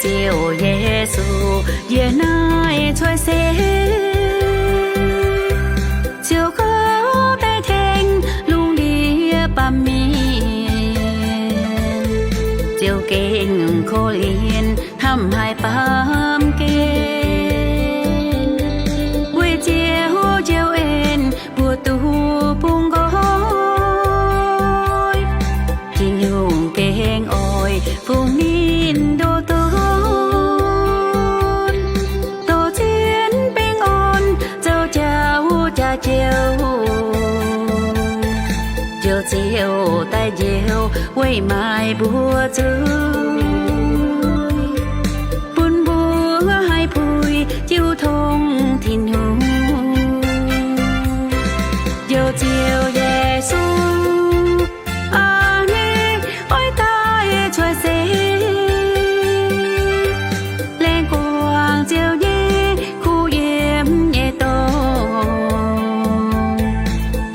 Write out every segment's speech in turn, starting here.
Ziouv Yesu, yie naaiv cuotv seix, ziouc gauh daaih tengx lungh ndiev baamh mienh, ziouc gengh korv-lienh hnamv haic baamh gen. Weic Ziouv, Ziouv en mbuo duqv bungx nqoi, Tin-Hungh gengh oix fungx ninh ndoh donx, dorh zien baengh orn zoux jauv jaax joux. Njoux Ziouv daaih njoux weic maaiz mbuo zuiz, bun mbuo haih puix jiu tong Tin-Hungh. Njoux Ziouv Yesu, aa, ninh oix daaih cuotv seix, laengz guangc Ziouv nyei kuv yiem nyei dorngx.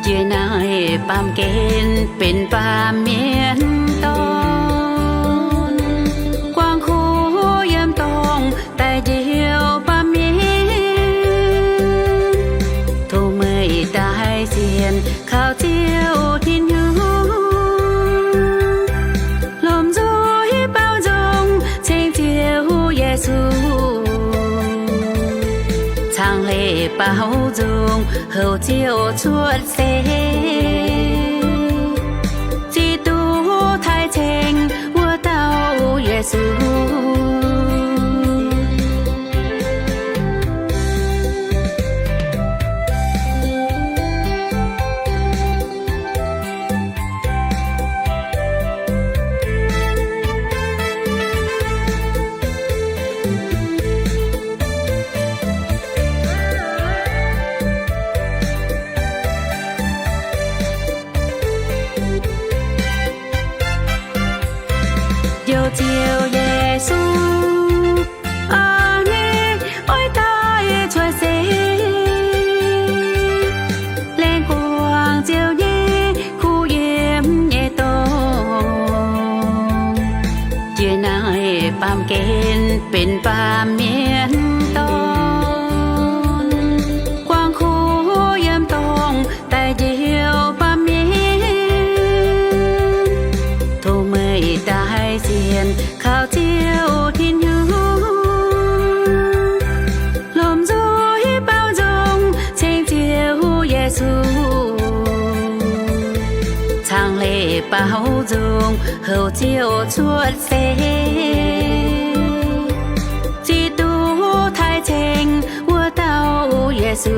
Yie naaiv baamh gen benx baamh mienh dorn, guangc kuv yiem dorngx daaih njoux baamh mienh, tov meih daaih sienx kaux Ziouv Tin-Hungh, lomh nzoih baaux nzung ceng Ziouv Yesu, caangh leiz baaux nzung houc Ziouv cuotv seix, ziouc duqv taaih ceng wuov dauh Yesu. Njoux Ziouv Yesu, aa, ninh oix daaih cuotv seix, laengz guangc Ziouv nyei kuv yiem nyei dorngx. Yie naaiv baamh gen benx baamh mienh dorn, guangc kuv yiem dorngx daaih njoux baamh mienh, tov meih daaih sienx kaux Ziouv Tin-Hungh, lomh nzoih baaux nzung ceng Ziouv Yesu, caangh leiz baaux nzung houc Ziouv cuotv seix, ziouc duqv taaih ceng wuov dauh Yesu.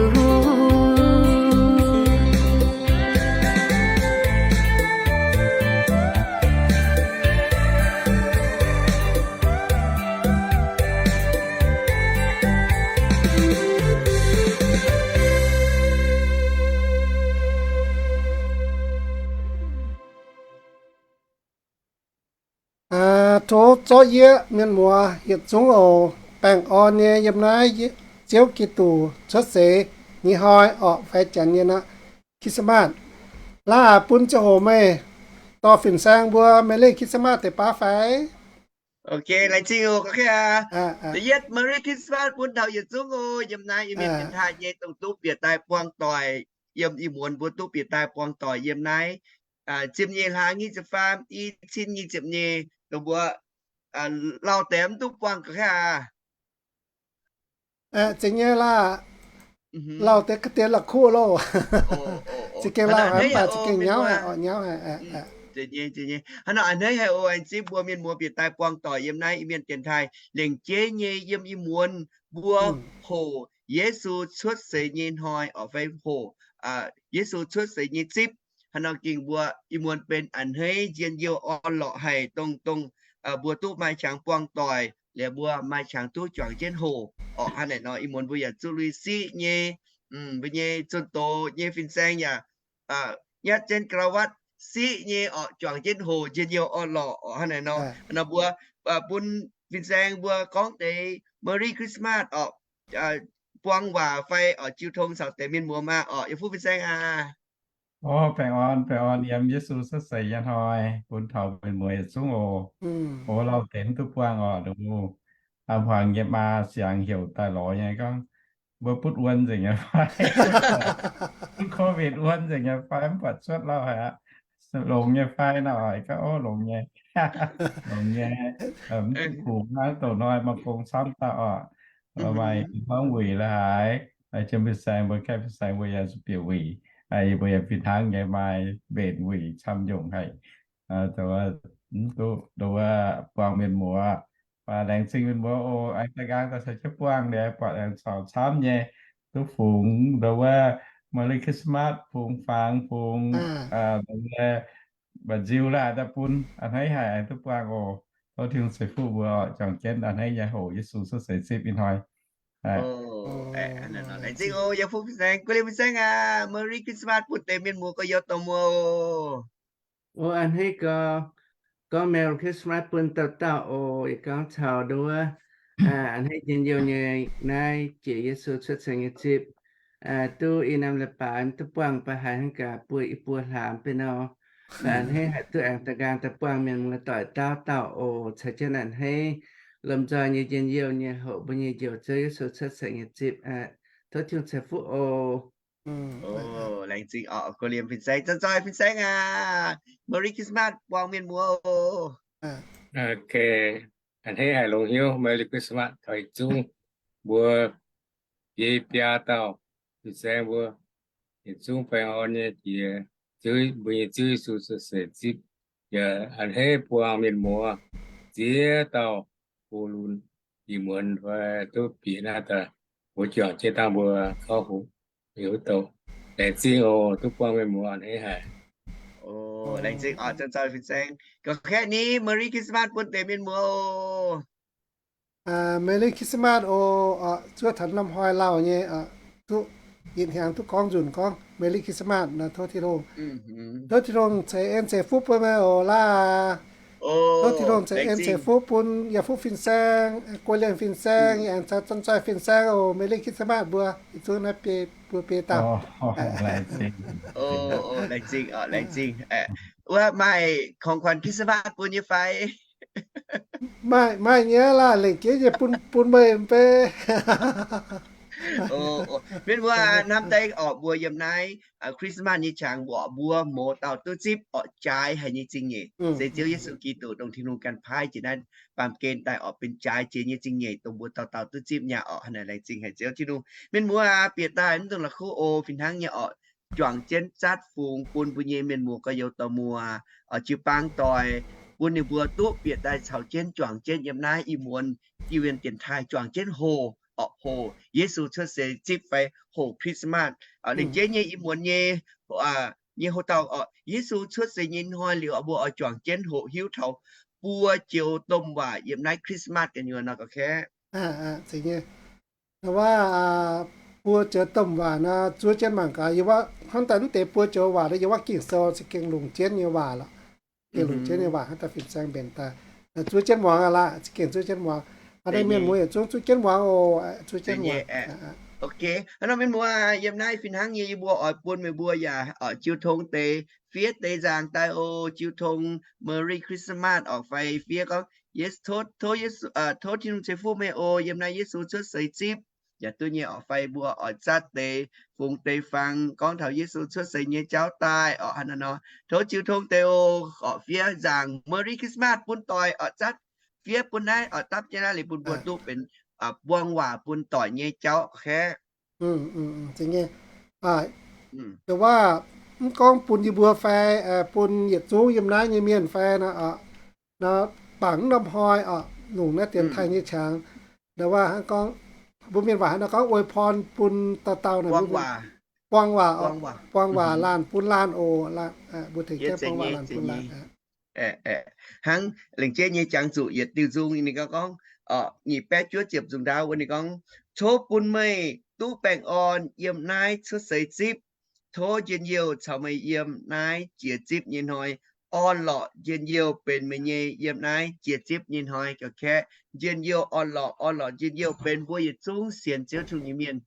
Aa, tov zorqv yie mienh muoz yietc zungv oc. Baengh orn nyei yiem naaiv Ziouv Giduc cuotv seix nyei hnoi orqc, fai janx nyei aqv, Christmas. Laaix bun ziangh hoc meih dorh fin-saeng mbuo Merry Christmas deix baav fai? Ok, laengz zingh oc, gorngv aqv. Da'yietv Merry Christmas bun taux yietc zungv oc. Yiem naaiv Iu-Mienh dienx taaih nyei dongh duqv bieqc daaih buangh doic, yiem ih muonz mbuo duqv bieqc daaih buangh doic yiem naaiv, ziepc nyeic hlaax nyic ziepc faam, i cin nyic ziepc nyeic, dongh mbuo lauh deix mv duqv buangh gorngv aqv. Zeiz nyei laah. Lauh deix ga'dien la'kuqv loh. Za'gengh lauh haic mv baac za'gengh nyauv haic, orqc, nyauv haic. Hnangv naaic a'hneiv haic oc, aengx zipv mbuo mienh muoz bieqc daaih buangh doic yiem naaiv Iu-Mienh dienx taaih lengc jeiv nyei yiem ih muonz mbuo hoqc Yesu cuotv seix nyei hnoi orqc fai hoqc Yesu cuotv seix nyei zipv. Hnangv nor gengh mbuo ih muonz benx a'hneiv njien-youh orn-lorqc haic, dongh, dongh mbuo duqv maaih qangx buangh doic, liuz mbuo maaih qangx duqv juangc jienv hoqc orqc. Hnangv naaic nor ih muonz mbuo yaac zuqc lui siqv nyei, mbuo nyei zunh doz nyei fin-saeng yaac nyatv jienv ga'ndau wav siqv nyei orqc, juangc jienv hoqc njien-youh orn-lorqc orqc. Hnangv naaic nor, nor mbuo bun fin-saeng mbuo gorngv deix Merry Christmas orqc, buang waac fai orqc jiu tong caux deix mienh muoz maah orqc. Yietc fuqv fin-saeng aac. O, baengh orn, baengh orn yiem Yesu cuotv seix nyei hnoi bun taux mienh muoz yietc zungv oc. O, lauh deix mv duqv buangh orqc, dongh Aa, hmuangx nyei maa siangx heuc daaih lorz nyei gorngv, mbuo butv wuon nzengc nyei fai? Butv covid wuon nzengc nyei fai? Mv buatc cuotv lauh haic aqv. Longx nyei fai? Nor oix gorngv, ov, longx nyei. Longx nyei. Mv duqv kungx hnangv douz hnoi maaih gong camv daaih oc. Maaih hnangv wuic la'haaix, jiem fin-saeng mbuo, kaeqv fin-saeng mbuo yaac zuqc bieqc wuic. Yie mbuo yaac fih hnangv nyei maaih mbenc wuic camv nyungc haic. Mv duqv, nduov buangh mienh muoz. Laengz zingh mienh muoz oc. Aengx da'nqaang daaih caux jienv buangh liuz, buatc aengx caux camv nyei, duqv fungx nduov wuov Merry Christmas, fungx fangx, fungx mba'nziu la'haaix daaih bun a'hneiv haic, aengx duqv buangh oc. Tov Tin-Hungh ceix fuqv mbuo oc, juangc jienv a'hneiv nyei hoqc Yesu cuotv seix zipv ih hnoi. Laengz zingh oc, yie fu fin-saeng, guei liemh fin-saeng aac, Merry Christmas bun deix mienh muoz gorx-youz dorh muoz oc. Ov, a'hneiv gorx, gorngv Merry Christmas bun dauh dauh oc. Yie gorngv caux nduov, a'hneiv njien-youh nyei naaiv jiex Yesu cuotv seix nyei zipv, duqv i norm leiz-baaix mv duqv buangh ba'haaix hnangv gaax, buo i buo hlaax mv bei nor. Mv baac a'hneiv haih duqv aengx da'nqaang daaih buangh mienh muoz doic dauh dauh oc, caux jienv a'hneiv lomh nzoih nyei njien-youh nyei hoqc mbuo nyei Njoux Ziouv Yesu cuotv seix nyei zipv. Tov Tin-Hungh ceix fuqv oc. Laengz zingh oc, guei liemh fin-saeng, zanc-zoih fin-saeng aac, Merry Christmas buangh mienh muoz oc. A'hneiv haic longx hnyouv, Merry Christmas taux yietc zungv mbuo biei biaa dauh fin-saeng mbuo, yietc zungv baengh orn nyei jiex mbuo nyei Ziouv Yesu cuotv seix zipv. Yaac a'hneiv buangh mienh muoz ziex dauh go lunx, ih muonz fai duqv bieqc naaiv daaih, mbuo juangc jienv dangh mbuo gorngv hoqc mingh wuov douh. Laengz zingh oc, duqv buangh mienh muoz a'hneiv haic. Laengz zingh oc, zanc-zoih fin-saeng. Ga'kaeqv ni, Merry Christmas bun deix mienh muoz oc. Merry Christmas oc. Zuov taux norm hnoi lauh nyei, duqv yietc hnyangx duqv gorngv nzunc gorngv Merry Christmas nor, tov Tin-Hungh, tov Tin-Hungh ceix en ceix fuqv bun meih oc laah. Tov Tin-Hungh ceix en ceix fuqv bun yaac fuqv fin-saeng, guei liemh fin-saeng, yaac zanc-zoih fin-saeng oc. Merry Christmas mbuo yietc zungv naaiv biei, mbuo biei dauh. Laengz zingh, laengz zingh. Wuov maaih ของขวัญคริสต์มาส bun nyei fai? Maaih, maaih nyei laah, lengc jeiv nyei bun, bun meih mv bei. Mienh muoz, hnamv deix orqc, mbuo yiem naaiv Christmas nyei qangx mbuoqc mbuo mouz dauh duqv zipv orqc, jaaix haic nyei zingh nyeic se Ziouv Yesu Giduc dongh Tin-Hungh ganh paaiv jiex naaiv baamh gen daaih orqc, benx jaaix jiex nyei zingh nyeic dongh mbuo dauh dauh duqv zipv nyei orqc. Hnangv naaic laengz zingh haic Ziouv Tin-Hungh. Mienh muoz aac, bieqc daaih mv dungx la'kuqv oc, fih hnangv nyei orqc, juangc jienv zatv fungx bun mbuo nyei mienh muoz gorx-youz dorh muoz, jiu-baang doic, bun ninh mbuo duqv bieqc daaih caux jienv juangc jienv yiem naaiv ih muonz Iu-Mienh dienx taaih juangc jienv hoqc orqc, hoqc Yesu cuotv seix zipv fai hoqc Christmas. Lengc jeiv nyei ih muonz nyei, nyei hoc dauh orqc, Yesu cuotv seix nyei hnoi liuz mbuo oix juangc jienv hoqc hiuv taux buo joux domh waac yiem naaiv Christmas gu'nyuoz nor ga'kaeqv. Wuov, buo joux domh waac nor zuov jienv mangc gaax. Hnangv daaih mv deix buo joux waac yiem wuov Ging-Sou za'gengh longc jienv nyei waac lorqc. Gengh longc jienv nyei waac hnangv daaih fin-saeng mbenc daaih, zuov jienv muangx aqv laah, za'gengh zuov jienv muangx. Hnangv naaiv mienh muoz yietc zungv zuov jienv muangx oc, zuov jienv muangx. Ok, hnangv nor mienh muoz, yiem naaiv fih hnangv nyei yie mbuo oix bun meih mbuo yaac jiu tong deix, fiev deix nzaangc daaih oc. Jiu tong Merry Christmas orqc fai fiev gorngv, Yes, tov, tov Yesu, tov Tin-Hungh ceix fuqv meih oc, yiem naaiv Yesu cuotv seix zipv. Yaac duqv nyei orqc fai mbuo oix zatv deix fungx deix fangx gorngv taux Yesu cuotv seix nyei jauv daaih orqc. Hnangv naaiv nor, tov jiu tong deix oc, orqc fiev nzaangc Merry Christmas bun doic orqc, zatv fiev bun naaiv orqc, dapv jienv naaiv liuz bun mbuo duqv benx buang waac bun doic nyei jauv. Wuov, mv gorngv bun yie mbuo fai bun yietc zungv yiem naaiv nyei mienh fai nor, bangc mv norm hnoi orqc, longc naaiv dienx taaih nyei qangx. Wuov, hnangv gorngv mbuo mienh waac hnangv nor gorngv อวยพร bun dauh dauh naaic, buang waac, buang waac laanh bun laanh oc. Mbuo tengx jienv buang waac laanh bun laanh. Hnangv lengc jeiv nyei jangx zuqc yietc diuh nzung ninh gorngv, nyic baeqv juov ziepc nzung ndaauv wuov ninh gorngv, Tov bun meih duqv baengh orn yiem naaiv cuotv seix zipv. Tov njien-youh caux meih yiem naaiv jiex zipv nyei hnoi orn-lorqc njien-youh benx meih nyei yiem naaiv jiex zipv nyei hnoi. Ga'kaeqv, njien-youh orn-lorqc, orn-lorqc njien-youh benx mbuo yietc zungv sienx Ziouv Tin-Hungh nyei mienh,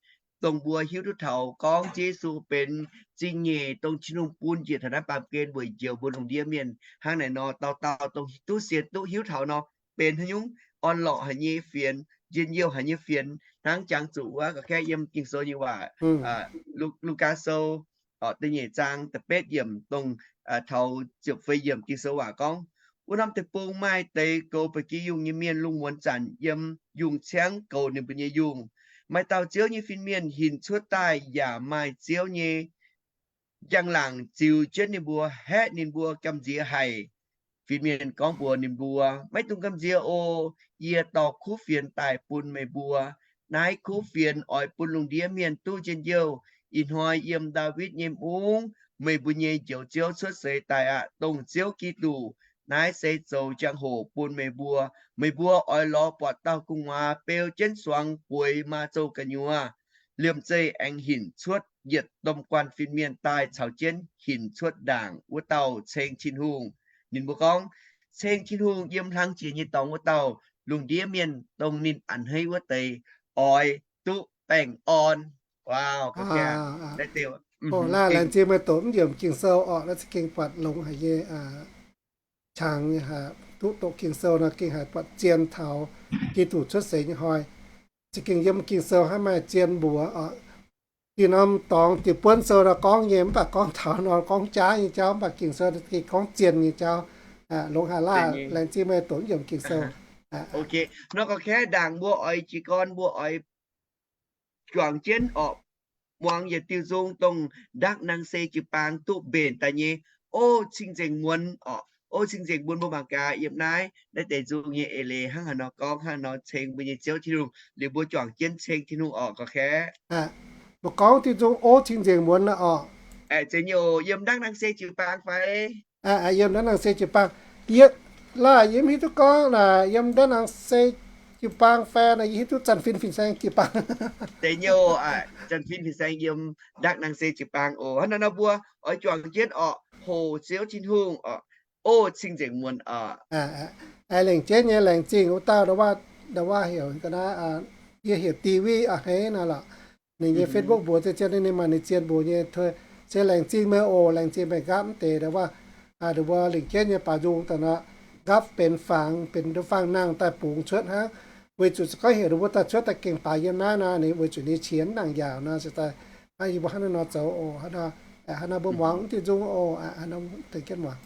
dongh mbuo hiuv duqv taux gorngv Ziouv Yesu benx zingh nyeic dongh Tin-Hungh bun njiec taux naaiv baamh gen weic njoux mbuo lungh ndiev mienh. Hnangv naaic nor, dauh dauh dongh duqv sienx duqv hiuv taux nor, benx haaix nyungc orn-lorqc haic nyei fienx, njien-youh haic nyei fienx, hnangv jangx zuqc wuov ga'kaeqv yiem Ging-Sou nyei waac, Lugaa Sou da'nyeic zaang da'betv yiemc dongh taux ziepc feix yiemc Ging-Sou waac gorngv, wuov norm deic-bung maaih deix goux ba'gi yungh nyei mienh lungh muonz zanc yiem yungh ciangv goux ninh mbuo nyei yungh. Maaih dauh Ziouv nyei fin-mienh hinc cuotv daaih yaac maaih Ziouv nyei njang-laangc ziux jienv ninh mbuo, haeqv ninh mbuo gamh nziex haic. Fin-mienh gorngv mbuox ninh mbuo, maiv dungx gamh nziex oc. Yie dorh kuv fienx daaih bun meih mbuo. Naaiv kuv fienx oix bun lungh ndiev mienh duqv njien-youh. Ih hnoi yiem Ndaawitv nyei mungv, meih mbuo nyei Njoux Ziouv cuotv seix daaih aqv, dongh Ziouv Giduc. Naaiv se zoux jangx-hoc bun meih mbuo. Meih mbuo oix lorz buatc dauh gu'nguaaz beu jienv suangx bueix maa zouh gu'nyuoz. Liemh zeih aengx hinc cuotv yietc domh guanh fin-mienh daaih caux jienv hinc cuotv ndaangc wuov dauh ceng Tin-Hungh. Ninh mbuo gorngv, ceng Tin-Hungh yiem hlang jiex nyei dorngx wuov dauh, lungh ndiev mienh dongh ninh a'hneiv wuov deix oix duqv baengh orn. Wow, laengz zingh meih doqc mv yiemc Ging-Sou orqc, naaiv za'gengh buatc longx haic nyei qangx, duqv doqc Ging-Sou nor gengh haiz buatc zien taux Giduc cuotv seix nyei hnoi. Za'gengh yiem Ging-Sou hnangv maaih zien mbuox oc. Diuh norm dorngx diuh buonv sou nor gorngv nyei, mv baac gorngv taux nor gorngv jaav nyei jauv, mv baac Ging-Sou gengh gorngv zien nyei jauv. Longx haic laah, laengz zingh meih doqc mv yiemc Ging-Sou. Ok, nor ga'kaeqv ndaangc mbuo oix jiez gorn mbuo oix juangc jienv orqc, muangx yietc diuh nzung dongh Ndakv Nang Se Jiu-Baang duqv mbenc daaih nyei, O Cing-Nzengc Muonz orqc. O Cing-Nzengc Muonz, mbuo mangc gaax yiem naaiv, naaiv deix nzung nyei eix leiz hnangv haaix nor gorngv, hnangv haaix nor ceng mbuo nyei Ziouv Tin-Hungh. Liuz mbuo juangc jienv ceng Tin-Hungh orqc, ga'kaeqv. Mbuo gorngv diuh nzung O Cing-Nzengc Muonz orqc. Zeiz nyei oc. Yiem Ndakv Nang Se Jiu-Baang fai? Yiem Ndakv Nang Se Jiu-Baang. Yie, laah, yie mv hiuv duqv gorngv naaic yiem Ndakv Nang Se Jiu-Baang fai naaic, yie hiuv duqv Zanc Fin Fin-Saeng Jiu-Baang. Deix nyouh, Zanc Fin Fin-Saeng yiem Ndakv Nang Se Jiu-Baang oc. Hnangv naaiv nor mbuo oix juangc jienv orqc, hoqc Ziouv Tin-Hungh orqc, O Cing-Nzengc Muonz orqc. Lengc jienv nyei, laengz zingh wuov dauh, ndau wuov heuc, yie heuc David a'hneiv naaiv lorqc. Ninh nyei Facebook mbuox zien, ninh maaih ninh zien mbuox nyei. Se laengz zingh meih oc, laengz zingh meih nqaapv mv deix ndau wuov, ndau wuov lengc jienv nyei baaux nzung daaih nor, nqaapv benx fangx, benx ndau fangx nangh daaih bungx cuotv hnangv. Weic zuqc se gorngv heuc ndau wuov daaih cuotv daaih gengh baaix yiem naaiv nor, ninh weic zuqc ninh qiex mv nangc yaauc nor, se daaih yie mbuo hnangv naaiv nor zoux oc. Hnangv naaiv mbuo muangx diuh nzung oc. Hnangv nor deix jienv muangx.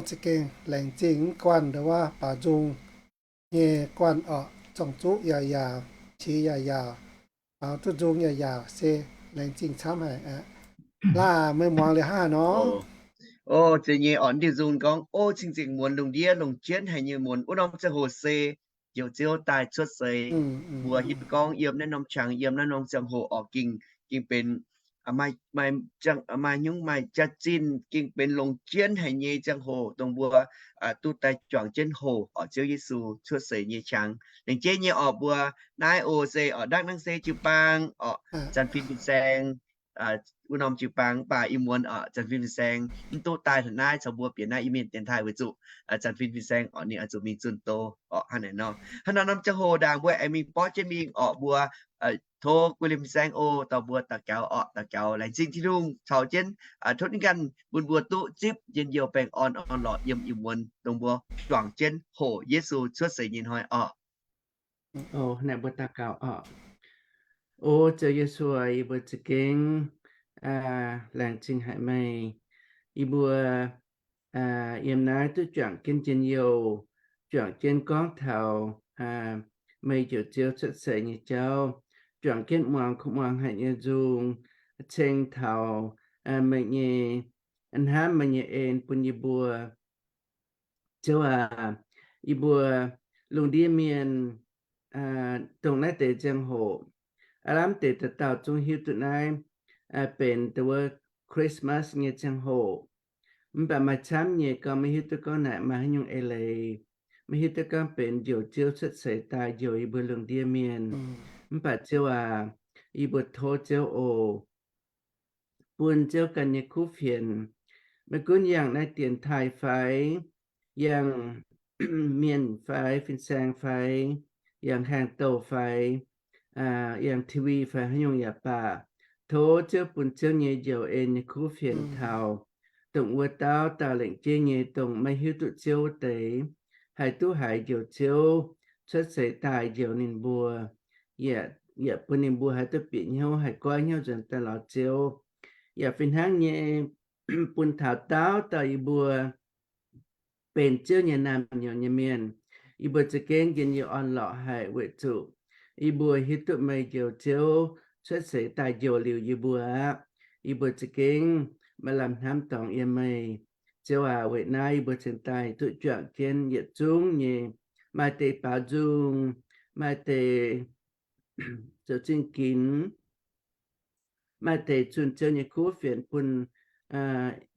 Za'gengh laengz zingh mv guanh ndongc wuov baaux nzung nyei guanh orqc, zorng-zuqv yaac yaauc, qiex yaac yaauc, baaux duqv nzung yaac yaauc, se laengz zingh camv haic aqv. Laah meih muangx liuz hnangv haaix nor? O, zeiz nyei orqc, diuh nzung gorngv, O cing-nzengc muonz, lungh ndiev longc jienv haic nyei muonz. Wuov norm ziangh hoc se Njoux Ziouv daaih cuotv seix. Mbuo hiuv gorngv yiem naaiv norm qangx, yiem naaiv norm ziangh hoc orqc, ging, ging benx maaih, maaih nyungc, maaih jaax-zinh, ging benx longc jienv haic nyei ziangh hoc dongh mbuo duqv daaih juangc jienv hoc orqc, Ziouv Yesu cuotv seix nyei qangx. Laengz zingh nyei orqc, mbuo naaiv o se orqc, ndangv nangv se jiu-baang orqc, zanc fim fin-saeng, wuov norm jiu-baang, mv baac ih muonz orqc, zanc fim fin-saeng mv duqv daaih taux naaiv caux mbuo bieqc naaiv Iu-Mienh dienx taaih weic zuqc zanc fim fin-saeng orqc, ninh oix zuqc mingh zunh doz orqc, hnangv naaic nor. Hnangv naaiv norm ziangh hoc ndaangc mbuo aengx mingh borqv jienv mingh orqc, mbuo tov guei liemh fin-saeng o dorh mbuo daux gaux orqc, daux gaux laengz zingh Tin-Hungh caux jienv tov ninh ganh bun mbuo duqv zipv njien-youh baengh orn orn-lorqc yiem ih muonz dongh mbuo juangc jienv hoc Yesu cuotv seix nyei hnoi orqc. O, naaic mbuo daux gaux orqc. O Ziouv Yesu, yie mbuo za'gengh laengz zingh haic meih. Yie mbuo yiem naaiv duqv juangc jienv njien-youh, juangc jienv gorngv taux meih Njoux Ziouv cuotv seix nyei jauv, juangc jienv muangx kuv muangx haic nyei nzung, ceng taux meih nyei, hnamv meih nyei en bun yie mbuo. Ziouv aac, yie mbuo lungh ndiev mienh dongh naaiv deix ziangh hoc, aav lamh deix dauh dauh zungv hiuv duqv naaiv benx dongh wuov Christmas nyei ziangh hoc. Mv baac maaih camv nyei gorngv maiv hiuv duqv gorngv naaic maaih haaix nyungc eix leiz. Maiv hiuv duqv gorngv benx njoux Ziouv cuotv seix daaih njoux yie mbuo lungh ndiev mienh. Mv baac Ziouv aac, yie mbuo tov Ziouv oc, bun Ziouv ganh nyei kuv fienx, maiv gunv yangh naaiv dienx taaih fai, yangh mienh fai, fin-saeng fai, yangh haangh douh fai, yangh TV fai haaix nyungc yaac baac, tov Ziouv bun Ziouv nyei njoux en nyei kuv fienx taux dongh wuov dauh dauh lengc jeiv nyei dongh maiv hiuv duqv Ziouv wuov deix, haih duqv haiz njoux Ziouv cuotv seix daaih njoux ninh mbuo, yaac bun ninh mbuo haih duqv bieqc hnyouv, haih goiv hnyouv nzuonx daaih lorz Ziouv. Yaac fih hnangv nyei, bun taux dauh dauh yie mbuo benx Ziouv nyei naamh nyouz nyei mienh, yie mbuo za'gengh njien-youh orn-lorqc haic weic zuqc yie mbuo hiuv duqv meih njoux Ziouv cuotv seix daaih njoux liuz yie mbuo aqv. Yie mbuo za'gengh maaih lamh hnamv dorngx yiem meih, Ziouv aac. Weic naaiv yie mbuo cingx daaih duqv juangc jienv yietc zungv nyei, maaih deix baaux nzung, maaih deix zoux zingh ginx, maaih deix zunh Ziouv nyei kuv fienx bun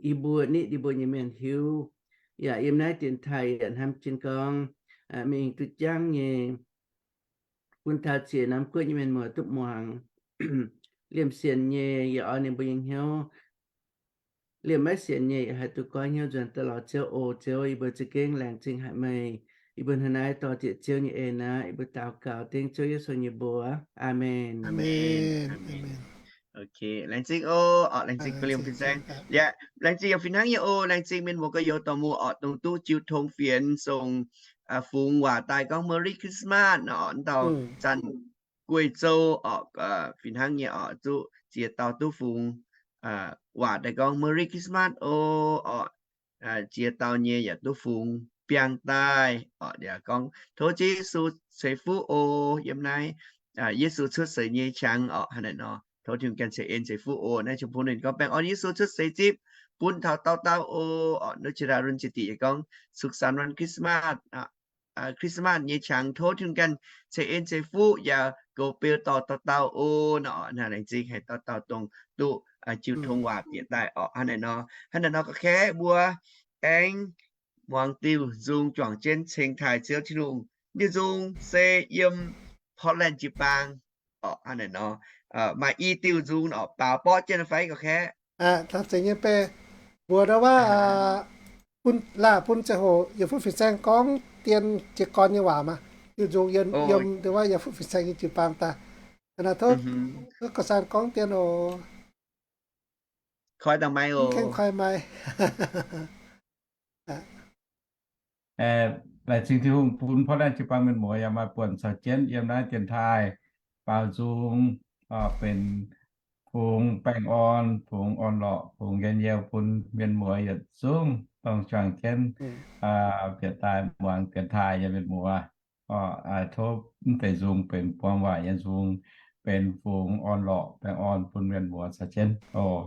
yie mbuo nitv yie mbuo nyei mienh hiuv. Yaac yiem naaiv dienx taaih yaac hnamv jienv gorngv mingh duqv jangv nyei, bun taux ziex norm guoqv nyei mienh muoz duqv muangx. Liemh sienx nyei yaac orn ninh mbuo nyei hnyouv. Liemh maiv sienx nyei yaac haih duqv goiv hnyouv nzuonx daaih lorz Ziouv oc. Ziouv, yie mbuo za'gengh laengz zingh haic meih. Yie mbuo hnangv naaiv dorh ziex Ziouv nyei en aqv. Yie mbuo daux gaux dengv Ziouv Yesu nyei mbuox. Aamen. Laengz zingh oc, laengz zingh guei liemh fin-saeng. Yaac laengz zingh yaac fih hnangv nyei oc. Laengz zingh mienh muoz gorx-youz dorh muoz orqc, dongh duqv jiu tong fienx song fungx waac daaih gorngv Merry Christmas orqc, dauh zanc guei zou orqc, fih hnangv nyei orqc, zuqv ziex dauh duqv fungx waac daaih gorngv Merry Christmas oc. Ziex dauh nyei yaac duqv fungx biangh daaih orqc, yaac gorngv tov Ziouv Yesu ceix fuqv oc. Yiem naaiv Yesu cuotv seix nyei qangx orqc, hnangv naaic nor, tov Tin-Hungh ganh ceix en ceix fuqv oc. Naaiv jomc pov ninh gorngv baengh orn Yesu cuotv seix zipv bun taux dauh dauh oc. Orqc, nduov qiex daaih run qiex diqc yaac gorngv สุขสันต์วันคริสต์มาส Christmas nyei qangx tov Tin-Hungh ganh ceix en ceix fuqv yaac goux beu dorh dauh dauh oc. Nor naaiv laengz zingh haic dauh dauh dongh duqv jiu tong waac bieqc daaih orqc. Hnangv naaic nor, hnangv naaic nor gorqv-kaeqv mbuo aengx muangx diuh nzung juangc jienv ceng taaih Ziouv Tin-Hungh. Diuh nzung se yiem Portland jiu-baang orqc. Hnangv naaic nor, maaih i diuh nzung orqc, baaux borqv jienv fai gorqv-kaeqv? Aa, taux zengc nyei bei, mbuox ndau wuov, bun, laah bun ziangh hoc yietc fuqv fin-saeng gorngv dien jiez gorn nyei waac maah. Diuh nzung yiem, yiem ndau wuov yietc fuqv fin-saeng nyei jiu-baang daaih. Naaiv tov, tov gauh saan gorngv dien oc. Koi dangh mai oc. Koi mai. Laengz zingh Tin-Hungh bun Portland jiu-baang mienh muoz yaac maaih buonc caux jienv yiem naaiv dienx taaih baaux nzung, benx fungx baengh orn, fungx orn-lorqc, fungx njien-youh bun mienh muoz yietc zungv, dongh juangc jienv bieqc daaih muangx dienx taaih nyei mienh muoz. Tov mv deix nzung benx buangh waaic nyei nzung, benx fungx orn-lorqc baengh orn bun mienh muoz caux jienv oc.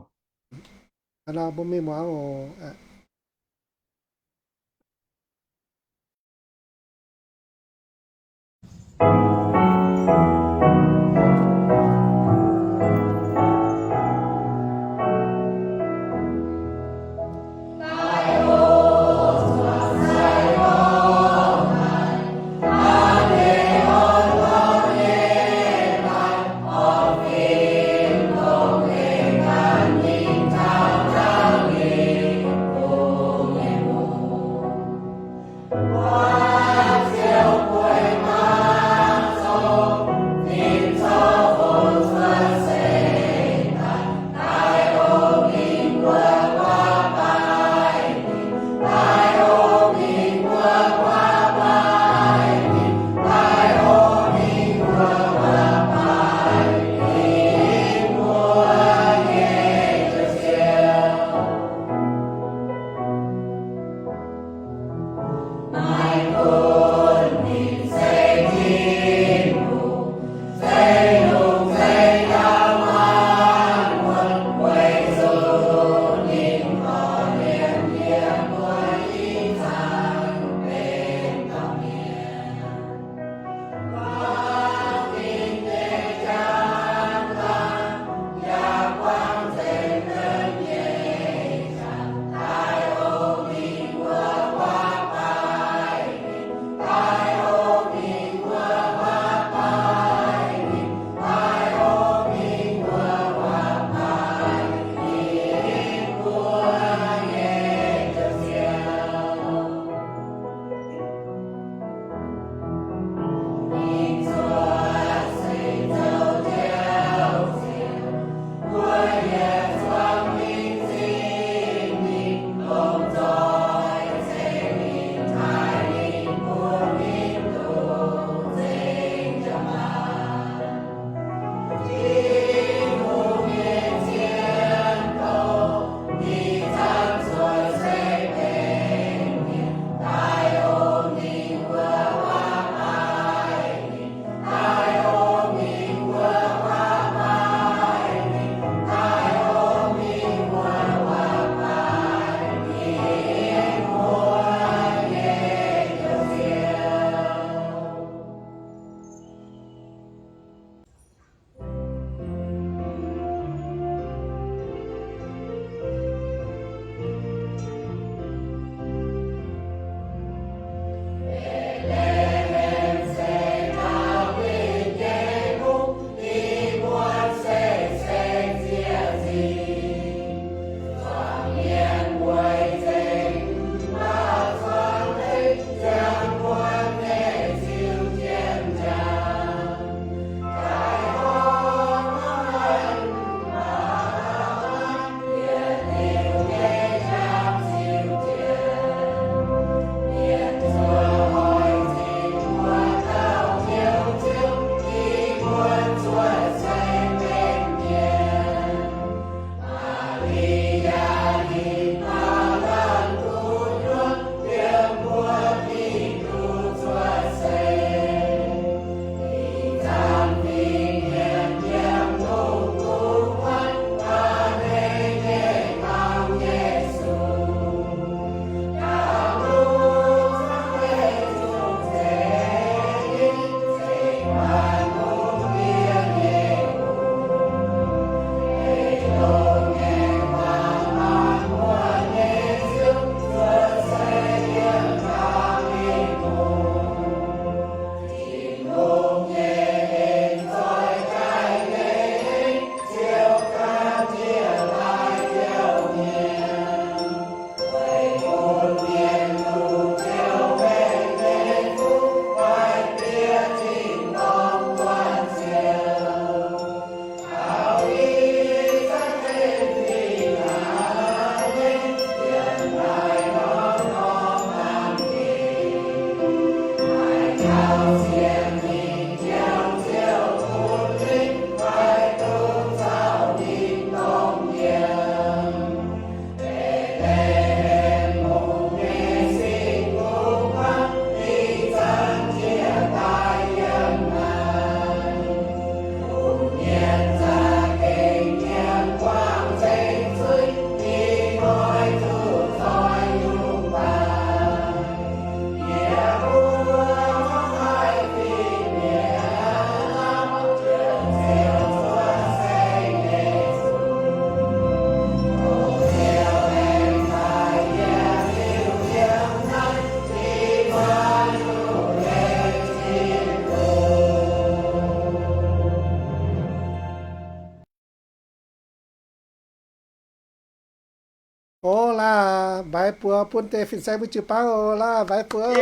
O laah, mbaix buoz bun deix fin-saeng mbuo jiu-baang o laah, mbaix buoz.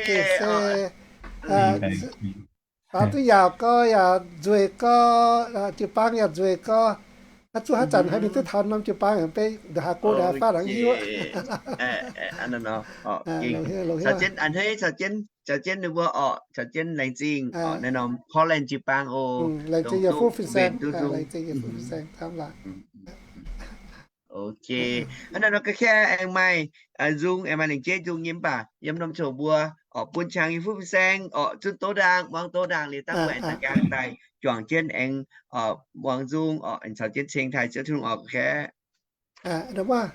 Gengh se, baaux duqv yaauc gorx, yaac nzueic gorx, jiu-baang yaac nzueic gorx. Haaix zuqc haaix zanc haih mingh duqv taux norm jiu-baang, beiv ndongc haaix go ndongc haaix faatv nangc hiuv. Caux jienv a'hneiv, caux jienv ninh mbuo orqc, caux jienv laengz zingh orqc, naaiv norm Portland jiu-baang oc. Laengz zingh yie fuqv fin-saeng, laengz zingh yie fuqv fin-saeng camv laaix. Ok, hnangv naaiv nor ga'kaeqv aengx maaih nzung, aengx maaih lengc jeiv nzung nyei mv baac yiem norm qouc mbuo orqc bun qangx yie fuqv fin-saeng orqc zunh doz ndaangc, muangx doz ndaangc liuz dangh mbuo aengx da'nqaang daaih juangc jienv aengx muangx nzung orqc, aengx caux jienv ceng taaih Ziouv Tin-Hungh orqc ga'kaeqv.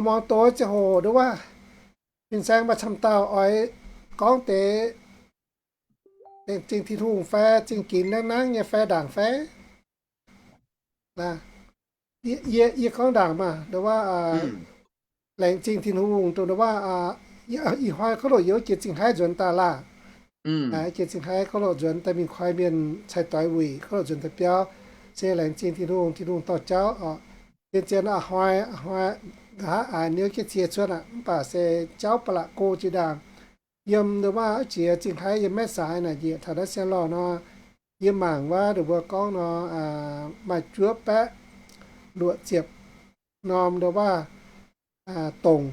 Muangx doz ziangh hoc ndongc wuov, fin-saeng maaih camv dauh oix gorngv deix laengz zingh Tin-Hungh fai zingh ginx nangv nangv nyei fai ndaangc fai? Yie, yie gorngv ndaangc maah, ndongc wuov, laengz zingh Tin-Hungh dongh ndongc wuov, ih hnoi kouv loc yie jiex Zingh Haiv nzuonx daaih laah. Jiex Zingh Haiv kouv loc nzuonx daaih mingh koi mienh cai doix wuic kouv loc nzuonx daaih biauv, se laengz zingh Tin-Hungh, Tin-Hungh dorh jauv oc. Zien-zien a'hnoi, a'hnoi nqa'haav aax niouv jienv cie cuotv aqv, mv baac se jauv ba'laqc go jiex ndaangc. Yiem ndongc wuov jiex Zingh Haiv yiem Maiv Saaix naaic njiec taux naaiv Sien Lorh nor, yie mangc wuov ndongc mbuo gorngv nor, maaih juov baeqv luoqc ziepc norm ndongc wuov dongc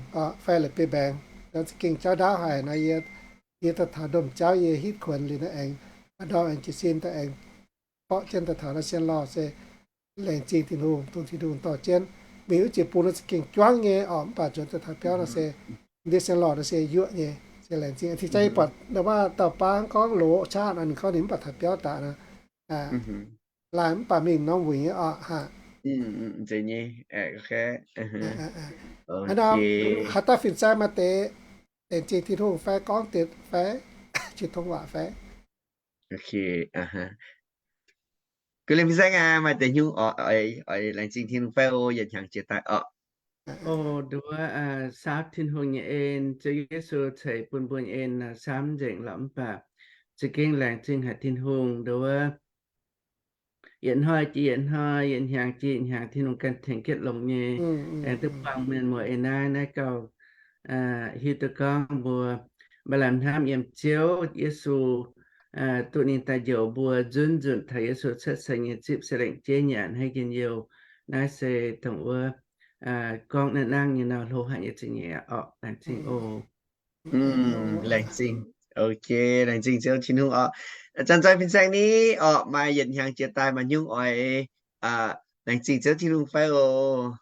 fai la'bieiv-mbaengx, za'gengh jauv ndaauv haic nor. Yie daaih taux domh jauv yie hitv kuonx liuz naaiv aengx, ndorm aengx jiez sin daaih aengx borqv jienv daaih taux naaiv Sien Lorh se laengz zingh Tin-Hungh, dongh Tin-Hungh dorh jienv mingh wuov jiex bung nor za'gengh juangv nyei orqc, mv baac nzuonx daaih taux biauv nor se ndiev Sien Lorh nor se yuoqv nyei. Se laengz zingh. Ih zanc yie buatc ndongc wuov dauh baav gorngv loz qaqv nor, ninh gorngv ninh mv baac taux biauv daaih nor, laaix mv baac mingh norm wuic nyei orqc haah. Haaix dauh fin-saeng maaih deix laengz zingh Tin-Hungh fai gorngv deix fai, qiex tongv waac fai? Guv Liemh fin-saeng aac, maaih deix nyungc oix laengz zingh Tin-Hungh fai o, yietc hnyangx jiex daaih orqc? O, nduov, saauv Tin-Hungh nyei en, Ziouv Yesu ceix bun mbuo nyei en nor, saauv mv nzengc lorqc, mv baac za'gengh laengz zingh haic Tin-Hungh nduov. Yietc hnoi jiex yietc hnoi, yietc hnyangx jiex yietc hnyangx, Tin-Hungh ganh tengx jienv longx nyei, aengx duqv buangh mienh muoz eix naaiv, naaiv gauh hiuv duqv gorngv mbuo maaih lamh hnamv yiem Ziouv Yesu, duqv ninh daaih njoux mbuo nzunc nzunc taux Yesu cuotv seix nyei zipv se lengc jeiv nyei a'hneiv njien-youh. Naaiv se dongh wuov gorngv naaiv nangv nyei nor hlo haic nyei zingh nyeic orqc. Laengz zingh oc. Laengz zingh. Ok, laengz zingh Ziouv Tin-Hungh orqc. Zanc-zanc fin-saeng ni orqc, maaih yietc hnyangx jiex daaih maaih nyungc oix laengz zingh Ziouv Tin-Hungh fai oc?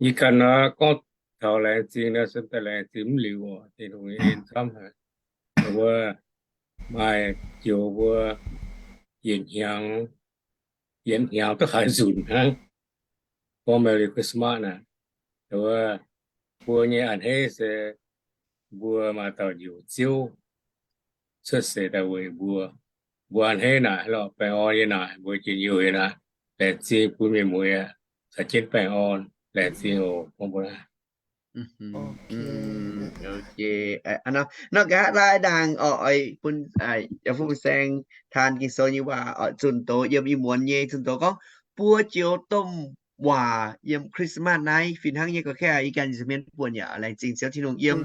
Yie ganh nor gorngv taux laengz zingh nor, se daaih laengz zingh mv liuz oc. Tin-Hungh nyei en camv haic. Wuov maaih joux mbuo yietc hnyangx, yietc hnyangx duqv haaix nzunc hnangv. Gorngv Merry Christmas naaic, wuov mbuo nyei a'hneiv se mbuo maaih dauh njoux Ziouv cuotv seix daaih weic mbuo. Mbuo a'hneiv naaic lorqc, baengh orn yie naaic, mbuo njien-youh yie naaic, laengz zingh bun mienh mueiz aqv, caux jienv baengh orn, laengz zingh oc, gorngv mbuo naaiv. Nor nqa'haav laai ndaangc oix bun yaac fu saeng taan Ging-Sou nyei waac oix zunh doz yiem ih muonz nyei zunh doz gorngv buo joux domh waac yiem Christmas naaiv fih hnangv nyei. Gorngv kaeqv ih ganh mienh buonc yaac laengz zingh Ziouv Tin-Hungh yiem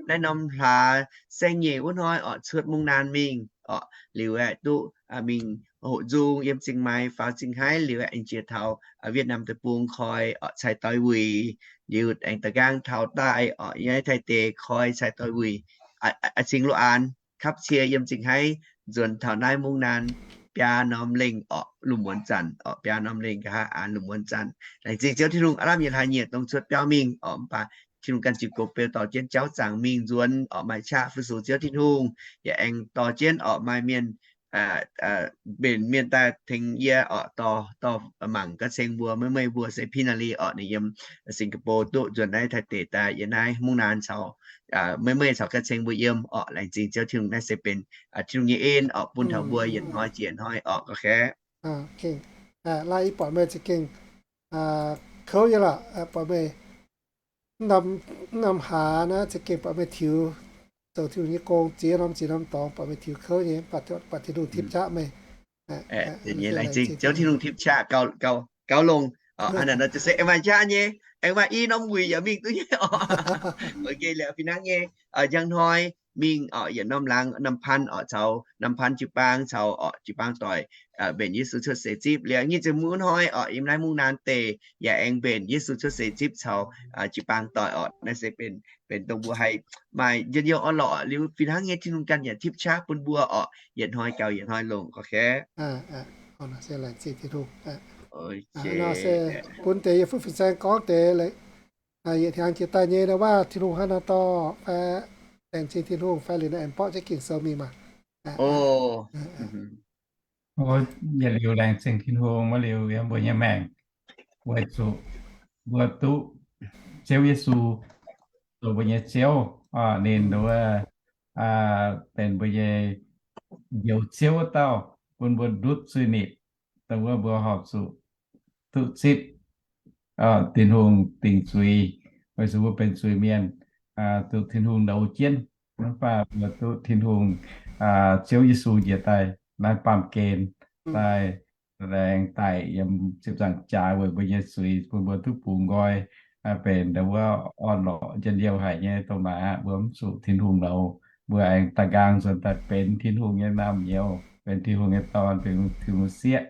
naaiv norm hlaax saeng-nyeic wuov hnoi oix cuotv mungv naan mingh oc, liuz aeqv duqv mingh hoqc nzung yiem Zingh Maix faaux Zingh Haiv liuz aeqv aengx jiex taux Vietnam deic-bung koi oc cai-doix wuic, liuz aengx da'nqaang taux daaih oc yiem Taiv deic koi cai-doix wuic, cingx loz-aanx kapv cie yiem Zingh Haiv nzuonx taux naaiv mungv naan biaa norm lengh oc, lungh muonz zanc oc, biaa norm lengh nqa'haav aanx lungh muonz zanc. Laengz zingh Ziouv Tin-Hungh aav lamh yietc hlaax nyieqc dongh cuotv biauv mingh oc, mv baac Tin-Hungh ganh ziux goux beu dorh jienv jauv zaangc mingh nzuonx oc, maaih qaqv fu-sux Ziouv Tin-Hungh, yaac aengx dorh jienv oc maaih mienh mbenc mienh daaih tengx yie oc, dorh, dorh mangc ga'ceng mbuo, meih meih mbuo se Pinali oc, ninh yiem Singapore duqv nzuonx naaiv Taiv deic daaih yiem naaiv mungv naan caux meih meih caux ga'ceng mbuo yiem oc. Laengz zingh Ziouv Tin-Hungh, naaiv se benx Tin-Hungh nyei en oc, bun taux mbuo yietc hnoi jiex hnoi oc, gorngv kaeqv. Laai yie buatc meih za'gengh kouv nyei lorqc, buatc meih mv norm hlaax naaiv za'gengh buatc meih tiux zoux Tin-Hungh nyei gong ziex norm ziex norm dorngx, buatc meih tiux kouv nyei, buatc Tin-Hungh tipv qaqv meih. Laengz zingh Ziouv Tin-Hungh tipv qaqv gauv longx. Hnangv naaic nor ziouc se aengx maaih qaqv nyei, aengx maaih i norm wuic yaac mingh duqv nyei oc. Ok, liuz fih hnangv nyei, njang hnoi mingh oc, yietc norm laangz norm paan oc, caux norm paan jiu-baang caux oc jiu-baang doic mbenc Yesu cuotv seix zipv. Liuz nyic ziepc hmz hnoi oc, yiem naaiv mungv naanc deic yaac aengx mbenc Yesu cuotv seix zipv caux jiu-baang doic oc. Naaiv se benx dongh mbuo haih maaih njien-youh orn-lorqc. Liuz fih hnangv nyei Tin-Hungh ganh yaac tipv qaqv bun mbuo oc, yietc hnoi gauh yietc hnoi longc oc. Laengz zingh Tin-Hungh. Nor se bun deix yie fuqv fin-saeng gorngv deix yietc hnyangx jiex daaih nyei ndau waac Tin-Hungh hnangv nor dorh fai laengz zingh Tin-Hungh fai liuz naaiv aengx mborqv jienv Ging-Sou mingh maah. Yietc liuz laengz zingh Tin-Hungh, maiv liuz yiem mbuo nyei maengc, weic zuqc mbuo duqv Ziouv Yesu zoux mbuo nyei Ziouv. Ninh wuov benx mbuo nyei Njoux Ziouv wuov dauh, bun mbuo ndutv zuiz-nipc, dongh wuov mbuo horpc zuqc duqv zipv Tin-Hungh dingc zuiz, weic zuqc mbuo benx zuiz-mienh, zuqc Tin-Hungh ndoux jienv. Mv baac mbuo duqv Tin-Hungh, Ziouv Yesu njiec daaih naaiv baamh gen daaih, laengz daic yiem ziepc nzaangc jaax weic mbuo nyei zuiz, bun mbuo duqv bungx nqoi, benx ndau wuov orn-lorqc njien-youh haic nyei. Dongh naaic aqv, mbuo mv zuqc Tin-Hungh loux, mbuo aengx da'nqaang nzuonx daaih benx Tin-Hungh nyei naamh nyouz, benx Tin-Hungh nyei dorn, benx Tin-Hungh sieqv,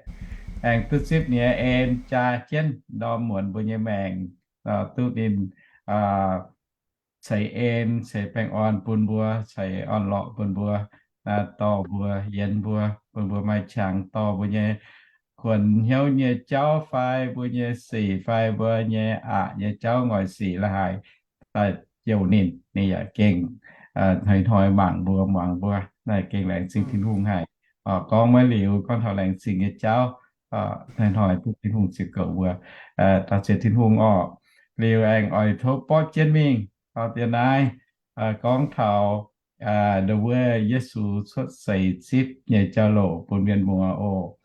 aengx duqv zipv ninh nyei en jaa jienv ndorm muonz mbuo nyei maengc, duqv ninh ceix en ceix baengh orn bun mbuo, ceix orn-lorqc bun mbuo, dorh mbuo, yienz mbuo, bun mbuo maaih qangx dorh mbuo nyei kuonx hnyouv nyei jauv fai mbuo nyei sic fai mbuo nyei aqc nyei jauv, ngoic sic la'haaix, daaih jouh ninh, ninh yaac gengh hnoi-hnoi mangc mbuo, muangx mbuo. Naaiv gengh laengz zingh Tin-Hungh haic. Gorngv maiv liuz, gorngv taux laengz zingh nyei jauv, hnoi-hnoi duqv Tin-Hungh ziux goux mbuo. Daux ziex Tin-Hungh orqc. Liuz aengx oix tov borqv jienv mingh, yiem naaiv gorngv taux ndau wuov Yesu cuotv seix zipv nyei jauv-louc bun mienh muangx oc.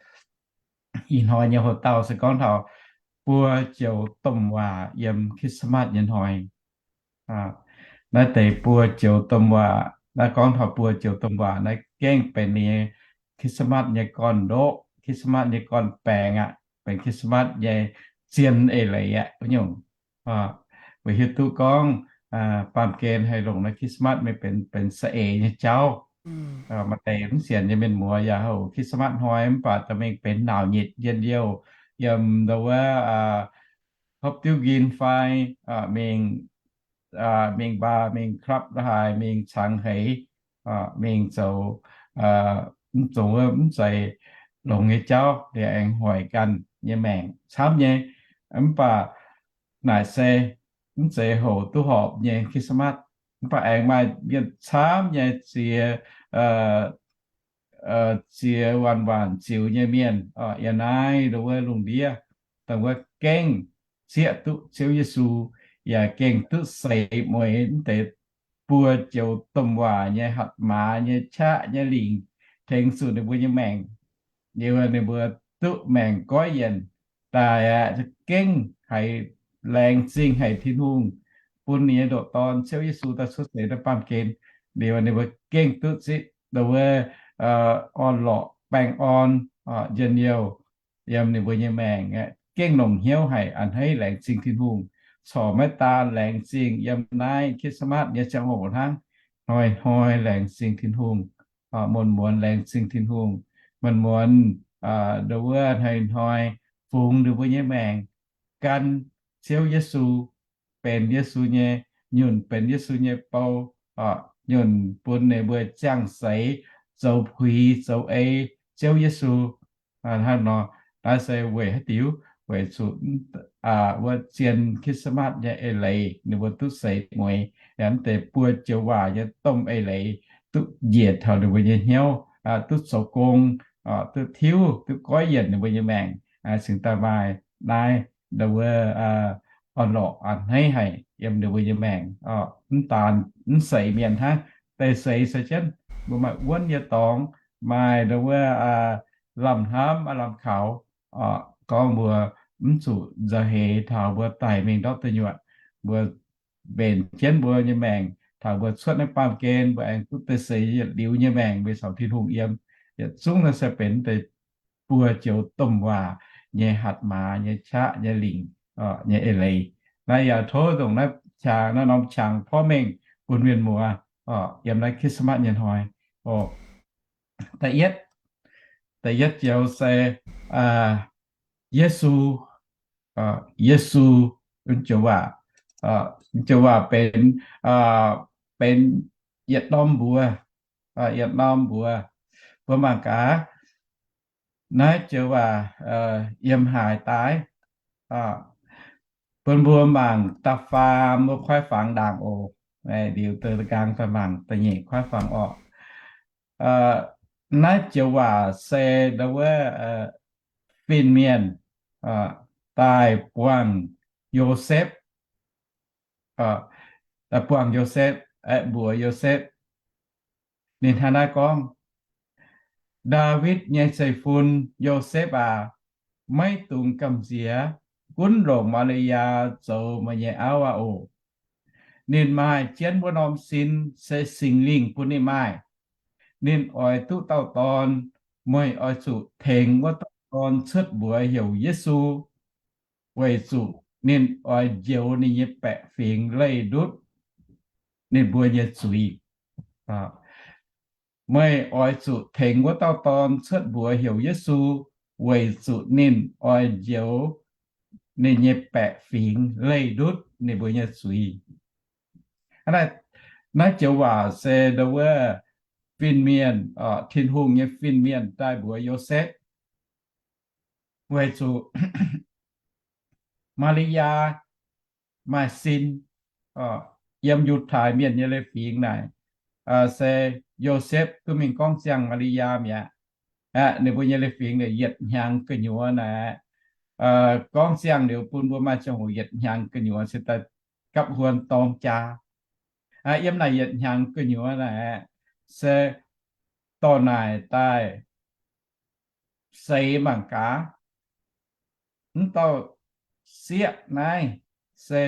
Ih hnoi nyei houx-dauh se gorngv taux buo joux domh waac yiem Christmas nyei hnoi. Naaiv deix buo joux domh waac, naaiv gorngv taux buo joux domh waac naaiv gengh benx ninh nyei Christmas nyei gorn-ndoqv, Christmas nyei gorn-baengx aqv, benx Christmas nyei zien eix leiz aqv wuov nyungc. Weic hiuv duqv gorngv baamh gen haih longc naaiv Christmas mingh benx, benx saeng-eix nyei jauv. Maaih deix mv sienx nyei mienh muoz yaac houc Christmas hnoi mv baac dorh mingh benx nauc nyitc njien-youh, yiem ndau wuov hopv diuv nqin fai mingh, mingh bar, mingh club la'haaix, mingh cangx heix, mingh zoux mv zoux wuov mv zeiz longx nyei jauv, liuz aengx hoic ganh nyei maengc camv nyei. Mv baac naaic se mv zeiz houc duqv horpc nyei Christmas. Mv baac aengx maaih mienh camv nyei ziex, ziex waanc waanc ziux nyei mienh yiem naaiv ndau wuov lungh ndiev, dongh wuov gengh zieqv duqv Ziouv Yesu, yaac gengh duqv seix mueiz mv deix buo joux domh waac nyei hatc maaz nyei qaqv nyei lingc tengx zuqc ninh mbuo nyei maengc. Liuz ninh mbuo duqv maengc goiv yienc daaih aqv, gengh haiz laengz zingh haic Tin-Hungh bun ninh nyei ndoqc Dorn Ziouv Yesu daaih cuotv seix daaih baamh gen. Liuz ninh mbuo gengh duqv zipv ndau wuov orn-lorqc baengh orn njien-youh yiem ninh mbuo nyei maengc aqv, gengh longc hnyouv haic, a'hneiv laengz zingh Tin-Hungh. Corc maiv daan laengz zingh yiem naaiv Christmas nyei ziangh hoc hnangv, hnoi-hnoi laengz zingh Tin-Hungh, muonz-muonz laengz zingh Tin-Hungh, muonz-muonz ndau wuov hnoi-hnoi fungx ninh mbuo nyei maengc gan Ziouv Yesu, benx Yesu nyei nyunc, benx Yesu nyei bou, nyunc bun ninh mbuo ziangh seix zoux puix zoux ei Ziouv Yesu. Hnangv nor, naaiv se weic haaix diuc? Weic zuqc wuov zien Christmas nyei eix leiz ninh mbuo duqv seix mueiz, yaac mv deix buo joux waac nyei domh eix leiz duqv njiec taux ninh mbuo nyei hnyouv, duqv zoux gong, duqv tiuv, duqv goiv yienc ninh mbuo nyei maengc, cingx daaih maaih naaiv ndau wuov orn-lorqc a'hneiv haic yiem ninh mbuo nyei maengc. Mv daan mv seix mienh hnangv, deix seix se jienv mbuo maaih wuonv nyei dorngx, maaih ndau wuov lamh hnamv lamh kaux, gorngv mbuo mv zuqc nzauh heix taux mbuo daic mingh ndortv deic nyuoqc. Mbuo mbenc jienv mbuo nyei maengc taux mbuo cuotv naaiv baamh gen, mbuo aengx duqv deix seix yietc liuz nyei maengc mingh caux Tin-Hungh yiem. Yietc zungv naaiv se benx deix buo joux domh waac nyei hatc maaz nyei qaqv nyei lingc, nyei eix leiz. Naaiv yaac tov ndongc naaiv qangx, naaiv norm qangx porv mengh bun mienh muoz yiem naaiv Christmas nyei hnoi. Da'yietv, da'yietv joux se Yesu, Yesu, joux waac, joux waac benx, benx yietc norm mbuox, yietc norm mbuox. Mbuo mangc gaax, naaiv joux waac yiem haaix daaih? Bun mbuo mangc da'faam, mbuo kuaaiv fangx ndaangc oc. Liuz da'nqaang daaih mangc da'nyeic kuaaiv fangx orqc. Naaiv joux waac se ndau wuov fin-mienh daaih buangh Yosepv, daaih buangh Yosepv, aeqv, mbuox Yosepv. Ninh hnangv naaiv gorngv, Ndaawitv nyei zeiv-fun Yosepv aac, maiv dungx gamh nziex gunv longc Maa^li^yaa zoux meih nyei auv aqv oc. Ninh maaih jienv wuov norm sin se Singx Lingh bun ninh maaih. Ninh oix duqv dauh dorn. Meih oix zuqc tengx wuov dauh dorn cuotv mbuox heuc Yesu, weic zuqc ninh oix njoux ninh nyei baeqc fingx leih ndutv ninh mbuo nyei zuiz. Meih oix zuqc tengx wuov dauh dorn cuotv mbuox heuc Yesu, weic zuqc ninh oix njoux ninh nyei baeqc fingx leih ndutv ninh mbuo nyei zuiz. Naaiv joux waac se ndau wuov fin-mienh, Tin-Hungh nyei fin-mienh daaih mbuox Yosepv, weic zuqc Maa^li^yaa maaih sin. Yiem Yiutai Mienh nyei leiz-fingx naaic, se Yosepv duqv mingh gorngv ziangh Maa^li^yaa mi'aqv. Aeqv, ninh mbuo nyei leiz-fingx naaic yietc hnyangx gu'nyuoz naaic, gorngv ziangh liuz bun mbuo maaih ziangh hoc yietc hnyangx gu'nyuoz se daaih gapv huon dorng jaa. Yiem naaic yietc hnyangx gu'nyuoz naaic, se dorh naaic daaih seix mangc gaax, mv dauh sieqv naaiv se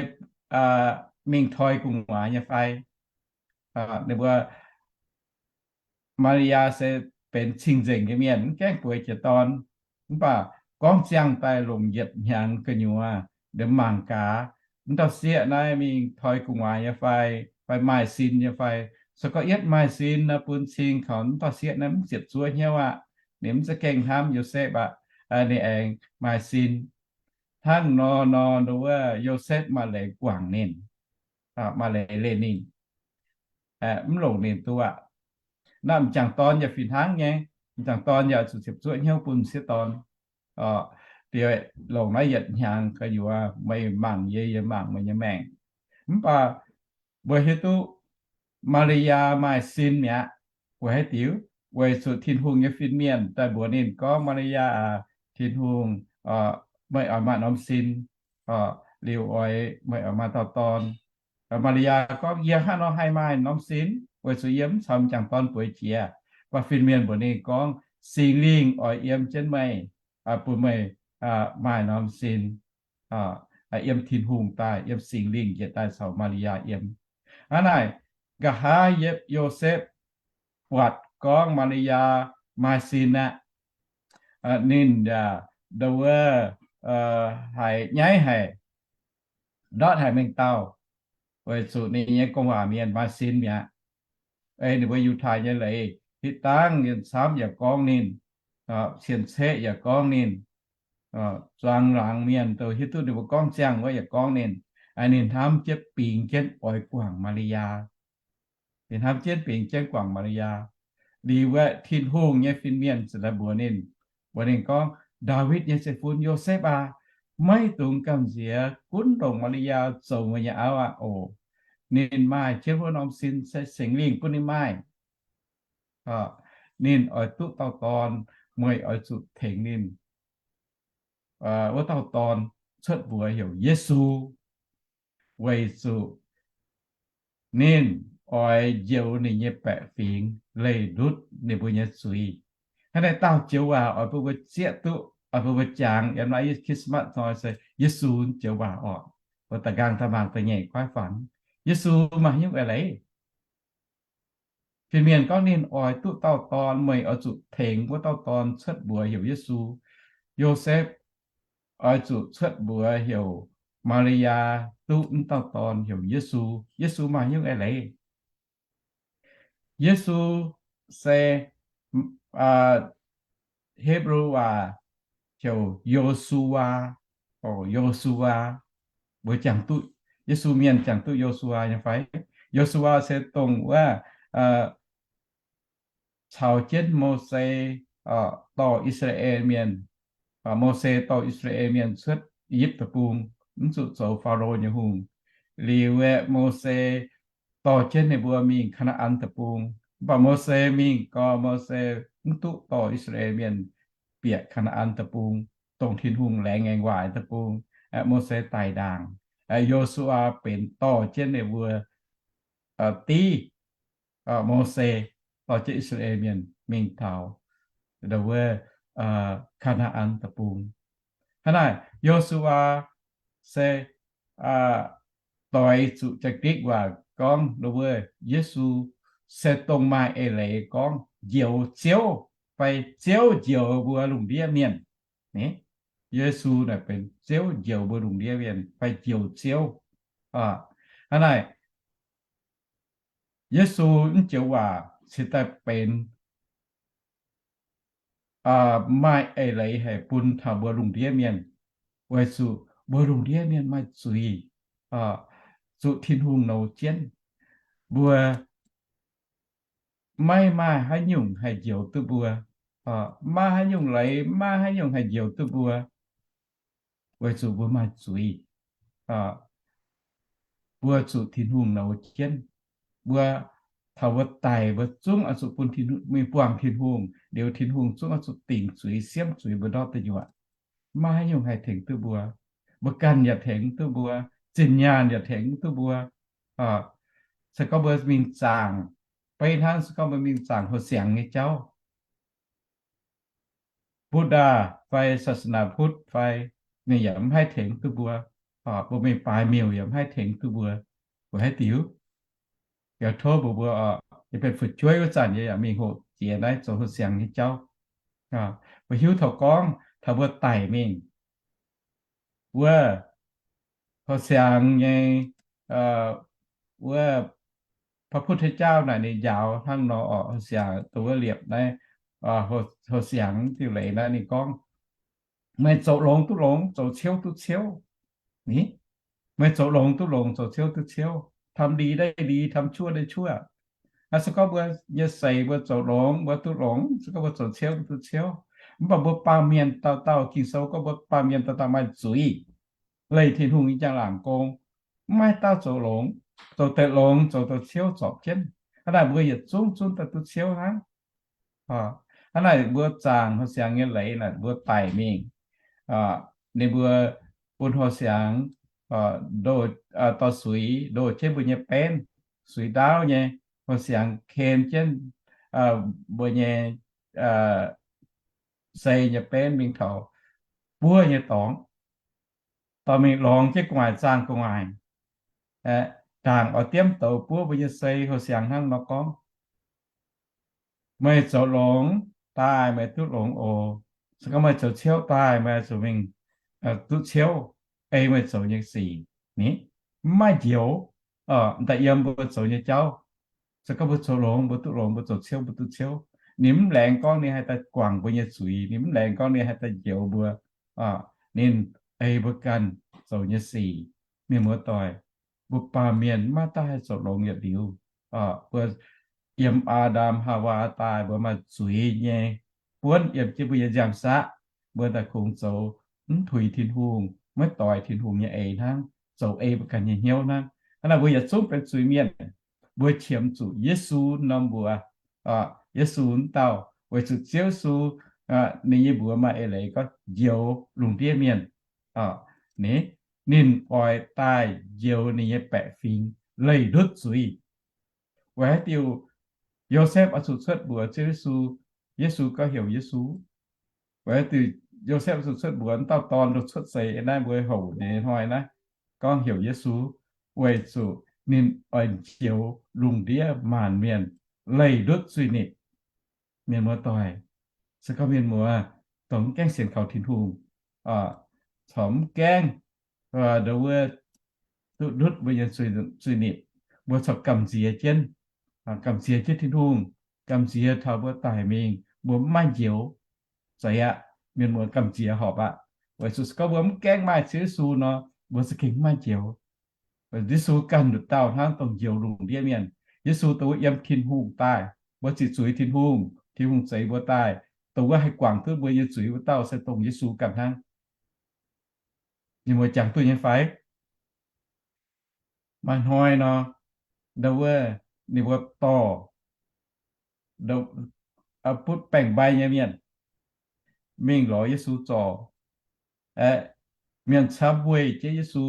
mingh toi gu'nguaaz nyei fai. Ninh mbuo Maa^li^yaa se benx cing-nzengc nyei mienh, mv gaengh bueix jiex dorn. Mv baac gorngv ziangh daaih longc yietc hnyangx gu'nyuoz, ndem mangc gaax, mv dauh sieqv naaiv mingh toi gu'nguaaz nyei fai, fai maaih sin nyei fai. Se gorngv yietv maaih sin nor, bun cing kaux mv dauh sieqv naaiv mv ziepc zuoqv hnyouv aqv. Ninh mv za'gengh hnamv Yosepv aqv. Ninh aengx maaih sin. Hnangv nor nor, ndau wuov Yosepv maaih leiz guangc ninh, maaih leiz leih ninh, mv longc ninh duqv aqv. Naaiv m'jangc dorn yaac fih hnangv nyei. M'jangc dorn yaac zuqc ziepc zuoqv hnyouv bun m'sieqv dorn. Liuz longc naaiv yietc hnyangx gu'nyuoz, meih mangc yie, yie mangc meih nyei maengc. Mv baac mbuo hiuv duqv Maa^li^yaa maaih sin mi'aqv. Weic haaix diuc? Weic zuqc Tin-Hungh nyei fin-mienh daaih mbuox ninh gorngv, Maa^li^yaa aac, Tin-Hungh, meih oix maaih norm sin, liuz oix, meih oix maaih dauh dorn. Maa^li^yaa gorngv, Yie hnangv nor haih maaih norm sin, weic zuqc yie mv caux m'jangc dorn bueix jiex. Mv baac fin-mienh mbuox ninh gorngv, Singx Lingh oix yiem jienv meih, bun meih maaih norm sin. Yiem Tin-Hungh daaih, yiem Singx Lingh njiec daaih caux Maa^li^yaa yiem. Hnangv naaic, nqa'haav Yosepv buatc gorngv Maa^li^yaa maaih sin aqv, ninh yaac ndau wuov haiz nyaiv haic, ndortv haic mengh dauh, weic zuqc ninh nyei gong-waac mienh maaih sin mi'aqv. Ei ninh mbuo Yiutai nyei leiz, hitv dangv yienh camv yaac gorngv ninh, cien-ceqv yaac gorngv ninh, zuangx laangz mienh douc hiuv duqv ninh mbuo gorngv ziangh wuov yaac gorngv ninh. Ninh hnamv jienv bingx jienv oix guangc Maa^li^yaa. Ninh hnamv jienv bingx jienv guangc Maa^li^yaa. Liuz wuov Tin-Hungh nyei fin-mienh ziouc daaih mbuox ninh, mbuox ninh gorngv, Ndaawitv nyei zeiv-fun Yosepv aac, maiv dungx gamh nziex gunv longc Maa^li^yaa zoux meih nyei auv aqv oc. Ninh maaih jienv wuov norm sin se Singx Lingh bun ninh maaih. Ninh oix duqv dauh dorn, meih oix zuqc tengx ninh wuov dauh dorn cuotv mbuox heuc Yesu, weic zuqc ninh oix njoux ninh nyei baeqc fingx leih ndutv ninh mbuo nyei zuiz. Hnangv naaiv dauh joux waac oix bun mbuo zieqv duqv, oix bun mbuo jangx yiem naaiv Christmas hnoi se Yesu joux waac orqc. Mbuo da'nqaang daaih mangc da'nyeic kuaaiv fangx. Yesu maaih hnyouv eix leiz. Fin-mienh gorngv ninh oix duqv dauh dorn, meih oix zuqc tengx wuov dauh dorn cuotv mbuox heuc Yesu. Yosepv oix zuqc cuotv mbuox heuc Maa^li^yaa duqv wuov dauh dorn heuc Yesu. Yesu maaih hnyouv eix leiz. Yesu se Hepv^lu waac heuc Yo^su^waa. Yo^su^waa, mbuo jangx duqv, Yesu mienh jangx duqv Yo^su^waa nyei fai? Yo^su^waa se dongh wuov caux jienv Mose dorh I^saa^laa^en Mienh, Mose dorh I^saa^laa^en Mienh cuotv I^yipv Deic-Bung, mv zuqc zoux Faalo nyei hungh. Liuz aeqv, Mose dorh jienv ninh mbuo mingh Kaa^naa^an Deic-Bung. Mv baac Mose mingh gau, Mose mv duqv dorh I^saa^laa^en Mienh bieqc Kaa^naa^an Deic-Bung, dongh Tin-Hungh laengz ngaengc waac deic-bung. Mose daic ndaangc. Yo^su^waa benx dorh jienv ninh mbuo div Mose, dorh jienv I^saa^laa^en Mienh mingh taux wuov Kaa^naa^an Deic-Bung. Hnangv naaic, Yo^su^waa se doix zuqc Janx-Gikc waac gorngv wuov Yesu se dongh maaih eix leiz gorngv njoux Ziouv, fai Ziouv njoux mbuo lungh ndiev mienh. Yesu naaic benx Ziouv njoux mbuo lungh ndiev mienh fai njoux Ziouv. Hnangv naaic, Yesu mv joux waac cingx daaih benx maaih eix leiz haic bun taux mbuo lungh ndiev mienh, weic zuqc mbuo lungh ndiev mienh maaih zuiz, zuqc Tin-Hungh nouz jienv. Mbuo maiv maaih haaix nyungc haih njoux duqv mbuo, maiv maaih haaix nyungc leiz, maiv maaih haaix nyungc haih njoux duqv mbuo, weic zuqc mbuo maaih zuiz. Mbuo zuqc Tin-Hungh nouz jienv. Mbuo taux mbuo daic, mbuo zungv oix zuqc bun Tin-Hungh, mingh buangh Tin-Hungh liuz, Tin-Hungh zungv oix zuqc dingc zuiz, siemv zuiz mbuo ndortv da'nyuoqc. Maiv maaih haaix nyungc haih tengx duqv mbuo. Mbuo ganh yaac tengx duqv mbuo, zinh nyaanh yaac tengx duqv mbuo. Se gorngv mbuo mingh zaangc, beiv hnangv se gorngv mbuo mingh zaangc houx siangx nyei jauv, Buddha fai ศาสนาพุทธ fai, ninh yaac mv haih tengx duqv mbuo. Mbuo mingh baaix miuc yaac mv haih tengx duqv mbuo. Weic haaix diuc? Yaac tov mbuox mbuo, yaac benx fu'jueiv wuov zanc yie yaac mingh hoqc jiex naaiv zoux houx siangx nyei jauv. Mbuo hiuv taux gorngv taux mbuo daic mingh, wuov houx siangx nyei, wuov พระพุทธเจ้า naaic ninh njaaux hnangv nor oc, houx siangx dongh wuov liepc naaiv, houx siangx diuh leiz naaiv ninh gorngv, meih zoux longx duqv longx, zoux ciouv duqv ciouv. Ni, meih zoux longx duqv longx, zoux ciouv duqv ciouv, ทำดีได้ดี, ทำชั่วได้ชั่ว. Aa, se gorngv mbuo nyei seix mbuo zoux longx, mbuo duqv longx, se gorngv mbuo zoux ciouv, mbuo duqv ciouv. Mv baac mbuo baamh mienh dauh dauh, Ging-Sou gorngv mbuo baamh mienh dauh dauh maaih zuiz, leih Tin-Hungh nyei njang-laangc gong. Mv maaih dauh zoux longx, zoux deix longx, zoux deix ciouv zorpc jienv. Hnangv naaic mbuo yietc zungv zungv daaih duqv ciouv hnangv. Hnangv naaic mbuo zaangc houx siangx nyei leiz naaic, mbuo daic mingh, ninh mbuo bun houx siangx ndoh, dorh suix ndoh jienv mbuo nyei benv, suix ndaauv nyei, houx siangx ken jienv mbuo nyei sei nyei benv mingh taux buov nyei dorngx, dorh mingh lorngx jienv gu'nguaaic zaangh gu'nguaaic, ndaangc oix diemv douz buov mbuo nyei sei. Houx siangx hnangv nor gorngv, meih zoux longx daaih meih duqv longx oc. Se gorngv meih zoux ciouv daaih meih zuqc mingh duqv ciouv, ei meih zoux nyei sic. Ni, mv maaih njoux, daaih yiem mbuo zoux nyei jauv. Se gorngv mbuo zoux longx mbuo duqv longx, mbuo zoux ciouv mbuo duqv ciouv. Ninh mv laengz gorngv ninh haih daaih guangc mbuo nyei zuiz, ninh mv laengz gorngv ninh haih daaih njoux mbuo. Ninh ei mbuo ganh zoux nyei sic. Mienh muoz-doic, mbuo baamh mienh maiv daaih haih zoux longx yietc liuz. Mbuo yiem Aa^ndam Haawaa daaih mbuo maaih zuiz nyei buonv yiem jienv mbuo nyei nziaamv-saqv. Mbuo daaih kungx zoux mv puix Tin-Hungh, maiv doix Tin-Hungh nyei eix hnangv, zoux ei mbuo ganh nyei hnyouv hnangv. Hnangv naaic mbuo yietc zungv benx zuiz-mienh. Mbuo qiemx zuqc Yesu norm mbuox, Yesu wuov dauh, weic zuqc Ziouv Yesu ninh nyei mbuox maaih eix leiz gorngv njoux lungh ndiev mienh. Ni, ninh oix daaih njoux ninh nyei baeqc fingx leih ndutv zuiz. Weic haaix diuc Yosepv oix zuqc cuotv mbuox Ziouv Yesu, Yesu gorngv heuc Yesu? Weic haaix diuc Yosepv oix zuqc cuotv mbuox dauh dorn, cuotv seix naaiv mbuo houc nyei hnoi naaiv, gorngv heuc Yesu? Weic zuqc ninh oix njoux lungh ndiev maanc mienh. leih ndutv zuiz-nipc. Mienh muoz-doic, se gorngv mienh muoz dongh mv gaengh sienx kaux Tin-Hungh, corc mv gaengh nduov wuov duqv ndutv mbuo nyei zuiz-nipc, mbuo corc gamh nziex jienv, gamh nziex jienv Tin-Hungh, gamh nziex taux mbuo daic mingh mbuo mv maaih njoux. Zeiz aqv, mienh muoz, gamh nziex horpc aqv. Weic zuqc se gorngv mbuo mv gaengh maaih Ziouv Yesu nor, mbuo za'gengh mv maaih njoux. Yesu ganh nduqc dauh hnangv dongh njoux lungh ndiev mienh. Yesu dongh wuov yiem Tin-Hungh daaih, mbuo ziqc zuiz Tin-Hungh, Tin-Hungh zeix mbuo daaih, dongh wuov haih guangc duqv mbuo nyei zuiz wuov dauh se dongh Yesu ganh hnangv. Ninh mbuo jangx duqv nyei fai? Maaih hnoi nor, ndau wuov ninh mbuo dorh butv baeng-mbai nyei mienh mingh lorz Yesu zorc. Mienh camv weih jienv Yesu,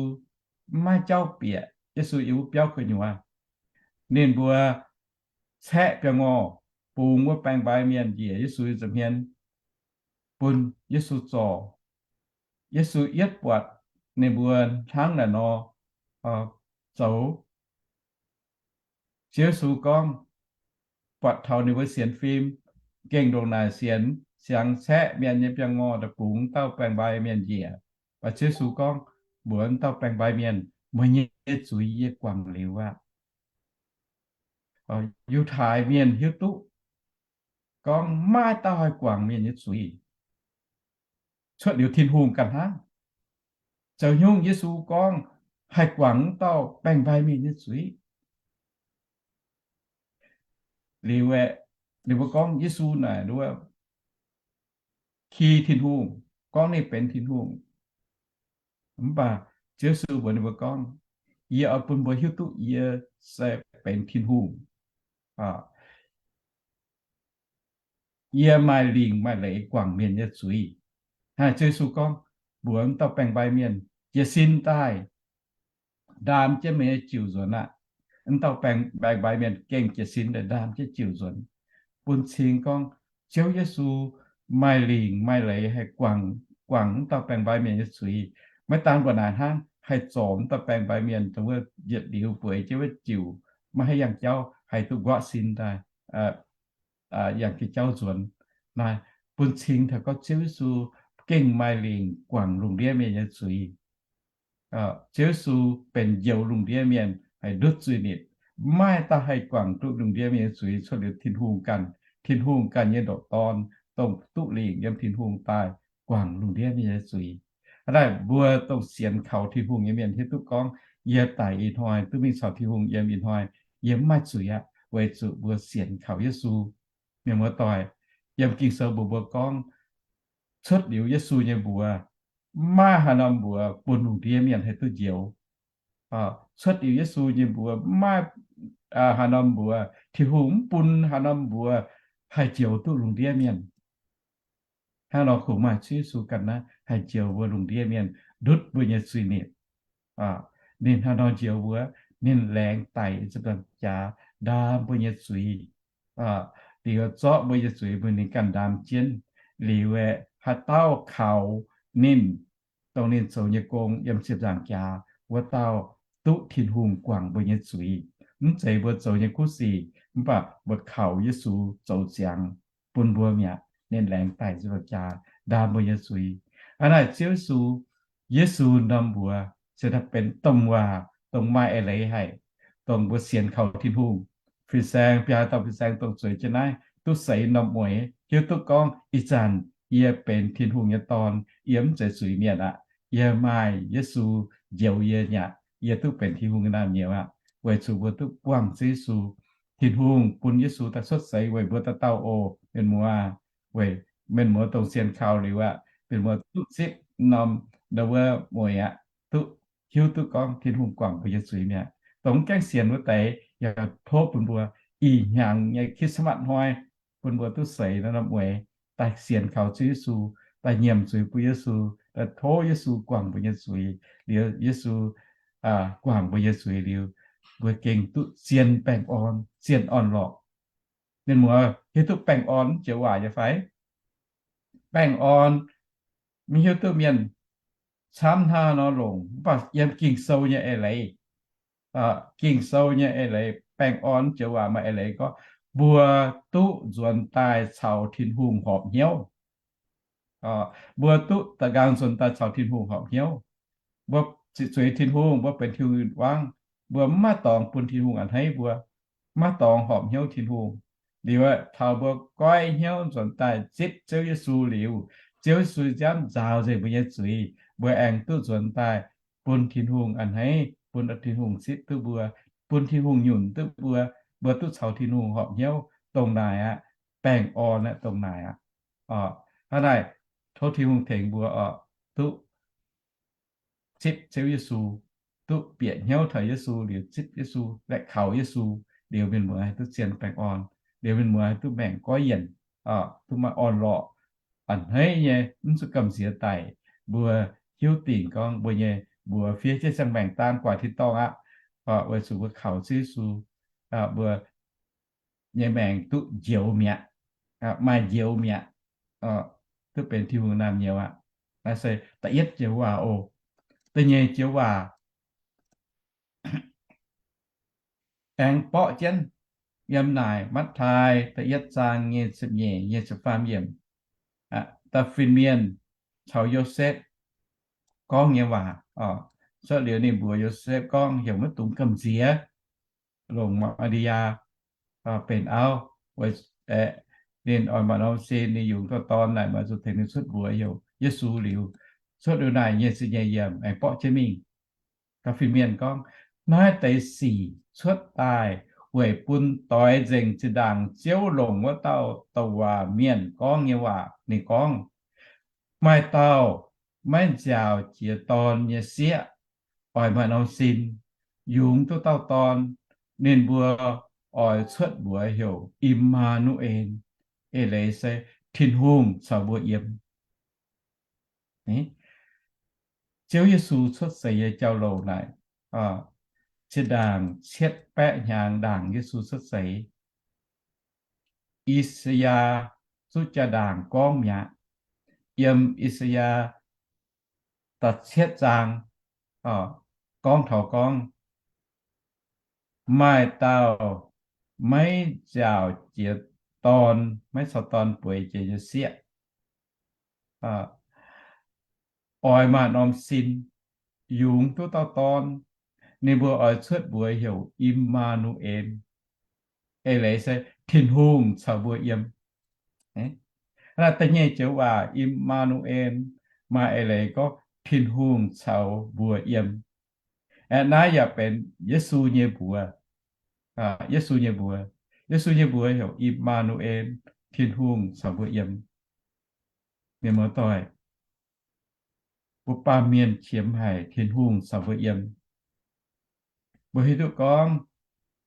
mv maaih jauv bieqc Yesu yiem wuov biauv gu'nyuoz. Ninh mbuo caeqv biauv-ngorh, bungx wuov baeng-mbai mienh njiec Yesu nyei nza'hmien, bun Yesu zorc. Yesu yietv buatc ninh mbuo hnangv naaic nor zoux, Ziouv Yesu gorngv, buatc taux ninh mbuo sienx fim, gengh ndongc naaic sienx, siangx caeqv mienh nyei biauv-ngorh daaih bungx dauh baeng-mbai mienh njiec. Mv baac Ziouv Yesu gorngv mbuox dauh baeng-mbai mienh, Meih nyei zuiz yie guangc liuz aqv. Yiutai mienh hiuv duqv gorngv maaih dauh haih guangc mienh nyei zuiz, cuotv liuz Tin-Hungh ganh hnangv. Zoux nyungc Yesu gorngv haih guangc wuov dauh baeng-mbai mienh nyei zuiz. Liuz aeqv, ninh mbuo gorngv Yesu naaic wuov ki Tin-Hungh, gorngv ninh benx Tin-Hungh. Mv baac Ziouv Yesu mbuox ninh mbuo gorngv, Yie oix bun mbuo hiuv duqv yie se benx Tin-Hungh. Yie maaih lingc maaih leiz guangc mienh nyei zuiz. Hnangv Ziouv Yesu gorngv, mbuox wuov dauh baeng-mbai mienh jiez sin daaih, ndaam jienv meih nyei jiuc nzuonx aqv. Wuov dauh baeng-mbai mienh gengh jiez sin daaih ndaam jienv jiuc nzuonx, bun cing gorngv Ziouv Yesu maaih lingc maaih leiz haih guangc, guangc wuov dauh baeng-mbai mienh nyei zuiz. Maiv daan mbuo naaic hnangv, haih zorc wuov dauh baeng-mbai mienh dongh wuov yietc liuz bueix jienv wuov jiuc, maiv haih yangh jauv, haih duqv nquaqv sin daaih, yangh jauv nzuonx. Naaiv bun cing taux gorngv Ziouv Yesu gengh maaih lingc guangc lungh ndiev mienh nyei zuiz. Ziouv Yesu benx njoux lungh ndiev mienh, haih ndutv zuiz-nipc. Maiv maaih dauh haih guangc duqv lungh ndiev mienh nyei zuiz cuotv liuz Tin-Hungh ganh. Tin-Hungh ganh nyei ndoqc Dorn, dongh duqv lingc yiem Tin-Hungh daaih, guangc lungh ndiev mienh nyei zuiz. Hnangv naaic mbuo dongh sienx kaux Tin-Hungh nyei mienh hiuv duqv gorngv, yie daic ih hnoi duqv mingh caux Tin-Hungh yiem ih hnoi, yie mv maaih zuiz aqv, weic zuqc mbuo sienx kaux Yesu. Mienh muoz-doic, yiem Ging-Sou mbuox mbuo gorngv, cuotv liuz Yesu nyei mbuox, maiv maaih haaix norm mbuox bun lungh ndiev mienh haih duqv njoux. Cuotv liuz Yesu nyei mbuox, maiv maaih haaix norm mbuox, Tin-Hungh mv bun haaix norm mbuox haih njoux duqv lungh ndiev mienh. Hnangv nor kungx maaih Ziouv Yesu ganh naaiv haih njoux mbuo lungh ndiev mienh, ndutv mbuo nyei zuiz-nipc. Ninh hnangv nor njoux mbuo, ninh laengz daic ziepc nzaangc jaax ndaam mbuo nyei zuiz. Liuz zorqv mbuo nyei zuiz mbuox ninh ganh ndaam jienv. Liuz aeqv, haaix dauh kaux ninh, dongh ninh zoux nyei gong yiem ziepc nzaangc jaax, wuov dauh duqv Tin-Hungh guangc mbuo nyei zuiz. Mv zeiz mbuo zoux nyei kuv sic, mv baac mbuo kaux Yesu zoux ziangx bun mbuo mi'aqv. Ninh laengz daic ziepc nzaangc jaax ndaam mbuo nyei zuiz. Hnangv naaic Ziouv Yesu, Yesu norm mbuox se daaih benx domh waac, dongh maaih eix leiz haic, dongh mbuo sienx kaux Tin-Hungh. Fin-saeng, biaa dauh fin-saeng dongh zueiz jienv naaiv duqv seix norm mueiz, hiuv duqv gorngv ih zanc yie benx Tin-Hungh nyei Dorn, yie mv zeiz zuiz-mienh aqv. Yie maaih Yesu njoux yie mi'aqv. Yie duqv benx Tin-Hungh nyei naamh nyouz aqv. Weic zuqc mbuo duqv buangh Ziouv Yesu, Tin-Hungh bun Yesu daaih cuotv seix weic mbuo dauh dauh oc, mienh muoz. Weic mienh muoz dongh sienx kaux liuz aqv, mienh muoz duqv zipv norm ndau wuov mueiz aqv, duqv hiuv duqv gorngv Tin-Hungh guangc mbuo nyei zuiz mi'aqv. Dongh mv gaengh sienx wuov deix yaac tov bun mbuo ih hnyangx nyei Christmas hnoi, bun mbuo duqv seix norm mueiz daaih sienx kaux Ziouv Yesu, daaih nyiemc zuiz bun Yesu, daaih tov Yesu guangc mbuo nyei zuiz. Liuz Yesu guangc mbuo nyei zuiz liuz, mbuo gengh duqv zien baengh orn, zien orn-lorqc. Mienh muoz, hiuv duqv baengh orn joux waac nyei fai? Baengh orn, mv hiuv duqv mienh camv hnangv haaix nor longc, mv baac yiem Ging-Sou nyei eix leiz, Ging-Sou nyei eix leiz, baengh orn joux waac maaih eix leiz gorngv, mbuo duqv nzuonx daaih caux Tin-Hungh horpc hnyouv. Mbuo duqv da'nqaang nzuonx daaih caux Tin-Hungh horpc hnyouv. Mbuo zuqc zueiz Tin-Hungh, mbuo benx Tin-Hungh nyei wangv, mbuo maiv maaih dorngx bun Tin-Hungh a'hneiv mbuo, maiv maaih dorngx horpc hnyouv Tin-Hungh. Liuz aeqv, taux mbuo goiv hnyouv nzuonx daaih zipv Ziouv Yesu liuz, Ziouv Yesu nziaamv nzaaux nzengc mbuo nyei zuiz, mbuo aengx duqv nzuonx daaih bun Tin-Hungh a'hneiv, bun Tin-Hungh zipv duqv mbuo, bun Tin-Hungh nyunc duqv mbuo, mbuo duqv caux Tin-Hungh horpc hnyouv dongh naaic aqv. Baengh orn aqv, dongh naaic aqv. Hnangv naaic, tov Tin-Hungh tengx mbuo oc, duqv zipv Ziouv Yesu, duqv bieqc hnyouv taux Yesu liuz zipv Yesu, laeqc kaux Yesu, liuz mienh muoz haih duqv zien baengh orn, liuz mienh muoz haih duqv maengc goiv yienc, duqv maaih orn-lorqc, a'hneiv nyei, mv zuqc gamh nziex daic. Mbuo hiuv dingc gorngv mbuo nyei, mbuo fiev jienv ziangh maengc daan guaax tin-dorngh aqv, weic zuqc mbuo kaux Ziouv Yesu, mbuo nyei maengc duqv njoux mi'aqv, maaih njoux mi'aqv, duqv benx Tin-Hungh naamh nyouz aqv. Naaiv se da'yietv joux waac oc. Da'nyeic joux waac aengx borqv jienv yiem naaic Matv^taai da'yietv zaang nyic ziepc nyeic, nyic ziepc faam yiemc, da'fin mienh caux Yosepv gorngv nyei waac. Cuotv liuz ninh mbuox Yosepv gorngv heuc maiv dungx gamh nziex, longc Maa^li^yaa benx auv, weic ninh oix maaih norm sin, ninh yungz duqv dorn naaic, maaih zuqc tengx ninh cuotv mbuox heuc Yesu liuz. Cuotv liuz naaic nyic ziepc nyeic yiemc aengx borqv jienv mingh. Da'fin mienh gorngv, naaiv deix sic cuotv daaih weic bun doix nzengc zinh ndaangc Ziouv longc wuov dauh douc waac mienh gorngv nyei waac. Ninh gorngv, maaih dauh maiv nziaauc jiex dorn nyei sieqv oix maaih norm sin, yungz duqv dauh dorn, ninh mbuo oix cuotv mbuox heuc I^maa^nu^en. Eix leiz se Tin-Hungh caux mbuo yiem. Ziouv Yesu cuotv seix nyei jauv-louc naaic, zinh ndaangc cietv baeqv hnyangx ndaangc Yesu cuotv seix, I^saa^yaa zuqv jaa-ndaangc gorngv mi'aqv. Yiem I^saa^yaa da'cietv zaang gorngv taux gorngv, maaih dauh maiv nziaauc jiex dorn, maiv caux dorn bueix jiex nyei sieqv, oix maaih norm sin, yungz duqv dauh dorn. Ninh mbuo oix cuotv mbuox heuc I^maa^nu^en. Eix leiz se Tin-Hungh caux mbuo yiem. Da'nyeic joux waac I^maa^nu^en maaih eix leiz gorngv Tin-Hungh caux mbuo yiem. Aeqv, naaiv yaac benx Yesu nyei mbuox. Yesu nyei mbuox, Yesu nyei mbuox heuc I^maa^nu^en, Tin-Hungh caux mbuo yiem. Mienh muoz-doic, mbuo baamh mienh qiemx haic Tin-Hungh caux mbuo yiem. Mbuo hiuv duqv gorngv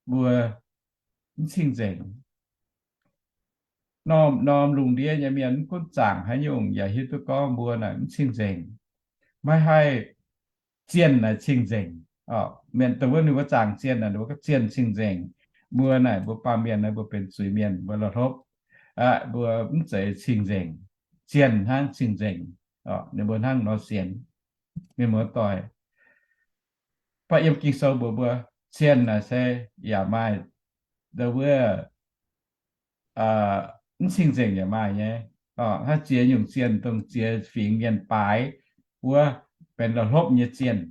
mbuo mv cing-nzengc. Norm-norm lungh ndiev nyei mienh mv gunv zaangc haaix nyungc yaac hiuv duqv gorngv mbuo naaic mv cing-nzengc. Maiv haih zienh naaic cing-nzengc. Mienh dongh wuov ninh mbuo zaangc zienh naaic, ninh mbuo gorngv zienh cing-nzengc. Mbuo naaic mbuo baamh mienh naaic mbuo benx zuiz-mienh, mbuo la'hlopv, mbuo mv zeiz cing-nzengc. Zienh hnangv cing-nzengc. Ninh mbuo hnangv nor sienx. Mienh muoz-doic, mv baac yiem Ging-Sou mbuox mbuo, zienh naaic se yaac maaih, wuov, mv cing-nzengc yaac maaih nyei. Hnangv ziex nyungc zienh, dongh ziex fingx mienh baaix wuov, benx la'hlopv nyei zienh.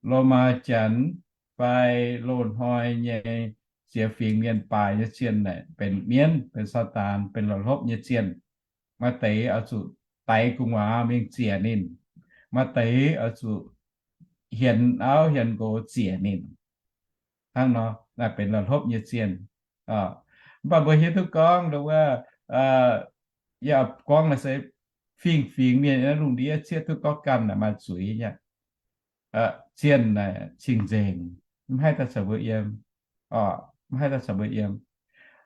Lomaa Janx fai loz-hnoi nyei ziex fingx mienh baaix nyei zienh naaic benx mienv, benx Saadaan, benx la'hlopv nyei zienh. Maaih deix oix zuqc daix gu'nguaaz mingh ziec ninh. Maaih deix oix zuqc hienx auv hienx nqox ziec ninh. Hnangv nor, naaiv benx la'hlopv nyei zienh. Mv baac mbuo hiuv duqv gorngv wuov, yaac gorngv naaic se fingx-fingx mienh naaiv lungh ndiev cieqv duqv gorngv ganh naaic maaih zuiz nyei. Zienh naaic cing-nzengc, mv haih daaih caux mbuo yiem. Mv haih daaih caux mbuo yiem.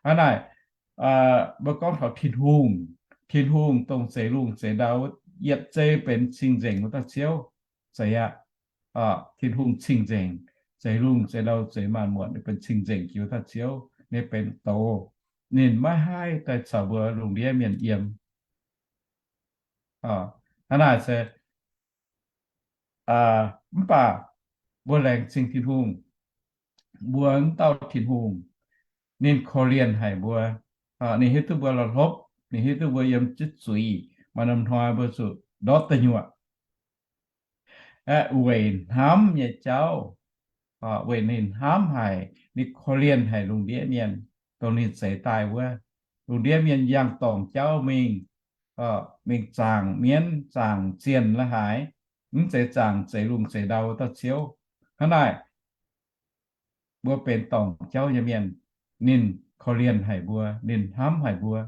Hnangv naaic, mbuo gorngv taux Tin-Hungh, Tin-Hungh dongh zeix lungh zeix ndau, yietc zei benx cing-nzengc wuov dauh Ziouv. Zeiz aqv. Tin-Hungh cing-nzengc, zeix lungh zeix ndau zeix maanc muotc, ninh benx cing-nzengc jiex wuov dauh Ziouv, ninh benx doz. Ninh maiv haih daaih caux mbuo lungh ndiev mienh yiem. Hnangv naaic se, mv baac mbuo laengz zingh Tin-Hungh, mbuo wuov dauh Tin-Hungh, Ninh korv-lienh haic mbuo. Ninh hiuv duqv mbuo la'hlopv, ninh hiuv duqv mbuo yiem jienv zuiz, maaih norm hnoi mbuo zuqc ndortv deic nyuoqc. Aeqv, weic hnamv nyei jauv, weic ninh hnamv haic, ninh korv-lienh haic lungh ndiev mienh, dongh ninh zeix daaih wuov. Lungh ndiev mienh yangh dorngc jauv mingh, mingh zaangc mienv zaangc zienh la'haaix, mv zeiz zaangc zeix lungh zeix ndau dauh Ziouv. Hnangv naaic, mbuo benx dorngc jauv nyei mienh, ninh korv-lienh haic mbuo, ninh hnamv haic mbuo.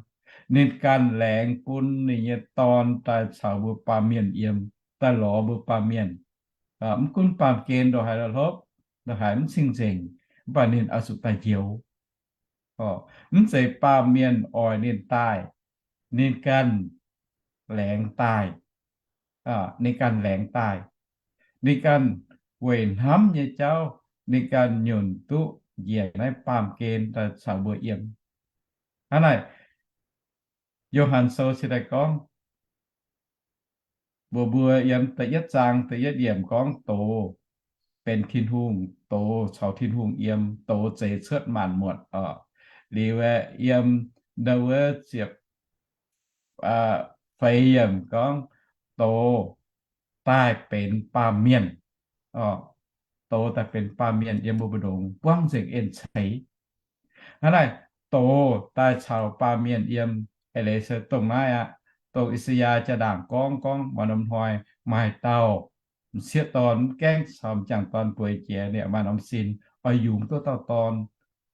Ninh ganh laengz bun ninh nyei Dorn daaih caux mbuo baamh mienh yiem, daaih lorz mbuo baamh mienh. Mv gunv baamh gen ndongc haaix la'hlopv, ndongc haaix mv cing-nzengc, mv baac ninh oix zuqc daaih njoux. Mv zeiz baamh mienh oix ninh daaih, ninh ganh laengz daaih. Ninh ganh laengz daaih. Ninh ganh weic hnamv nyei jauv, ninh ganh nyunc duqv njiec naaiv baamh gen daaih caux mbuo yiem. Hnangv naaic, Yo^han Sou se daaih gorngv, mbuox mbuo yiem da'yietv zaang da'yietv yiemc gorngv, Doz benx Tin-Hungh, Doz caux Tin-Hungh yiem, Doz zeix cuotv maanc muotc oc. Liuz aeqv, yiem ndau wuov ziepc feix yiemc gorngv, Doz daaih benx baamh mienh. Doz daaih benx baamh mienh yiem mbuo mbu'ndongx buangv nzengc en ceix. Hnangv naaic, Doz daaih caux baamh mienh yiem, eix leiz se dongh naaiv aqv. Dongh I^saa^yaa jaa-ndaangc gorngv, gorngv maaih norm hnoi maaih dauh m'sieqv dorn mv gaengh caux m'jangc dorn bueix jiex, ninh maaih norm sin oix yungz duqv dauh dorn,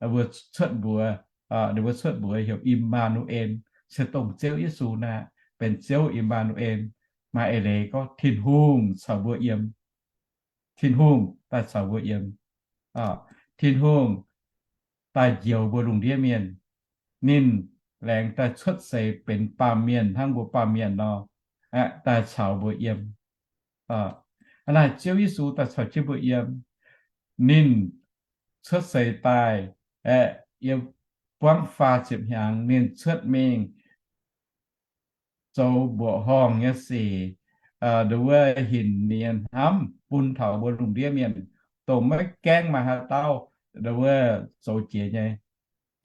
mbuo cuotv mbuox, ninh mbuo cuotv mbuox heuc Im^maa^nu^en, se dongh Ziouv Yesu naaiv, benx Ziouv Im^maa^nu^en. Maaih eix leiz gorngv Tin-Hungh caux mbuo yiem. Tin-Hungh daaih caux mbuo yiem. Tin-Hungh daaih njoux mbuo lungh ndiev mienh. Ninh laengz daaih cuotv seix benx baamh mienh hnangv mbuo baamh mienh nor, aeqv, daaih caux mbuo yiem. Hnangv naaic Ziouv Yesu daaih caux jienv mbuo yiem. Ninh cuotv seix daaih, aeqv, yiem buangv faah ziepc hnyangx ninh cuotv mingh zoux mbuoqc horngh nyei sic, nduov wuov hinc ninh nyei hnamv bun taux mbuo lungh ndiev mienh, dongh maiv gaengh maaih haaix dauh nduov wuov zoux jiex nyei,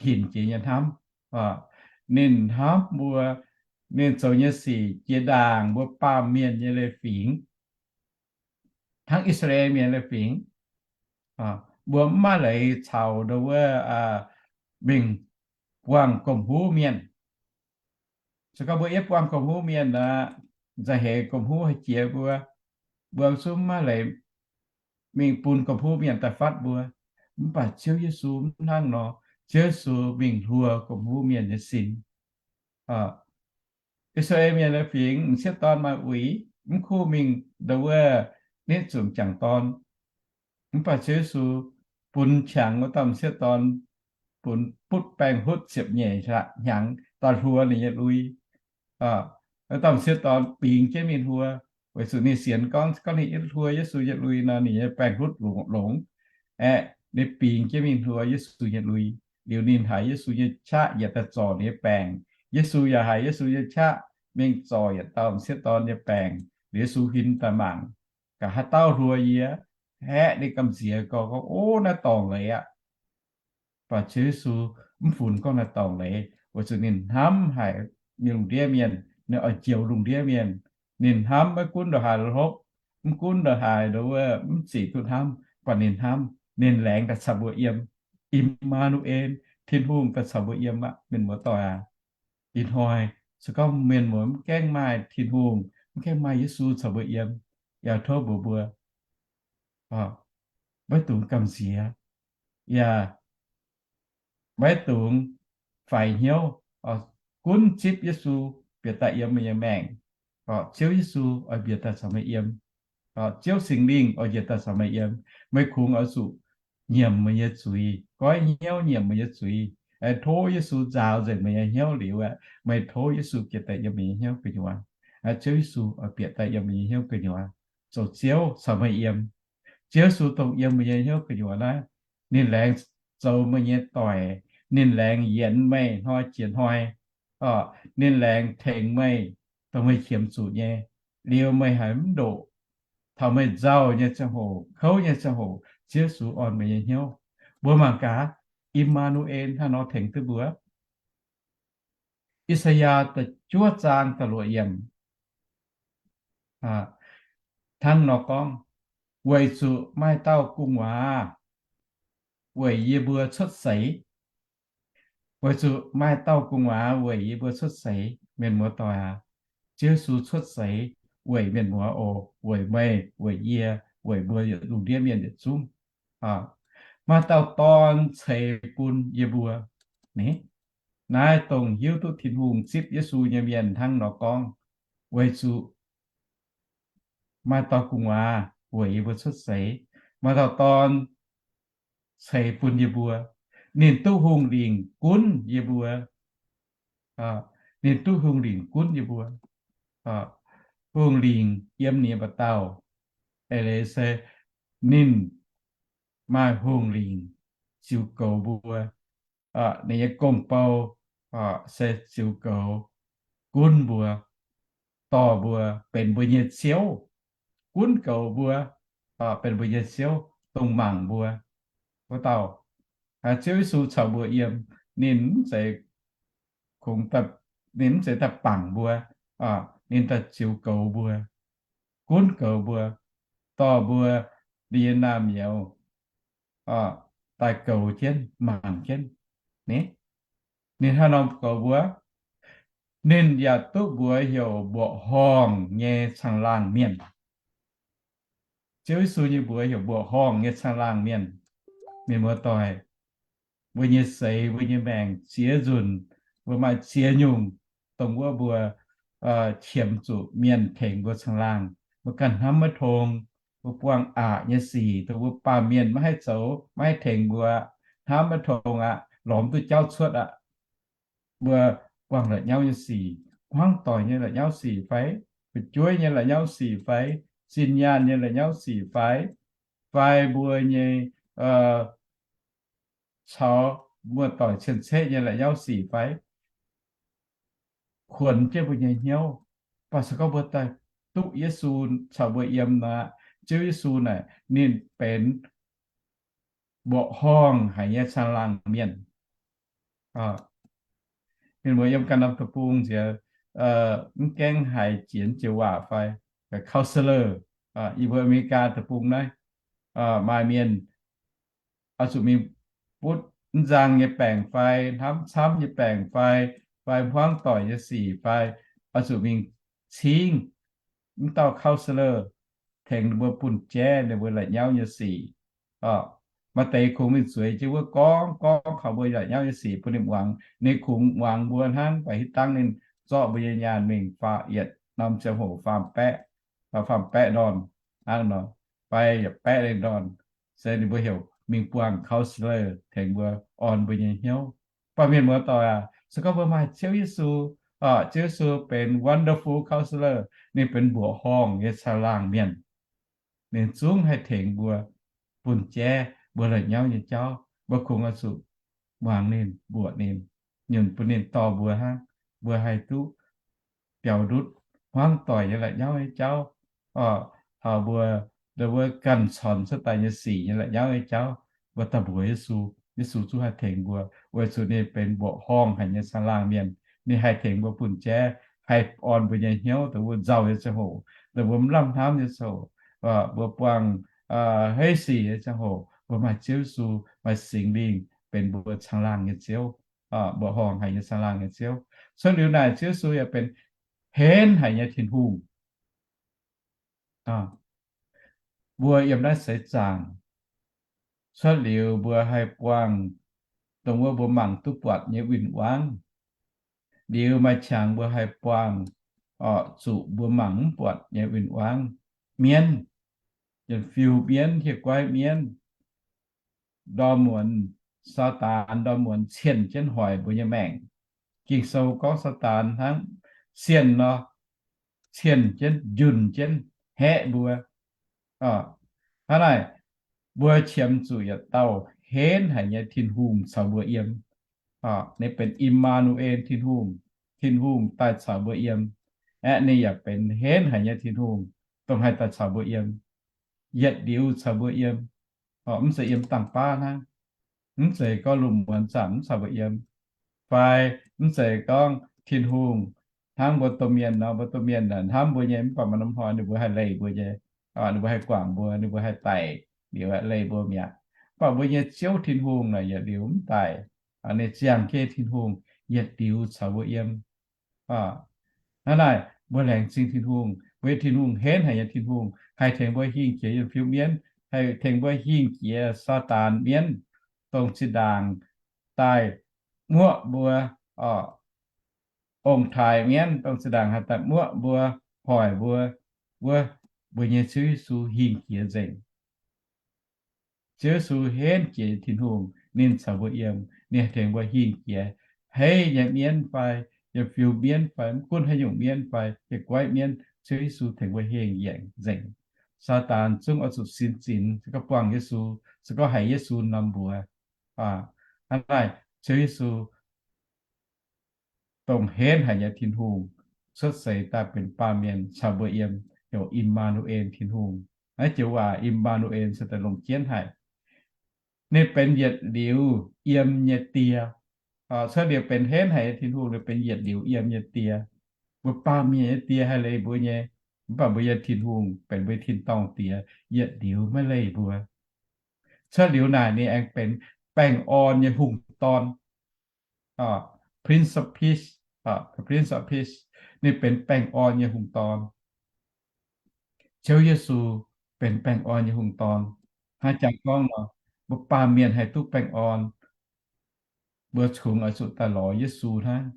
hinc jiex nyei hnamv. Ninh hnamv mbuo, ninh zoux nyei sic jiex ndaangc mbuo baamh mienh nyei leiz-fingx, hnangv I^saa^laa^en Mienh leiz-fingx. Mbuo mv maaih leiz caux nduov wuov mingh buangh gomh huv mienh. Se gorngv mbuo yie buangh gomh huv mienh aqv, nzauh heix gomh huv haih jiex mbuo, mbuo zungv mv maaih leiz mingh bun gomh huv mienh daaih fatv mbuo. Mv baac Ziouv Yesu mv hnangv nor. Ziouv Yesu mingh hluo gomh huv mienh nyei sin. I^saa^laa^en Mienh nyei fingx, m'sieqv dorn maaih uix, mv kuv mingh nduov wuov nitv zuqc m'jangc dorn. Mv baac Ziouv Yesu bun qangx wuov dauh m'sieqv dorn, bun butv baengh hutv ziepc nyeic hnyangx daaih hluo ninh nyei lui. Wuov dauh m'sieqv dorn bingx jienv mingh hluo, weic zuqc ninh sienx gorngv, gorngv ninh hluo Yesu nyei lui nor, ninh nyei baengh hutv longx, longx. Aeqv, ninh bingx jienv mingh hluo Yesu nyei lui. Liuz ninh haiz Yesu nyei qaqv yietc daaih zorc ninh nyei baengc. Yesu yaac haiz Yesu nyei qaqv mingh zorc yietc dauh m'sieqv dorn nyei baengc. Liuz Yesu huin daaih mangc, nqa'haav dauh hluo yie? Haeqv ninh gamh nziex gorngv, gorngv, Ov, naaiv dorngc leiz aqv. Mv baac Ziouv Yesu mv funx gorngv naaiv dorngc leiz, weic zuqc ninh hnamv haic ninh lungh ndiev mienh, ninh oix njoux lungh ndiev mienh. Ninh hnamv maiv gunv ndongc haaix hlopv, mv gunv ndongc haaix nduov wuov mv zic duqv hnamv, mv baac ninh hnamv, ninh laengz daaih caux mbuo yiem. Im^maa^nu^en, Tin-Hungh daaih caux mbuo yiem aqv, mienh muoz-doic aac. Ih hnoi se gorngv mienh muoz mv gaengh maaih Tin-Hungh, mv gaengh maaih Yesu caux mbuo yiem, yaac tov mbuox mbuo, maiv dungx gamh nziex, yaac maiv dungx faix hnyouv. Gunv zipv Yesu bieqc daaih yiem meih nyei maengc. Ziouv Yesu oix bieqc daaih caux meih yiem. Ziouv Singx Lingh oix bieqc daaih caux meih yiem. Meih kungx oix zuqc nyiemc meih nyei zuiz, goiv hnyouv nyiemc meih nyei zuiz, tov Yesu nzaaux nzengc meih nyei hnyouv liuz aeqv, meih tov Yesu bieqc daaih yiem meih nyei hnyouv gu'nyuoz. Ziouv Yesu oix bieqc daaih yiem meih nyei hnyouv gu'nyuoz, zoux Ziouv caux meih yiem. Ziouv Yesu dongh yiem meih nyei hnyouv gu'nyuoz naaiv, ninh laengz zoux meih nyei doic, ninh laengz yienx meih hnoi jiex hnoi, ninh laengz tengx meih, dongh meih qiemx zuqc nyei. Liuz meih haiz mv ndoqc, taux meih nzauh nyei ziangh hoc, kouv nyei ziangh hoc, Ziouv Yesu orn meih nyei hnyouv. Mbuo mangc gaax, I^maa^nu^en hnangv nor tengx duqv mbuo. I^saa^yaa da'juov zaang da'luoqc yiemc hnangv nor gorngv, weic zuqc maaih dauh gu'nguaaz weic yie mbuo cuotv seix. Weic zuqc maaih dauh gu'nguaaz weic yie mbuo cuotv seix. Mienh muoz-doic aac, Ziouv Yesu cuotv seix weic mienh muoz oc, weic meih, weic yie, weic mbuo yietc lungh ndiev mienh yietc zungv. Maaih dauh dorn ceix bun yie mbuo. Naaiv dongh hiuv duqv Tin-Hungh zipv Yesu nyei mienh hnangv nor gorngv, weic zuqc maaih dauh gu'nguaaz weic yie mbuo cuotv seix, maaih dauh dorn ceix bun yie mbuo. Ninh duqv hungh lingc gunv yie mbuo. Ninh duqv hungh lingc gunv yie mbuo. Hungh lingc yiem ninh nyei mba'dauh. Eix leiz se ninh maaih hungh lingc ziux goux mbuo. Ninh nyei gong-bou se ziux goux, gunv mbuo, dorh mbuo benx mbuo nyei Ziouv, gunv goux mbuo, benx mbuo nyei Ziouv, dongh mangc mbuo wuov dauh. Ziouv Yesu caux mbuo yiem, ninh mv zeiz kungx, ninh mv zeiz daaih bangc mbuo, ninh daaih ziux goux mbuo, gunv goux mbuo, dorh mbuo, ninh nyei naamh nyouz daaih goux jienv, mangc jienv. Ninh hnangv nor goux mbuo, ninh yaac duqv mbuox heuc mbuoqc horngh nyei caangh laangh mienh. Ziouv Yesu nyei mbuox heuc mbuoqc horngh nyei caangh laangh mienh. Mienh muoz-doic, mbuo nyei seix, mbuo nyei maengc ziex nzunc, mbuo maaih ziex nyungc, dongh wuov mbuo qiemx zuqc mienh tengx mbuo caangh laangh. Mbuo ganh hnamv maiv tong, mbuo buangh aqc nyei sic, dongh mbuo baamh mienh maiv haih zoux, maiv haih tengx mbuo, hnamv maiv tong aqv, lorz mv duqv jauv cuotv aqv. Mbuo buangh la'nyauv nyei sic, hmuangv doic nyei la'nyauv sic fai, fu'jueiv nyei la'nyauv sic fai, zinh nyaanh nyei la'nyauv sic fai, fai mbuo nyei caux muoz-doic cien-ceqv nyei la'nyauv sic fai, kuonx jienv mbuo nyei hnyouv. Mv baac se gorngv mbuo daaih duqv Yesu caux mbuo yiem nor, Ziouv Yesu naaic ninh benx mbuoqc horngh haic nyei caangh laangh mienh. Ninh mbuo yiem ganh norm deic-bung nziex, mv gaengh haiz jiex joux waac fai, counselor, yie mbuo America deic-bung naaiv, maaih mienh oix zuqc mingh butv mv nzang nyei baengc fai, hnamv camv nyei baengc fai, fai hmuangv doic nyei sic fai, oix zuqc mingh cingv mv dauh counselor tengx ninh mbuo bun jaiv ninh mbuo la'nyauv nyei sic. Maaih deix kungx mingh zueiz jienv wuov gorngv gorngv kaux mbuo la'nyauv nyei sic bun ninh muangx. Ninh kungx muangx mbuo hnangv, mv baac hitv dangv ninh zorqv mbuo nyei nyaanh mingh faam, yietc norm ziangh hoc faam baeqv, faam baeqv ndorn hnangv nor, fai yietc baeqv lengh ndorn, se ninh mbuo heuc mingh buangh counselor tengx mbuo orn mbuo nyei hnyouv. Mv baac mienh muoz-doic aac, se gorngv mbuo maaih Ziouv Yesu, Ziouv Yesu benx wonderful counselor, ninh benx mbuoqc horngh nyei caangh laangh mienh. Ninh zungv haih tengx mbuo bun jaiv mbuo la'nyauv nyei jauv. Mbuo kungx oix zuqc muangx ninh, mbuoqc ninh, nyunc bun ninh dorh mbuo hnangv, mbuo haih duqv biaux ndutv hmuangv doic nyei la'nyauv nyei jauv. Taux mbuo, mbuo ganh caux cuotv daaih nyei sic nyei la'nyauv nyei jauv, mbuo daaih mbuox Yesu, Yesu zungv haih tengx mbuo, weic zuqc ninh benx mbuoqc horngh haic nyei caangh laangh mienh. Ninh haih tengx mbuo bun jaiv, haih orn mbuo nyei hnyouv dongh mbuo nzauh nyei ziangh hoc, dongh mbuo mv lamh hnamv nyei ziangh hoc, mbuo buangh heiv sic nyei ziangh hoc, mbuo maaih Ziouv Yesu, maaih Singx Lingh benx mbuo caangh laangh nyei Ziouv, mbuoqc horngh haic nyei caangh laangh nyei Ziouv. Cuotv liuz naaic Ziouv Yesu yaac benx henv haic nyei Tin-Hungh. Mbuo yiem naaiv seix zaangc cuotv liuz mbuo haih buangh dongh wuov mbuo mangc duqv buatc nyei win-wangv. Liuz maaih qangx mbuo haih buangh zuqc mbuo mangc mv buatc nyei win-wangv. Mienv, yietc fiuv mienv, hieh guaiv mienv, ndorm muonz Saadaan ndorm muonz cienh jienv hoic mbuo nyei maengc. Ging-Sou gorngv Saadaan hnangv cienh nor, cienh jienv, njunh jienv, haeqv mbuo. Hnangv naaic, mbuo qiemx zuqc yietc dauh henv haic nyei Tin-Hungh caux mbuo yiem. Ninh benx I^maa^nu^en, Tin-Hungh, Tin-Hungh daaih caux mbuo yiem. Aeqv, ninh yaac benx henv haic nyei Tin-Hungh, dongh haih daaih caux mbuo yiem, yietc liuz caux mbuo yiem, mv zeiz yiem dangh baav hnangv. Mv zeiz gorngv lungh muonz zanc mv caux mbuo yiem, fai mv zeiz gorngv Tin-Hungh hnamv mbuo domh mienh nor, mbuo domh mienh hnamv mbuo nyei, mv baac maaih norm hnoi ninh mbuo haih leih mbuo nyei, ninh mbuo haih guangc mbuo, ninh mbuo haih daic liuz leih mbuo mi'aqv. Mv baac mbuo nyei Ziouv Tin-Hungh naaic yietc liuz mv daic. Ninh ziangh jienv Tin-Hungh yietc liuz caux mbuo yiem. Hnangv naaic mbuo laengz zingh Tin-Hungh, mbuo nyei Tin-Hungh henv haic nyei Tin-Hungh, haih tengx mbuo hingh jiex yiem fiuv mienv, haih tengx mbuo hingh jiex Saadaan mienv, dongh zinh ndaangc daaih muoqv mbuo, ong-taaix mienv, dongh zinh ndaangc haih daaih muoqv mbuo, hoic mbuo, wuov, mbuo nyei Ziouv Yesu hingh jiex nzengc. Ziouv Yesu henv jiex Tin-Hungh, ninh caux mbuo yiem, ninh tengx mbuo hingh jiex. Heiv nyei mienv fai, yiem fiuv mienv fai, mv gunv haaix nyungc mienv fai, hieh guaiv mienv, Ziouv Yesu tengx mbuo hingh jiex nzengc. Saadaan zungv oix zuqc sin zinx, se gorngv buangh Yesu, se gorngv haiz Yesu norm mbuox. Hnangv naaic Ziouv Yesu dongh henv haic nyei Tin-Hungh cuotv seix daaih benx baamh mienh caux mbuo yiem, heuc Im^maa^nu^en Tin-Hungh. Naaiv joux waac Im^maa^nu^en se daaih longc jienv haic. Ninh benx yietc liuz yiem nyei Die. Cuotv liuz benx henv haic nyei Tin-Hungh, ninh benx yietc liuz yiem nyei Die. Mbuo baamh mienh nyei die haih leih mbuo nyei, mv baac mbuo nyei Tin-Hungh benx mbuo tin-dorngh Die, yietc liuz maiv leih mbuo. Cuotv liuz naaic ninh aengx benx baengh orn nyei hungh dorn. Prince of Peace, Prince of Peace, ninh benx baengh orn nyei hungh dorn. Ziouv Yesu benx baengh orn nyei hungh dorn. Hnangv jangx gorngv nor, mbuo baamh mienh haih duqv baengh orn, mbuo cungx oix zuqc daaih lorz Yesu hnangv.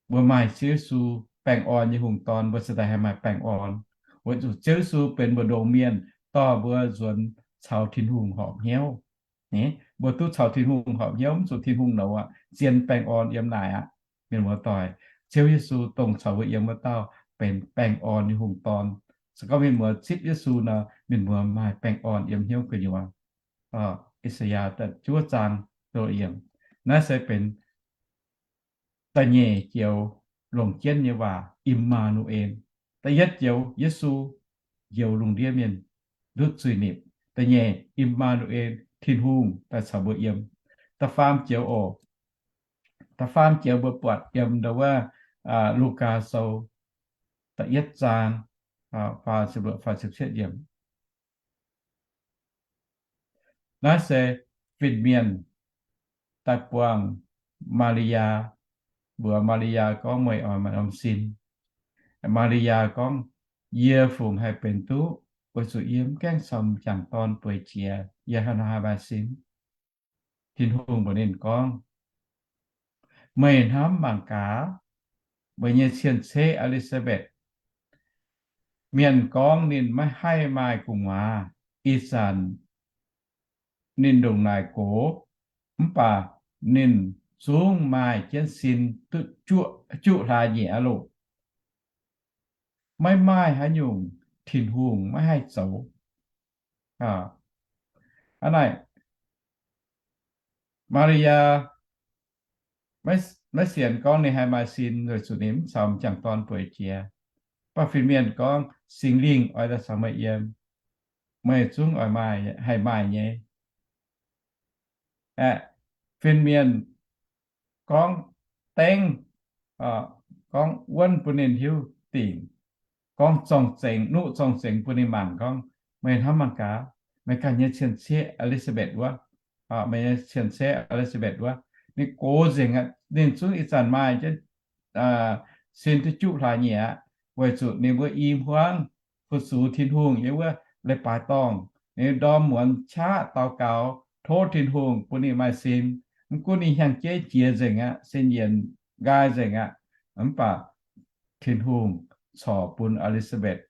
Mbuo maaih Ziouv Yesu baengh orn nyei hungh dorn, mbuo ziouc daaih haih maaih baengh orn. Weic zuqc Ziouv Yesu benx mbu'ndongx mienh, dorh mbuo nzuonx caux Tin-Hungh horpc hnyouv. Mbuo duqv caux Tin-Hungh horpc hnyouv, mv zuqc Tin-Hungh nouz aqv, zien baengh orn yiem naaic aqv. Mienh muoz-doic, Ziouv Yesu dongh caux mbuo yiem wuov dauh benx baengh orn nyei hungh dorn. Se gorngv mienh muoz zipv Yesu nor, mienh muoz maaih baengh orn yiem hnyouv gu'nyuoz. I^saa^yaa da'juov zaang, naaiv se benx da'nyeic joux longc jienv nyei waac, Im^maa^nu^en. Da'yietv joux Yesu njoux lungh ndiev mienh, ndutv zuiz-nipc. Da'nyeic Im^maa^nu^en, Tin-Hungh daaih caux mbuo yiem. Da'faam joux oc, da'faam joux mbuo buatc yiem ndau wuov Lugaa Sou da'yietv zaang, faah ziepc luoqc, faah ziepc cietv yiemc. Naaiv se fin-mienh daaih buangh Maa^li^yaa, mbuox Maa^li^yaa gorngv, Meih oix maaih norm sin? Maa^li^yaa gorngv, Yie fungc haih benx duqv, weic zuqc yie mv gaengh caux m'jangc dorn bueix jiex, yie haaix nor haih maaih sin? Tin-Hungh mbuox ninh gorngv, Meih hnamv mangc gaax, meih nyei cien-ceqv E^li^saa^mbetc, mienh gorngv ninh maiv haih maaih gu'nguaaz. Ih zanc ninh ndongc naaic gox, mv baac ninh zungv maaih jienv sin duqv juqv hlaax nyieqc aqv loh. Maiv maaih haaix nyungc Tin-Hungh maiv haih zoux. Hnangv naaic, Maa^li^yaa maiv sienx gorngv ninh haih maaih sin weic zuqc ninh mv caux m'jangc dorn bueix jiex. Mv baac fin-mienh gorngv, Singx Lingh oix daaih caux meih yiem, meih zungv oix haih maaih nyei. Aeqv, fin-mienh gorngv dengv, gorngv wuonv bun ninh hiuv dingc, gorngv zorng-zengx, nuqv zorng-zengx bun ninh mangc gorngv, Meih hnamv mangc gaax, meih ganh nyei cien-ceqv E^li^saa^mbetc wuov, meih nyei cien-ceqv E^li^saa^mbetc wuov, ninh gox nzengc aqv. Ninh zungv ih zanc maaih jienv sin duqv juqv hlaax nyieqc aqv, weic zuqc ninh mbuo i hmuangv fu-sux Tin-Hungh yiem wuov leiz-baaix dorngh. Ninh ndorm muonz qaqv daux gaux tov Tin-Hungh bun ninh maaih sin. Mv gunv ninh hiaang-jeiv jiex nzengc aqv, sin yienc nqaai nzengc aqv, mv baac Tin-Hungh corc bun E^li^saa^mbetc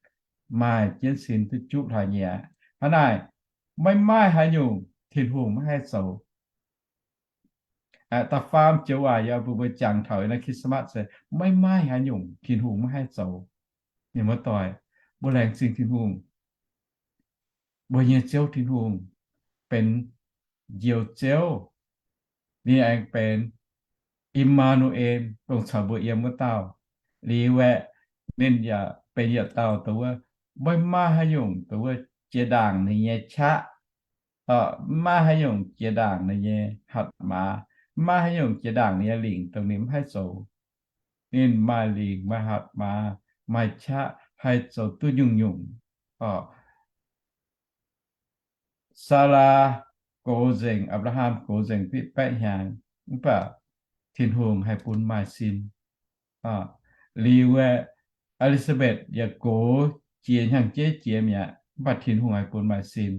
maaih jienv sin duqv juqv hlaax nyieqc aqv. Hnangv naaic, maiv maaih haaix nyungc Tin-Hungh maiv haih zoux. Da'faam joux waac yaac bun mbuo jangx taux naaiv Christmas se maiv maaih haaix nyungc Tin-Hungh maiv haih zoux. Mienh muoz-doic, mbuo laengz zingh Tin-Hungh. Mbuo nyei Ziouv Tin-Hungh benx Njoux Ziouv. Ninh aengx benx I^maa^nu^en, dongh caux mbuo yiem wuov dauh. Liuz aeqv, ninh yaac benx yietc dauh dongh wuov maiv maaih haaix nyungc dongh wuov jiex ndaangc ninh nyei qaqv, maiv maaih haaix nyungc jiex ndaangc ninh nyei hatc maaz, maiv maaih haaix nyungc jiex ndaangc ninh nyei lingc dongh ninh mv haih zoux. Ninh maaih lingc, maaih hatc maaz, maaih qaqv, haih zoux duqv nyungc-nyungc. Saalaa gox nzengc, Apc^laa^ham gox nzengc diqv baeqv hnyangx, mv baac Tin-Hungh haih bun maaih sin. Liuz, E^li^saa^mbetc yaac gox jiex hnyangx-jeiv jiex mi'aqv, mv baac Tin-Hungh haih bun maaih sin.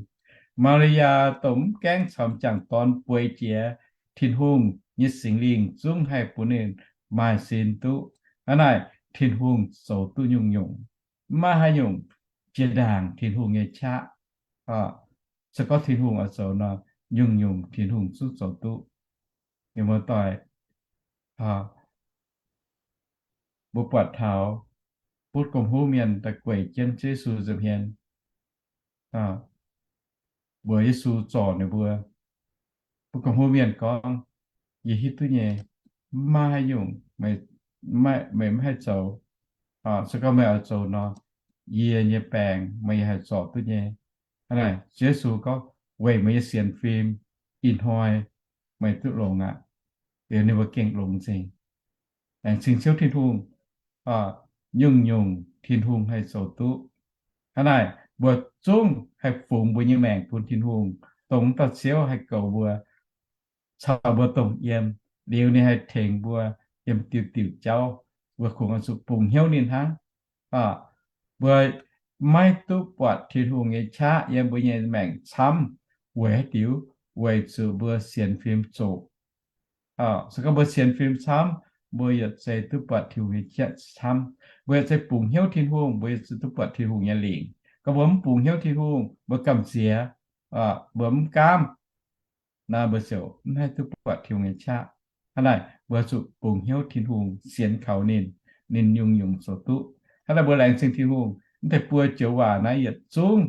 Maa^li^yaa dongh mv gaengh caux m'jangc dorn bueix jiex, Tin-Hungh nyei Singx Lingh zungv haih bun ninh maaih sin duqv. Hnangv naaic, Tin-Hungh zoux duqv nyungc-nyungc. Maiv maaih haaix nyungc jiex ndaangc Tin-Hungh nyei qaqv. Se gorngv Tin-Hungh oix zoux nor, nyungc-nyungc Tin-Hungh zungv zoux duqv. Mienh muoz-doic, mbuo buatc taux butv gomh huv mienh daaih gueic jienv Yesu nza'hmien, mbuox Yesu zorc ninh mbuo. Butv gomh huv mienh gorngv, Yie hiuv duqv nyei, maiv maaih haaix nyungc meih mv haih zoux. Se gorngv meih oix zoux nor, yie nyei baengc meih haih zorc duqv nyei. Hnangv naaic, Yesu gorngv, Weic meih nyei sienx fim, ih hnoi meih duqv longx aqv. Liuz ninh mbuo gengh longx nzengc. Laengz zingh Ziouv Tin-Hungh, nyungc-nyungc Tin-Hungh haih zoux duqv. Hnangv naaic, mbuo zungv haih fungx mbuo nyei maengc bun Tin-Hungh, dongh dauh Ziouv haih goux mbuo, caux mbuo dongh yiem, liuz ninh haih tengx mbuo yiem diuh diuh jauv. Mbuo kungx oix zuqc bungx hnyouv ninh hnangv. Mbuo maiv duqv buatc Tin-Hungh nyei qaqv yiem mbuo nyei maengc camv weic haaix diuc? Weic zuqc mbuo sienx fim zoqc. Se gorngv mbuo sienx fim camv, mbuo yietc zei duqv buatc Tin-Hungh nyei qaqv camv. Mbuo yietc zei bungx hnyouv Tin-Hungh, mbuo yietc zei duqv buatc Tin-Hungh nyei lingc. Gorngv mbuo mv bungx hnyouv Tin-Hungh, mbuo gamh nziex, mbuo mv gaamv, naaiv mbuo ziouc mv haih duqv buatc Tin-Hungh nyei qaqv. Hnangv naaic, mbuo zuqc bungx hnyouv Tin-Hungh, sienx kaux ninh, ninh nyungc-nyungc zoux duqv. Hnangv naaic, mbuo laengz zingh Tin-Hungh, mv deix buo joux waac naaiv yietc zungv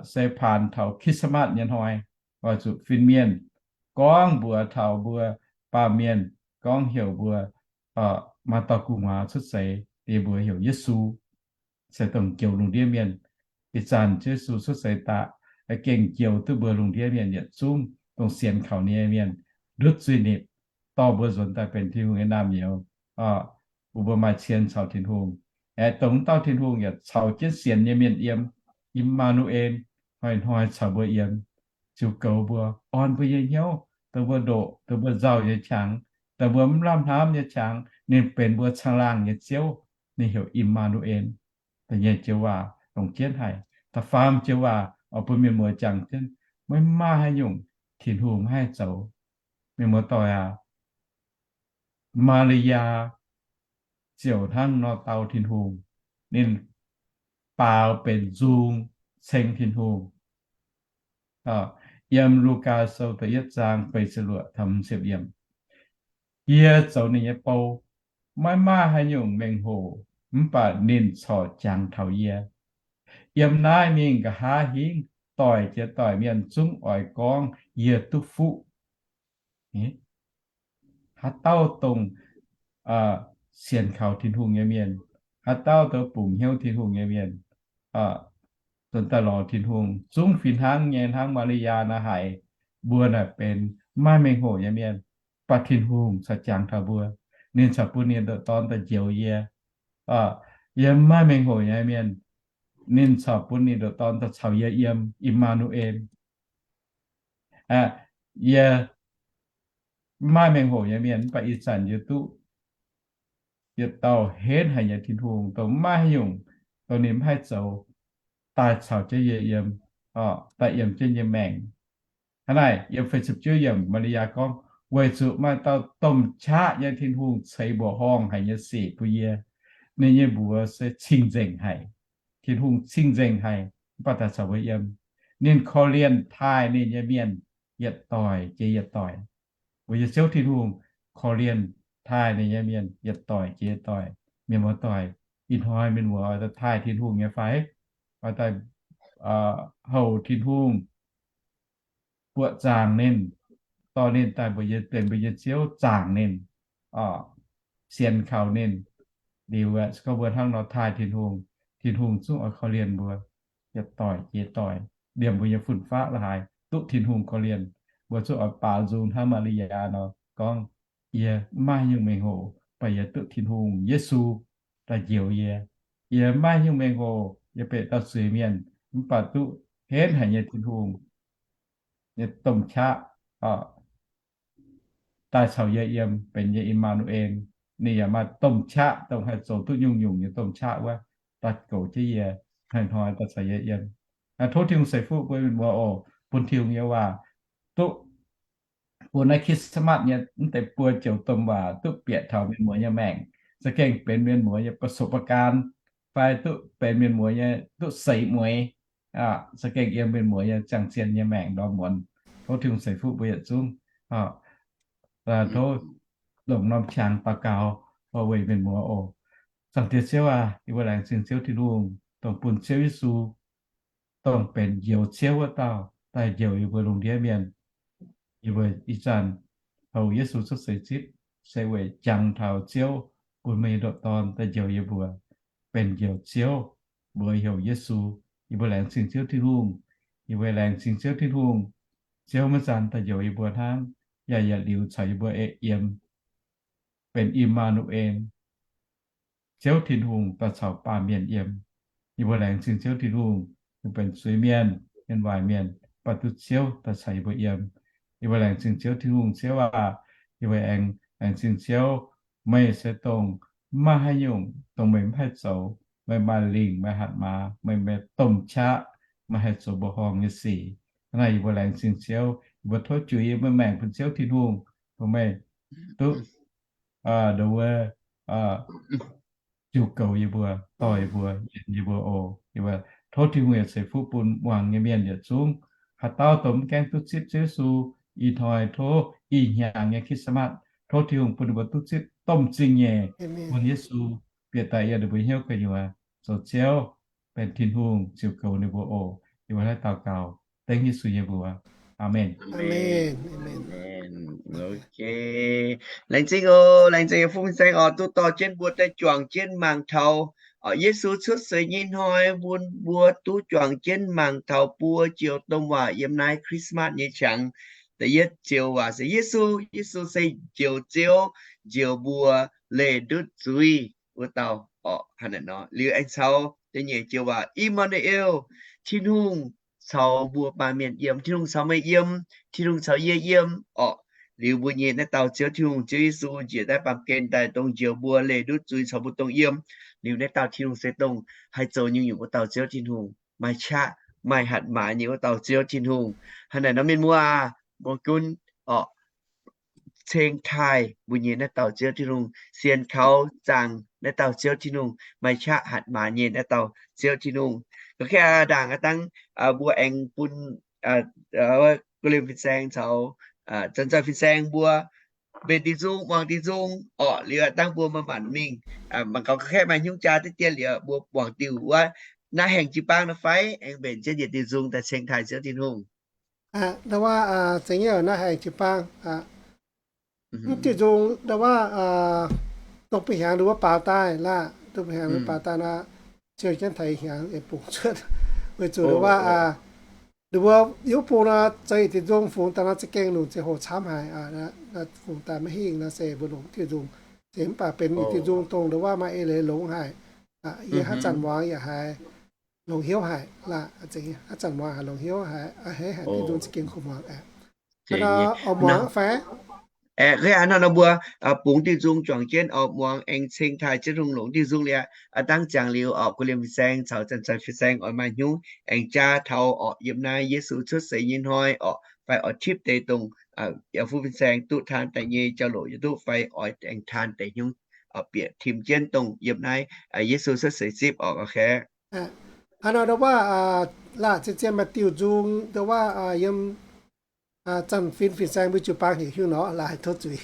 se paanx taux Christmas nyei hnoi, oix zuqc fin-mienh gorngv mbuox taux mbuo baamh mienh, gorngv heuc mbuo maaih dauh gu'nguaaz cuotv seix, liuz mbuox heuc Yesu, se dongh njoux lungh ndiev mienh. Ih zanc Yesu cuotv seix daaih, gengh njoux duqv mbuo lungh ndiev mienh yietc zungv dongh sienx kaux ninh nyei mienh ndutv zuiz-nipc, dorh mbuo nzuonx daaih benx Tin-Hungh nyei naamh nyouz, bun mbuo maaih cien caux Tin-Hungh. Aeqv, dongh dauh Tin-Hungh yaac caux jienv sienx nyei mienh yiem, Im^maa^nu^en, hnoi-hnoi caux mbuo yiem, ziux goux mbuo, orn mbuo nyei hnyouv, dongh mbuo ndoqc, dongh mbuo nzauh nyei qangx, dongh mbuo mv lamh hnamv nyei qangx, ninh benx mbuo caangh laangh nyei Ziouv. Ninh heuc Im^maa^nu^en. Da'nyeic joux waac longc jienv haic. Da'faam joux waac oix bun mienh muoz jangx jienv, maiv maaih haaix nyungc Tin-Hungh maiv haih zoux. Mienh muoz-doic aac, Maa^li^yaa ziouc hnangv nor dau Tin-Hungh. Ninh baaux benx nzung ceng Tin-Hungh. Yiem Lugaa Sou da'yietv zaang feix ziepc luoqc taux ziepc yiemc, yie zoux ninh nyei bou, maiv maaih haaix nyungc mengh hoc, mv baac ninh corc jangx taux yie. Yiem naaiv mingh nqa'haav hingv doic jiex doic mienh zungv oix gorngv yie duqv fuqv. Haaix dauh dongh sienx kaux Tin-Hungh nyei mienh, haaix dauh dongh bungx hnyouv Tin-Hungh nyei mienh, nzuonx daaih lorz Tin-Hungh, zungv fih hnangv nyei hnangv Maa^li^yaa naaiv haiz, mbuo naaic benx maiv maaih mengh hoc nyei mienh, mv baac Tin-Hungh corc jangx taux mbuo. Ninh corc bun ninh ndoqc Dorn daaih njoux yie. Yie maiv maaih mengh hoc nyei mienh, ninh corc bun ninh ndoqc Dorn daaih caux yie yiem, Im^maa^nu^en. Yie maiv maaih mengh hoc nyei mienh, mv baac ih zanc yie duqv yietc dauh henv haic nyei Tin-Hungh, dongh maiv maaih haaix nyungc, dongh ninh mv haih zoux, daaih caux jienv yie yiem, daaih yiem jienv yie maengc. Hnangv naaic, yiem feix ziepc juov yiemc, Maa^li^yaa gorngv, weic zuqc maaih dauh domh qaqv nyei Tin-Hungh ceix mbuoqc horngh haic nyei sic bun yie. Ninh nyei mbuox se cing-nzengc haic. Tin-Hungh cing-nzengc haic, mv baac daaih caux mbuo yiem. Ninh korv-lienh taaih ninh nyei mienh yietc doic jiex yietc doic. Mbuo nyei Ziouv Tin-Hungh korv-lienh taaih ninh nyei mienh yietc doic jiex yietc doic. Mienh muoz-doic, ih hnoi mienh muoz oix daaih taaih Tin-Hungh nyei fai? Oix daaih houx Tin-Hungh, buoqc zaangc ninh, dorh ninh daaih mbuo nyei, benx mbuo nyei Ziouv, zaangc ninh, sienx kaux ninh. Liuz aeqv, se gorngv mbuo hnangv nor taaih Tin-Hungh, Tin-Hungh zungv oix korv-lienh mbuo yietc doic jiex doic, liemh mbuo nyei fun-faqv la'haaix. duqv Tin-Hungh korv-lienh. Mbuo zuqc oix baaux nzung hnangv Maa^li^yaa nor gorngv, yie maiv maaih haaix nyungc mengh hoc, mv baac yie duqv Tin-Hungh Yesu daaih njoux yie. Yie maiv maaih haaix nyungc mengh hoc, yie benx dauh zuiz-mienh, mv baac duqv henv haic nyei Tin-Hungh nyei domh qaqv daaih caux yie yiem, benx yie I^maa^nu^en. Ninh yaac maaih domh qaqv, dongh haih zoux duqv nyungc-nyungc nyei domh qaqv wuov, daaih goux jienv yie, hnoi-hnoi daaih caux yie yiem. Tov Tin-Hungh ceix fuqv mbuo mienh muoz oc. Bun Tin-Hungh nyei waac duqv bun naaiv Christmas nyei mv deix buo joux domh waac duqv bieqc taux mienh muoz nyei maengc, za'gengh benx mienh muoz nyei ประสบการณ์ fai duqv benx mienh muoz nyei duqv seix mueiz, za'gengh yiem mienh muoz nyei ziangh zien nyei maengc ndorm muonz. Tov Tin-Hungh ceix fuqv mbuo yietc zungv. Tov longc norm qangx daux gaux weic mienh muoz oc. Zaangc Diex Ziouv aac, yie mbuo laengz zingh Ziouv Tin-Hungh, dongh bun Ziouv Yesu, dongh benx njoux Ziouv wuov dauh, daaih njoux yie mbuo lungh ndiev mienh. Yie mbuo ih zanc houx Yesu cuotv seix zipv, se weic jangx taux Ziouv bun meih nyei ndoqc Dorn daaih njoux yie mbuo, benx njoux Ziouv, mbuox heuc Yesu. Yie mbuo laengz zingh Ziouv Tin-Hungh. Yie mbuo laengz zingh Ziouv Tin-Hungh. Ziouv maiv zanc daaih njoux yie mbuo hnangv, yaac yietc liuz caux yie mbuo yiem, benx I^maa^nu^en, Ziouv Tin-Hungh daaih caux baamh mienh yiem. Yie mbuo laengz zingh Ziouv Tin-Hungh, yie mbuo benx zuiz-mienh, mienh waaic mienh, mv baac duqv Ziouv daaih caux yie mbuo yiem. Yie mbuo laengz zingh Ziouv Tin-Hungh. Ziouv aac, yie mbuo aengx laengz zingh Ziouv, meih se dongh maiv maaih haaix nyungc dongh meih mv haih zoux. Meih maaih lingc, maaih hatc maaz, meih maaih domh qaqv, meih haih zoux mbuoqc horngh nyei sic. Hnangv naaic yie mbuo laengz zingh Ziouv. Yie mbuo tov juix yie mbuo maengc bun Ziouv Tin-Hungh, bun meih duqv ndo wuov ziux goux yie mbuo, dorh yie mbuo, yiem yie mbuo oc. Yie mbuo tov Tin-Hungh yietc ceix fuqv bun muangx nyei mienh yietc zungv. Haaix dauh dongh mv gaengh duqv zipv Ziouv Yesu, ih hnoi tov ih hnyangx nyei Christmas, tov Tin-Hungh bun ninh mbuo duqv zipv domh zingh nyeic, bun Yesu bieqc daaih yiem ninh mbuo hnyouv gu'nyuoz, zoux Ziouv, benx Tin-Hungh ziux goux ninh mbuo oc. Yie mbuo naaiv daux gaux dengv Yesu nyei mbuox. Aamen. Laengz zingh oc, laengz zingh Fu Fin Saeng oc, duqv dorh jienv mbuo daaih juangc jienv mangc taux Yesu cuotv seix nyei hnoi, bun mbuo duqv juangc jienv mangc taux buo joux domh waac yiem naaiv Christmas nyei qangx. Da'yietv joux waac se Yesu, Yesu se Njoux Ziouv, njoux mbuo leih ndutv zuiz wuov dauh oc. Hnangv naaic nor liuz aengx caux da'nyeic joux waac, I^maa^nu^el, Tin-Hungh caux mbuo baamh mienh yiem, Tin-Hungh caux meih yiem, Tin-Hungh caux yie yiem oc. Liuz mbuo nyei naaiv dauh Ziouv Tin-Hungh, Ziouv Yesu njiec daaih baamh gen daaih dongh njoux mbuo leih ndutv zuiz caux mbuo dongh yiem. Liuz naaiv dauh Tin-Hungh se dongh haih zoux nyungc-nyungc wuov dauh Ziouv Tin-Hungh, maaih qaqv maaih hatc maaz nyei wuov dauh Ziouv Tin-Hungh. Hnangv naaic nor mienh muoz aah, mbuo gunv oc, ceng taaih mbuo nyei naaiv dauh Ziouv Tin-Hungh, sienx kaux zaangc naaiv dauh Ziouv Tin-Hungh, maaih qaqv hatc maaz nyei naaiv dauh Ziouv Tin-Hungh. Ga'naaiv ndaangc aqv dangv mbuo aengx bun guh liemh fin-saeng caux zanc-zanc fin-saeng mbuo mbenc diuh nzung, muangx diuh nzung orqc. Liuz aqv dangv mbuo maaih maanc mingh, mangc gaax ga'naaiv maaih hnyungv jaa diqv dien liuz mbuo muangx diuh wuov naaiv haengh jiu-baang nor fai aengx mbenc jienv yietc diuh nzung daaih ceng taaih Ziouv Tin-Hungh. Ndau wuov, zengc nyei naaiv haengh jiu-baang, mv diuh nzung ndau wuov, dongh ba'hnyangx ndau wuov baaux daaih laah, dongh ba'hnyangx ndau wuov baaux daaih nor, ziouc jienv taux hnyangx yietc bungx cuotv. Weic zuqc ndau wuov, ndau wuov yiuv bung nor zoux yietc diuh nzung fungx daaih nor za'gengh longc ziangh hoc camv haic. Fungx daaih maiv hingh nor se mbuo longc diuh nzung. Zeiz mv baac benx yietc diuh nzung dongh ndau wuov maaih eix leiz longx haic. Yie haaix zanc muangx yaac haiz longx hnyouv haic laah. Haaix zanc muangx haiz longx hnyouv haic, a'hneiv haic, diuh nzung za'gengh kungx muangx aqv. Oix muangx fai? Aeqv, hnangv nor mbuo bungx diuh nzung juangc jienv oix muangx aengx ceng taaih Ziouv Tin-Hungh. Longc diuh nzung liuz aqv dangv ziangx liuz orqc, guh liemh fin-saeng caux zanc-zanc fin-saeng oix maaih hnyungv aengx jaa taux orqc, yiem naaiv Yesu cuotv seix nyei hnoi orqc, fai oix tipv deix dongh yaac fu fin-saeng duqv taan daaih nyei jauv-louc yaac duqv, fai oix aengx taan deix hnyungv bieqc tim jienv dongh yiem naaiv Yesu cuotv seix zipv orqc. Hnangv nor ndau wuov, laah, zien-zien maaih diuh nzung ndau wuov yiem zanc fin fin-saeng mbuo jiu-baang heuc hiuv nor, laaix tov zuiz.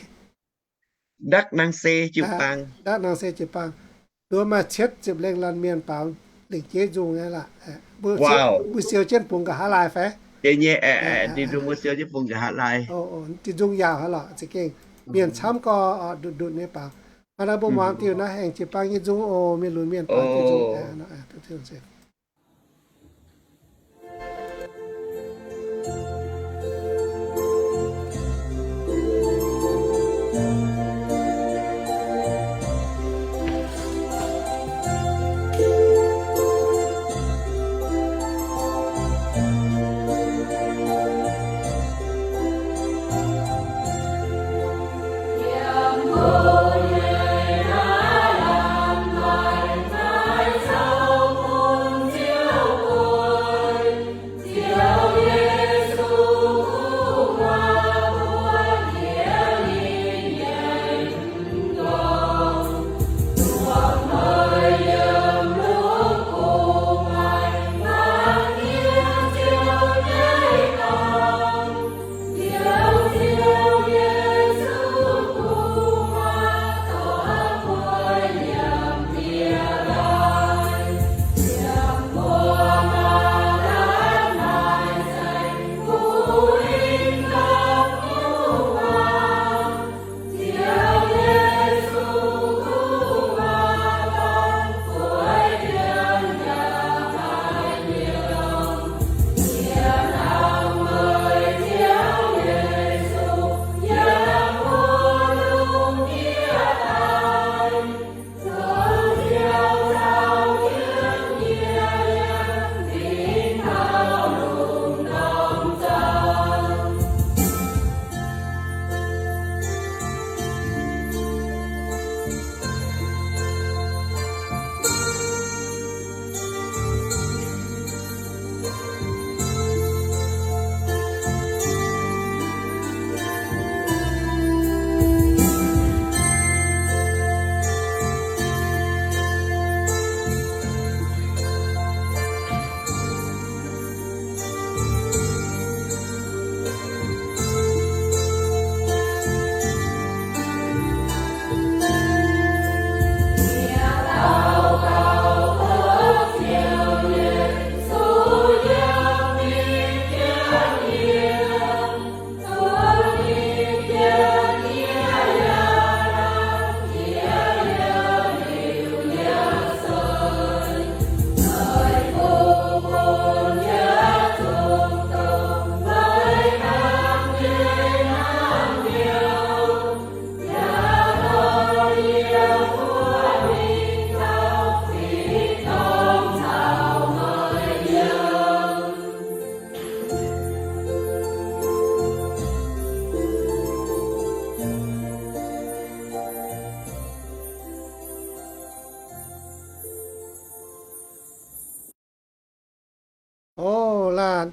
Ndakv nang se jiu-baang, ndakv nang se jiu-baang. Nduov maaih cietv ziepc lengh laanh mienh baaux lengc jeiv nzung nyei laah. Mbuo siou jienv bungx nqa'haav laai fai? Deix nyei, diuh nzung mbuo siou jienv bungx nqa'haav laai. Diuh nzung yaauc haic lorqc, za'gengh mienh camv gorx ndutc ndutc nyei baaux. Hnangv naaiv mbuo muangx diuh naaiv haengh jiu-baang nyei nzung oc, mienh lunx mienh baaux diuh nzung.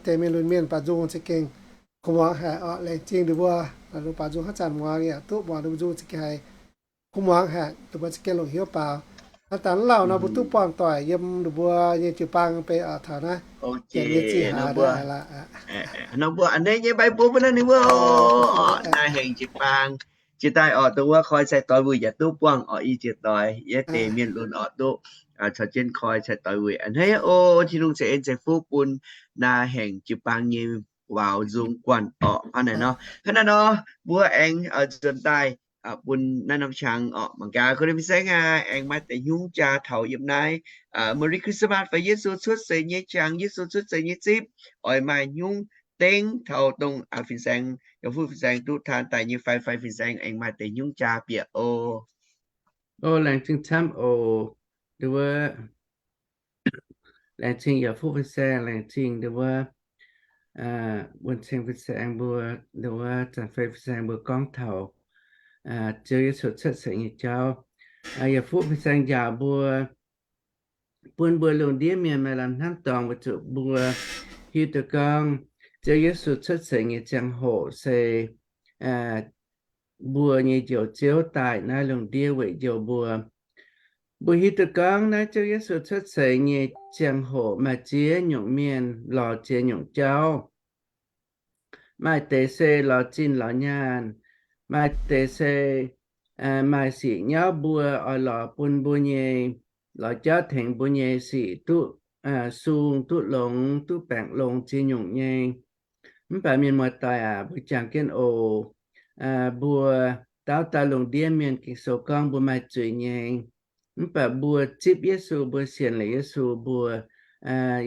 Deix mienh lunx mienh baaux nzung za'gengh kuv muangx haic orqc. Laengz zingh ninh mbuo, ninh mbuo baaux nzung haaix zanc muangx yaac duqv muangx ninh mbuo nzung za'gengh haic. Kuv muangx haic, ninh mbuo za'gengh longc hnyouv baaux. Hnangv daaih lauh nor mbuo duqv buangh doic yiem ninh mbuo nyei jiu-baang beiv oc taux naaiv. Nor mbuo a'hneiv nyei mbaih mbuo mbuo naaiv ninh mbuo oc, naaiv hengx jiu-baang. Jiex daaih oc, dongh wuov koi cai-doix wuic yaac duqv buangh oc, i jiex doix yie deix mienh lunx oc duqv caux jienv koi cai-doix wuic. A'hneiv oc, Tin-Hungh ceix en ceix fuqv bun naaiv hengx jiu-baang nyei baaux nzung guanh oc. Hnangv naaiv nor, hnangv naaiv nor, mbuo aengx nzuonx daaih bun naaiv norm qangx oc. Mangc gaax, ko fin-saeng aac, aengx maaih deix hnyungv jaa taux yiem naaiv Merry Christmas fai Yesu cuotv seix nyei qangx, Yesu cuotv seix nyei zipv, oix maaih hnyungv dengv taux dongh fin-saeng, yaac fuqv fin-saeng duqv taan daaih nyei fai, fai fin-saeng aengx maaih deix hnyungv jaa bieqc oc. O, laengz zingh camv oc. Nduov, laengz zingh yaac fuqv fin-saeng, laengz zingh nduov, wuonh ceng fin-saeng mbuo, nduov, zanc fei fin-saeng mbuo gorngv taux Ziouv Yesu cuotv seix nyei jauv. Yaac fuqv fin-saeng njaaux mbuo, bun mbuo lungh ndiev mienh maaih lamh hnamv dorngx weic zuqc mbuo hiuv duqv gorngv Ziouv Yesu cuotv seix nyei ziangh hoc se mbuo nyei Njoux Ziouv daaih naaiv lungh ndiev weic njoux mbuo. Mbuo hiuv duqv gorngv naaiv Ziouv Yesu cuotv seix nyei ziangh hoc maaih ziex nyungc mienh lorz ziex nyungc jauv. Maaih deix se lorz zinh lorz nyaanh, maaih deix se maaih sic nyauv mbuo oix lorz bun mbuo nyei, lorz jauv tengx mbuo nyei sic duqv sung, duqv longx, duqv baengc longx ziex nyungc nyei. Mv baac mienh muoz-doic aac, mbuo jangx jienv oc. Mbuo dauh dauh lungh ndiev mienh Ging-Sou gorngv mbuo maaih zuiz nyei. Mv baac mbuo zipv Yesu, mbuo sienx liuz Yesu, mbuo,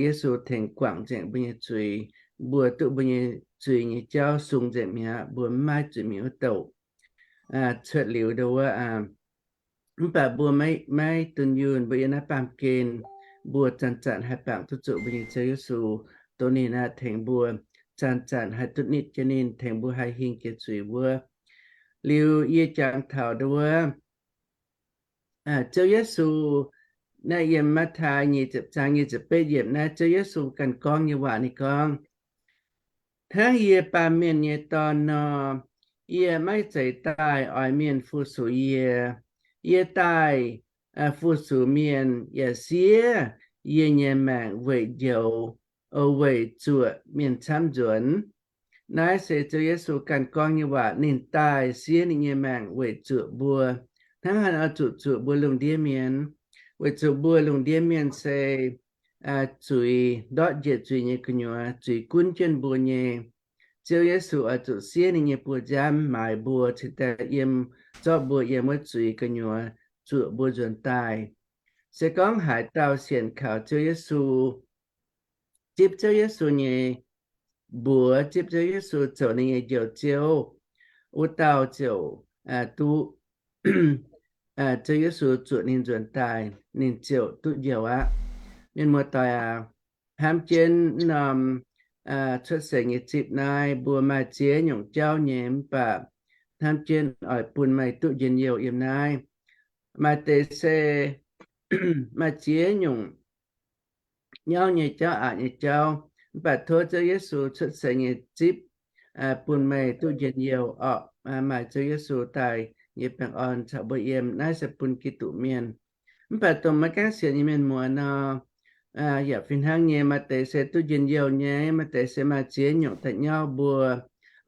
Yesu tengx guangc nzengc mbuo nyei zuiz. Mbuo duqv mbuo nyei zuiz nyei jauv sung nzengc mi'aqv. Mbuo mv maaih zuiz mingh wuov douc. Cuotv liuz nduov, mv baac mbuo maiv, maiv dunh yunh, mbuo yiem naaiv baamh gen, mbuo zanc-zanc haih bangc duqv zuqc mbuo nyei Ziouv Yesu, dongh ninh aah, tengx mbuo zanc-zanc haih duqv nitv jienv ninh, tengx mbuo haih hingh jiex zuiz wuov. Liuz yie jangx taux nduov, Ziouv Yesu, naaiv yiem Matv^tai nyic ziepc zaang nyic ziepc betv yiemc naaiv, Ziouv Yesu ganh gorngv nyei waac ninh gorngv, Hnangv yie, Baamh Mienh nyei Dorn, nor, yie maiv zeiz daaih oix mienh fu-sux yie. Yie daaih fu-sux mienh yaac siev yie nyei maengc weic njoux, o, weic zuoqc mienh camv nzuonx. Naaiv se Ziouv Yesu ganh gorngv nyei waac. Ninh daaih siev ninh nyei maengc weic zuoqc mbuo, hnangv haaix nor zuqc zuoqc mbuo lungh ndiev mienh? Weic zuqc mbuo lungh ndiev mienh se zuiz, ndortv njiec zuiz nyei gu'nyuoz, zuiz gunv jienv mbuo nyei. Ziouv Yesu oix zuqc siev ninh nyei buoz-nziaamv maaiz mbuo, cingx daaih yiem, zorqv mbuo yiem wuov zuiz gu'nyuoz, zuoqc mbuo nzuonx daaih. Se gorngv haaix dauh sienx kaux Ziouv Yesu, zipv Ziouv Yesu nyei mbuox, zipv Ziouv Yesu zoux ninh nyei Njoux Ziouv, wuov dauh ziouc duqv Ziouv Yesu zuoqc ninh nzuonx daaih, ninh ziouc duqv njoux aqv. Mienh muoz-doic aac, hnamv jienv norm cuotv seix nyei zipv naaiv, mbuo maaih ziex nyungc jauv nyei, mv baac hnamv jienv oix bun meih duqv njien-youh yiem naaiv. Maaih deix se maaih ziex nyungc nyauv nyei jauv, aqc nyei jauv, mv baac tov Ziouv Yesu cuotv seix nyei zipv bun meih duqv njien-youh orqc. Maaih Ziouv Yesu daaih nyei baengh orn caux mbuo yiem. Naaiv se bun Giduc mienh. Mv baac dongh maiv gaengh sienx nyei mienh muoz nor, yaac fih hnangv nyei. Maaih deix se duqv njien-youh nyei, maaih deix se maaih ziex nyungc daaih nyauv mbuo,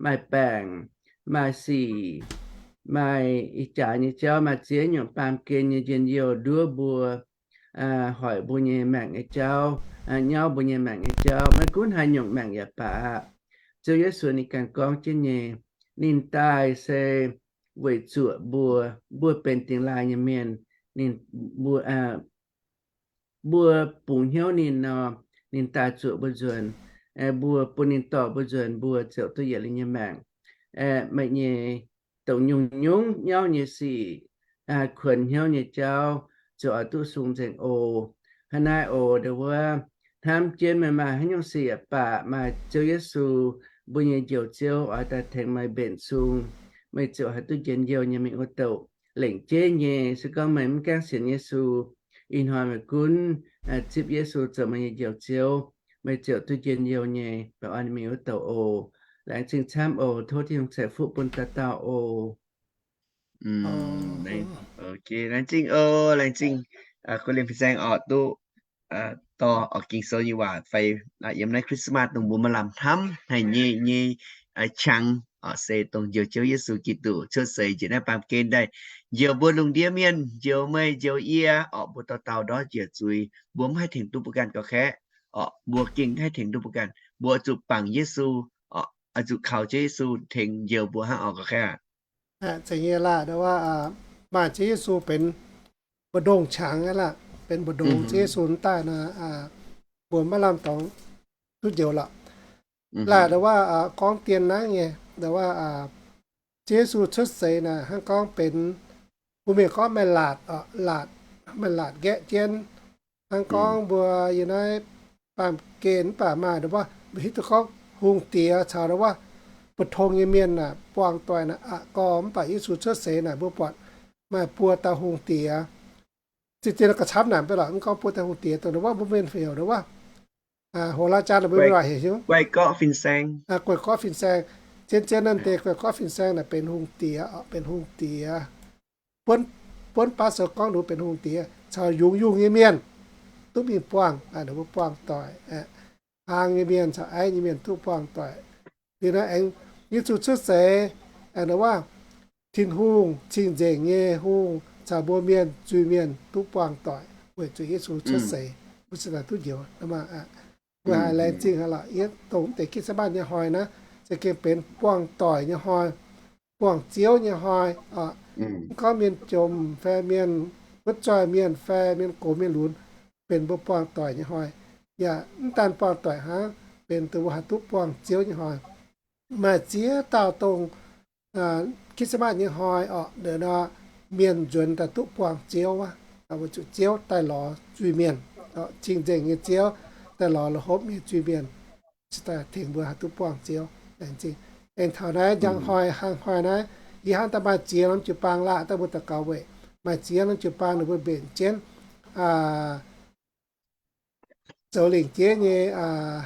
maaih baengc, maaih sic, maaih ih jaax nyei jauv, maaih ziex nyungc baamh gen nyei njien-youh nduov mbuo, hoic mbuo nyei maengc nyei jauv, nyauv mbuo nyei maengc nyei jauv. Maiv gunv haaix nyungc maengc yaac baac aqv, Ziouv Yesu ninh ganh gorngv jienv nyei. Ninh daaih se weic zuoqc mbuo, mbuo benx dingx laaih nyei mienh, ninh, mbuo, mbuo bungx hnyouv ninh nor, ninh daaih zuoqc mbuo nzuonx. Mbuo bun ninh dorh mbuo nzuonx, mbuo ziouc duqv yietc liuz nyei maengc. Meih nyei dongh nyungc-nyungc nyauv nyei sic, kuonx hnyouv nyei jauv, ziouc oix duqv sung nzengc oc. Hnangv naaiv oc, ndau wuov, hnamv jienv meih maaih haaix nyungc sic yaac baac, maaih Ziouv Yesu, mbuo nyei Njoux Ziouv, oix daaih tengx meih mbenc sung, meih ziouc haih duqv njien-youh nyei mingh wuov douc. Lengc jeiv nyei, se gorngv meih mv gaengh sienx Yesu, ih hnoi meih gunv zipv Yesu zoux meih nyei Njoux Ziouv, meih ziouc duqv njien-youh nyei. Baengh orn mingh wuov douc oc. Laengz zingh camv oc. Tov Tin-Hungh ceix fuqv bun dauh dauh oc. Ok, laengz zingh oc. Laengz zingh, kuv liemh fin-saeng oc, duqv dorh oc Ging-Sou nyei waac fai yiem naaiv Christmas dongh mbuo maaih lamh hnamv haic nyei nyei qangx oc, se dongh njoux Ziouv Yesu Giduc cuotv seix njiec naaiv baamh gen daaih njoux mbuo lungh ndiev mienh, njoux meih njoux yie oc, mbuo dauh dauh ndortv njiec zuiz. Mbuo mv haih tengx duqv mbuo ganh gauh kaeqv oc, mbuo gengh haih tengx duqv mbuo ganh. Mbuo oix zuqc bangc Yesu oc, oix zuqc kaux Ziouv Yesu tengx njoux mbuo hnangv oc gauh kaeqv. Maaih Ziouv Yesu benx mbu'ndongx qangx aqv, benx mbu'ndongx Ziouv Yesu daaih nor, mbuo maiv lamh dorngx duqv njoux lorqc. Laaic ndau wuov gorngv dien naaiv nyei, ndau wuov Ziouv Yesu cuotv seix naaic hnangv gorngv benx, mbuo mienh gorngv maaih laatc, laatc, maaih laatc nqaeqv jienv. Hnangv gorngv mbuo yiem naaiv baamh gen mv baac maaih ndau wuov mbuo hiuv duqv gorngv hungh diex caux ndau wuov mbu'ndongx nyei mienh naaic buangh doic naaic aqc gorx. Mv baac Yesu cuotv seix naaic mbuo buatc maaih buo dauh hungh diex. Zien-zien gauh camv naaic mv baac lorqc, mv gorngv buo dauh hungh diex dongh ndau wuov mbuo mienh heuc ndau wuov, hoz laav jaa mbuo mienh waac heuc hiuv guai-gorqv fin-saeng. Zien-zien naaiv deix guai-gorqv fin-saeng naaic benx hungh diex, benx hungh diex. Buonv baav sou gorngv ninh mbuo benx hungh diex caux yungz yungh nyei mienh duqv mingh buangh, ninh mbuo buangh doic, hlang nyei mienh caux aiv nyei mienh duqv buangh doic. Liuz naaiv aengx Yesu cuotv seix, aengx ndau wuov Tin-Hungh, cing-nzengc nyei hungh caux mbuo mienh zuiz-mienh duqv buangh doic weic zuqc Yesu cuotv seix, mbuo cingx daaih duqv njoux. Mbuo haiz laengz zingh haic lorqc. Yie dongh mv deix Christmas nyei hnoi naaiv za'gengh benx buangh doic nyei hnoi, buangh Ziouv nyei hnoi. Mv gorngv mienh jomc fai mienh wuov zoih mienh fai mienh gox mienh lunx, benx mbuo buangh doic nyei hnoi. Yaac mv daan buangh doic hnangv, benx dongh mbuo haih duqv buangh Ziouv nyei hnoi. Maaih ziex dauh dongh Christmas nyei hnoi orqc, nor mienh nzuonx daaih duqv buangh Ziouv, weic zuqc Ziouv daaih lorz zuiz-mienh, cing-nzengc nyei Ziouv daaih lorz la'hopv nyei zuiz-mienh, cingx daaih tengx mbuo haih duqv buangh Ziouv. Aengx taux naaiv njang hnoi, hnangv hnoi naaiv, yie hnamv daaih maaih ziex norm jiu-baang laah, daaih mbuo daux gaux weic maaih ziex norm jiu-baang ninh mbuo mbenc jienv zoux lingc jeiv nyei,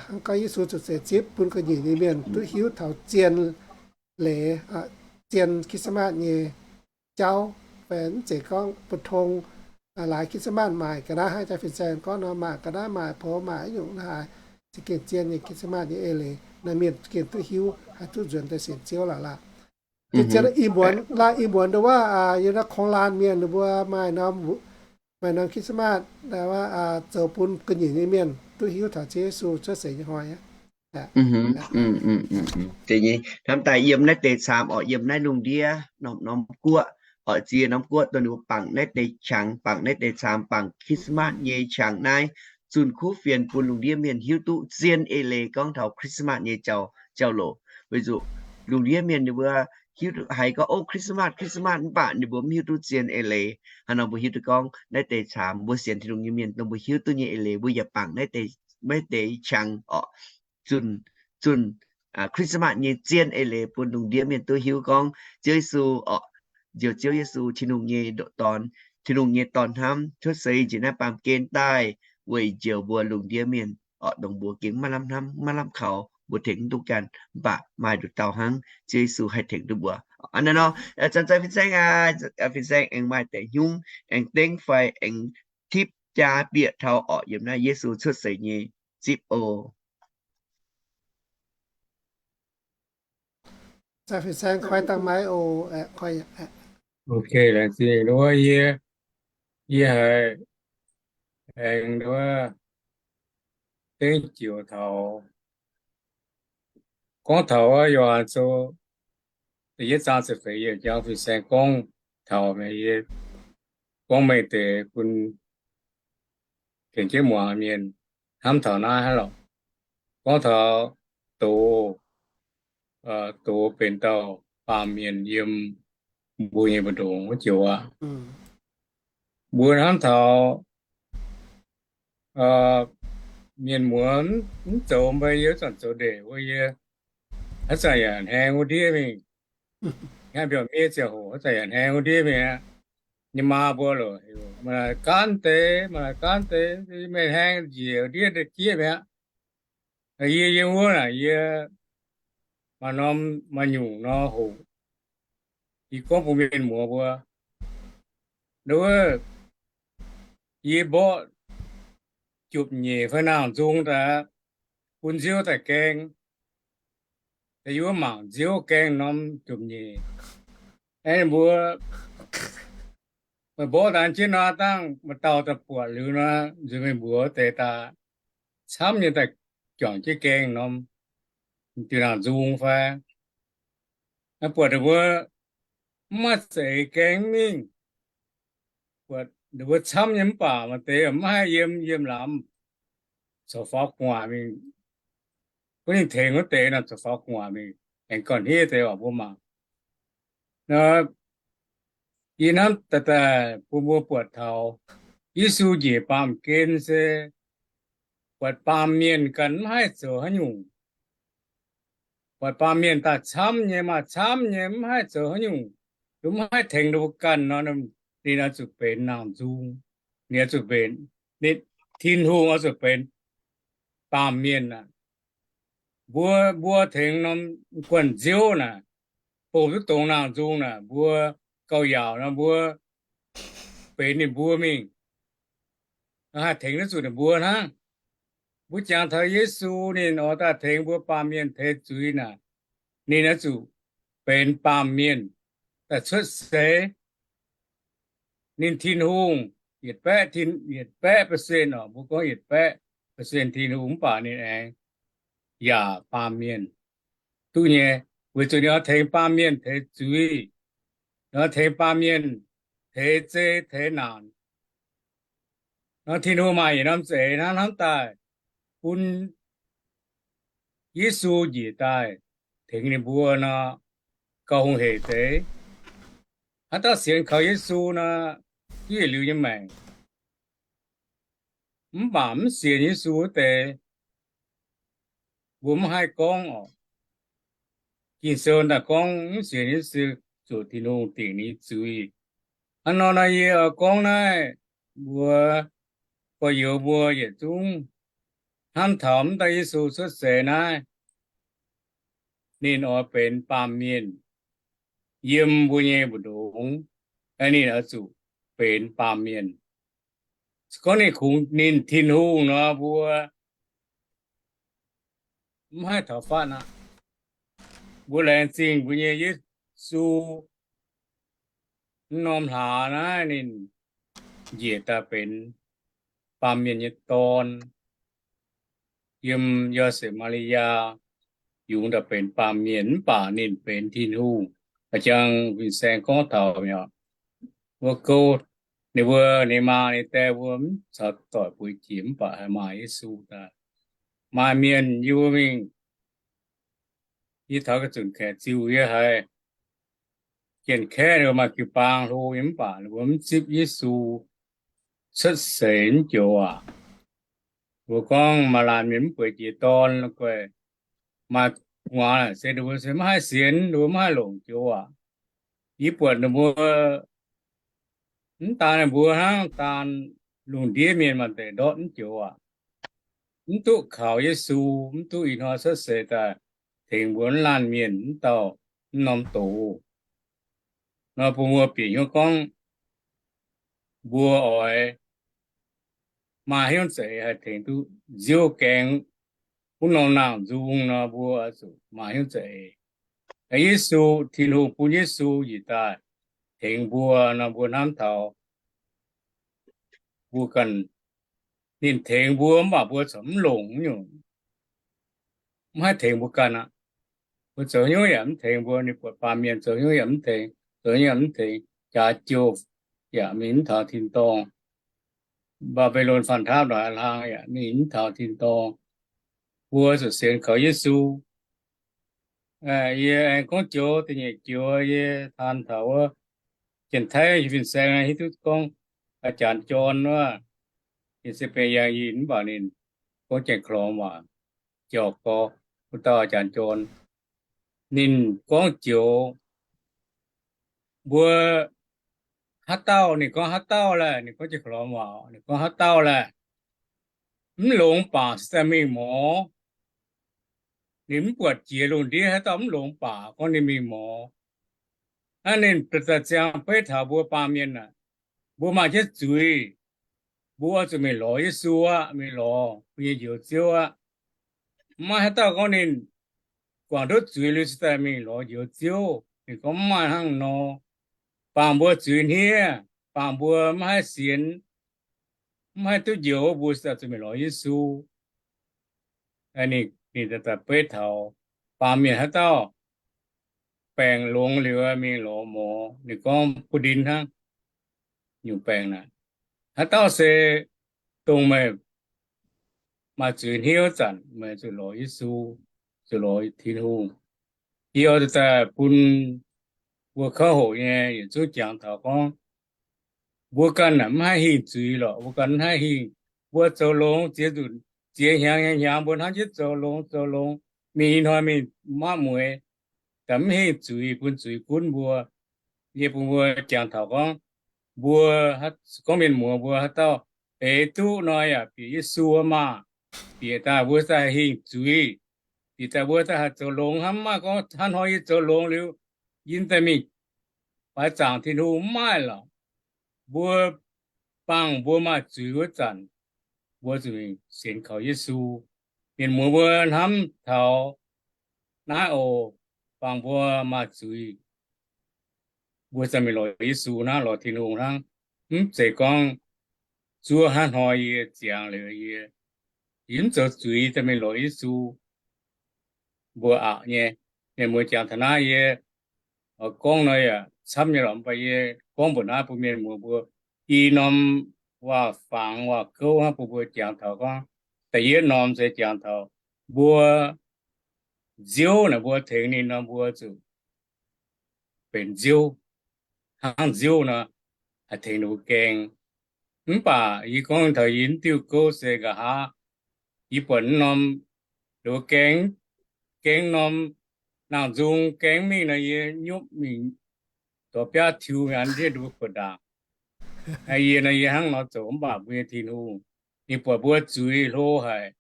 hnangv gorngv Yesu cuotv seix zipv bun ga'nyiec nyei mienh duqv hiuv taux zien leiz, zien Christmas nyei jauv, fai mv zeiz gorngv mbu'ndongx laaix Christmas maaic ga'naaiv, hnangv jaa fin-saeng gorngv nor, maaic ga'naaiv, maaic poux, maaic haaix nyungc haaix, za'gengh zien nyei Christmas nyei eix leiz naaiv mienh gengh duqv hiuv, haih duqv nzuonx daaih sienx Ziouv lorqc laah. Zien ih muonz, laah ih muonz ndau wuov yiem naaiv kongx laanh mienh ninh mbuo maaih norm, maaih norm Christmas ndau wuov zoux bun ga'nyiec nyei mienh duqv hiuv taux Ziouv Yesu cuotv seix nyei hnoi aqv. Hnamv daaih yiem naaiv deix caamx orqc, yiem naaiv lungh ndiev norm, norm guoqv orqc, ziex norm guoqv dongh ninh mbuo bangc naaiv deix qangx, bangc naaiv deix caamx, bangc Christmas nyei qangx naaiv zunh kuv fienx bun lungh ndiev mienh hiuv duqv zien eix leiz gorngv taux Christmas nyei jauv, jauv-louc. Weic zuqc lungh ndiev mienh ninh mbuo hiuv duqv haiz gorngv, o, Christmas, Christmas, mv baac ninh mbuo mv hiuv duqv zien eix leiz. Hnangv nor mbuo hiuv duqv gorngv naaiv deix caamx mbuo sienx Tin-Hungh nyei mienh dongh mbuo hiuv duqv nyei eix leiz, mbuo yaac bangc naaiv deix, naaiv deix qangx orqc, zunh, zunh Christmas nyei zien eix leiz bun lungh ndiev mienh duqv hiuv gorngv Ziouv Yesu orqc, njoux Ziouv Yesu, Tin-Hungh nyei ndoqc Dorn, Tin-Hungh nyei Dorn hnamv cuotv seix njiec naaiv baamh gen daaih weic njoux mbuo lungh ndiev mienh orqc, dongh mbuo gengh maiv lamh hnamv, maiv lamh kaux, mbuo tengx mv duqv ganh, mv baac maaih nduqc dauh hnangv Ziouv Yesu haih tengx duqv mbuo. Hnangv naaiv nor, zanc-zanc fin-saeng aac, fin-saeng aengx maaih deix hnyungv aengx dengv fai aengx tipv jaa bieqc taux orqc yiem naaiv Yesu cuotv seix nyei zipv oc. Fin-saeng koi dangh maiv oc. Ok, laengz zingh wuov yie, yie haiz aengx wuov dengv joux taux, gorngv taux wuov Yo^han Sou da'yietv zaang ziepc feix yiemc jangx fin-saeng gorngv taux, gorngv mengh deix bun tengx jienv muangx mienh hnamv taux naaiv hnangv lorqc. Gorngv taux doz, doz benx dauh baamh mienh yiem mbuo nyei mbu'ndongx wuov joux aqv. Mbuo hnamv taux mienh muoz mv zoux mbuo yie, zanc zoux ndeic wuov yie, haaix zanc yaac hnangv wuov ndiev mingh. Hnangv mbiauz miev ziangh hoc haaix zanc yaac hnangv wuov ndiev mingh aqv. Nyei maa mbuo loc, maaih laanh gaanv deix, maaih laanh gaanv deix, meih hnangv njiec ndiev jieqv mi'aqv. Yie yiem wuov naaic, yie maaih norm maaih nyungc nor hoqc. Yie gorngv bun mienh muoz mbuo, wuov, yie mborqv jopc nyeic fai nangh nzung daaih, bun nziouv daaih gaeng. Yie wuov mangc nziouv gaeng norm jopc nyeic. Aeqv, ninh mbuo meih mborqv daaih jienv nor, dangh maaih dauh daaih buatc liuz nor, nzuonx meih mbuox deix daaih camv nyei daaih juangc jienv gaeng norm diuh nangh nzung fai. Buatc ninh mbuo mv maaih za'eix gaeng mingh. Buatc ninh mbuo camv nyei mv baac maaih deix mv haih yiem, yiem lamz corc faaux gu'nguaaic mingh. Gunv ninh tengx wuov deix nor corc faaux gu'nguaaic mingh, aengx gauh hniev deix oc, mbuo mangc. Nor, yie hnamv daaih daaih bun mbuo buatc taux Yesu njiec baamh gen se buatc baamh mienh ganh mv haih zoux haaix nyungc. Buatc baamh mienh daaih camv nyei, maaih camv nyei, mv haih zoux haaix nyungc, mv haih tengx ninh mbuo ganh nor, ninh oix zuqc benx nangh nzung. Ninh oix zuqc benx, ninh, Tin-Hungh oix zuqc benx baamh mienh aqv. Mbuo, mbuo tengx norm guanh nziouv naaic, hopv duqv dongz nangh nzung naaic, mbuo gauh yaauc nor mbuo benx ninh mbuo mingh, haih tengx duqv zuqc ninh mbuo hnangv. Mbuo jangx taux Yesu ninh oix daaih tengx mbuo baamh mienh teix zuiz naaic, ninh oix zuqc benx baamh mienh daaih cuotv seix. Ninh Tin-Hungh yietc baeqv, yietc baeqv percent oc, mbuo gorngv yietc baeqv percent Tin-Hungh mv baac ninh aengx yaac baamh mienh duqv nyei, weic zuqc ninh oix tengx baamh mienh teix zuiz, ninh oix tengx baamh mienh teix zei teix naanc. Nor Tin-Hungh maaih yietc norm za'eix hnangv hnamv daaih bun Yesu njiec daaih tengx ninh mbuo nor, gauh hungh heic deix. Haaix dauh sienx kaux Yesu nor, duqv yietc liuz nyei maengc. Mv baac mv sienx Yesu wuov deix, mbuo mv haih gorngv oc. Ging-Sou daaih gorngv mv sienx Yesu zuqc Tin-Hungh dingc ninh zuiz. Hnangv nor nor yie oix gorngv naaiv mbuo gorx-youz mbuo yietc zungv hnamv taux mv dauh Yesu cuotv seix naaiv, ninh oix benx baamh mienh yiem mbuo nyei mbu'ndongx, ninh oix zuqc benx baamh mienh. Se gorngv ninh kungx ninh Tin-Hungh nor, mbuo mv haih taux fatv aqv. Mbuo laengz zingh mbuo nyei Yesu, mv norm hlaax naaiv ninh njiec daaih benx baamh mienh nyei dorn, yiem Yosepv Maa^li^yaa yungz daaih benx baamh mienh, mv baac ninh benx Tin-Hungh. A'jangv fin-saeng gorngv taux mi'aqv, wuov gouv ninh mbuo, ninh maa ninh dae mbuo mv caux doic bueix jiex, mv baac haih maaih Yesu daaih. Maaih mienh yie mbuo mingh, yie taux ga'zunc kaeqv ziux yie haiz jien-kaeqv ninh mbuo maaih jiu-baang hlo nyei, mv baac ninh mbuo mv zipv Yesu cuotv seix mv joux aac. Mbuo gorngv maaih laanh mienh mv bueix jiex dorn, guei maaih gu'nguaaz se ninh mbuo se mv haih sienx, ninh mbuo mv haih longc joux aac. Yie buatc ninh mbuo mv daan ninh mbuo hnangv, daan lungh ndiev mienh maaih deix ndortv mv joux aac. Mv duqv kaux Yesu, mv duqv ih hnoi cuotv seix daaih tengx mbuo laanh mienh mv dauh mv norm doz. Nor bun mbuo bieqc hnyouv gorngv mbuo oix maaih hnyouv za'eix haih tengx duqv nziouv gaeng wuov norm nangh nzung nor, mbuo oix zuqc maaih hnyouv za'eix. Yesu, Tin-Hungh bun Yesu njiec daaih tengx mbuo nor, mbuo hnamv taux mbuo ganh, ninh tengx mbuo mv baac mbuo corc mv longc nyungc, mv haih tengx mbuo ganh aqv. Mbuo zoux hnyouv yaac mv tengx mbuo, ninh buatc baamh mienh zoux hnyouv yaac mv tengx, zoux hnyouv yaac mv tengx, jaax jouh yaac mingh mv taux tin-dorngh. Mbaa^mbi^lon faanh taapv ndongc haaix hlang yaac mingh mv taux tin-dorngh. Mbuo zuqc sienx kaux Yesu. Yie aengx gorngv joux da'nyeic joux, yie taan taux wuov Janx-Taiv nyei fin-saeng hiuv duqv gorngv, aa, Janx Jorn wuov, ninh se benx yangh yinh mv baac ninh gorngv Janx-Klormx waac, jauv gorx, wuov dauh Janx Jorn. Ninh gorngv joux, mbuo haaix dauh, ninh gorngv haaix dauh laeh, ninh gorngv Janx-Klormx waac, ninh gorngv haaix dauh laeh, mv longx baac se daaih mingh morz, ninh mv buatc jiex lungh ndiev haaix dauh mv longx baac gorngv ninh mingh morz. Hnangv ninh daaih ziangh beiv taux mbuo baamh mienh aah, mbuo maaih jienv zuiz, mbuo oix zuqc mingh lorz Yesu aqv, mingh lorz mbuo nyei Njoux Ziouv aqv. Mv maaih haaix dauh gorngv ninh guangc duqv zuiz liuz cingx daaih mingh lorz Njoux Ziouv. Ninh gorngv mv maaih hnangv nor. Bangc mbuo zuiz hniev, bangc mbuo maiv haih sienx, mv haih duqv njoux, mbuo cingx daaih zuqc mingh lorz Yesu. Ninh, ninh daaih beiv taux baamh mienh haaix dauh baengc longx liuz mingh lorz morz, ninh gorngv butv ndin hnangv. Nyungc baengc naaic, haaix dauh se dongh meih maaih zuiz hniev wuov zanc, meih zuqc lorz Yesu, zuqc lorz Tin-Hungh. Yie oix zuqc daaih bun mbuo kouv hoqc nyei yietc zungv jangx taux gorngv, mbuo ganh aah, mv haih hingh zuiz lorqc. Mbuo ganh mv haih hingh. Mbuo zoux longx ziex nzunc, ziex hnyangx hnyangx hnyangx mbuo hnamv jienv zoux longx zoux longx, mingh ih hnoi mingh mapv mueiz, daaih mv hingh zuiz, bun zuiz gunv mbuo. Yie bun mbuo jangx taux gorngv, mbuo, gorngv mienh muoz mbuo haaix dauh eix duqv nor yaac bieqc Yesu maah, bieqc daaih mbuo daaih hingh zuiz, bieqc daaih mbuo daaih haih zoux longx. Hnangv mv maaih gorngv hnangv hnoi yie zoux longx liuz, yie daaih mingh baaix zaangc Tin-Hungh, mv maaih lorqc. Mbuo, bangc mbuo maaih zuiz wuov zanc, mbuo zuqc mingh sienx kaux Yesu. Mienh muoz mbuo hnamv taux naaiv oc. Bangc mbuo maaih zuiz, mbuo ziouc mingh lorz Yesu hnangv, lorz Tin-Hungh hnangv. Mv zeiz gorngv zuov hnangv hnoi yie ziangx liuz yie, yie mv zoux zuiz daaih mingh lorz Yesu. Mbuo aqc nyei, mienh muoz jangx taux naaiv yie gorngv nor yaac camv nyei lorqc, mv baac yie gorngv mbuox naaiv bun mienh muoz mbuo i norm waac-fangx waac-gouv hnangv bun mbuo jangx taux gorngv, da'yietv norm se jangx taux mbuo nziouv naaic, mbuo tengx ninh nor mbuo zuqc benx nziouv, hnangv nziouv nor, haih tengx ninh mbuo gaeng. Mv baac yie gorngv taux yie mv diuh gouv se nqa'haav yie buatc norm, ninh mbuo gaeng, gaeng norm nangh nzung gaeng mingh nor yie nyopv mingh dorh biaav tiux mingh an jienv ninh mbuo kuotv ndaangc. Yie nor yie hnangv nor zoux mv baac mbuo nyei Tin-Hungh ninh buatc mbuo zuiz hlo haic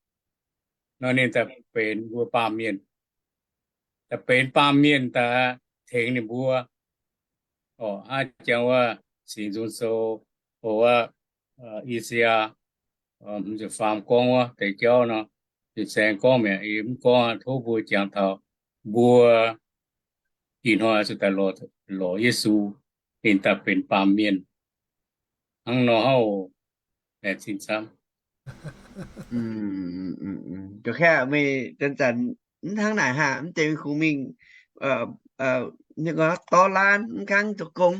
nor ninh daaih benx mbuo baamh mienh, daaih benx baamh mienh daaih tengx ninh mbuo. Oc, aa, jangx wuov Singx Nzung Sou, oc, wuov I^saa^yaa, hmz ziepc faam gorngv wuov deix jauv nor, fin-saeng gorngv mi'aqv, yie mv gorngv, tov mbuo jangx taux mbuo ih hnoi zuqc daaih lorz Yesu, ninh daaih benx baamh mienh. Hnangv nor haic oc, laengz zingh camv. Meih zanc-zanc mv hnangv naaic haic, mv deix kungx mingh dorv laanv mv kangv zoux gong,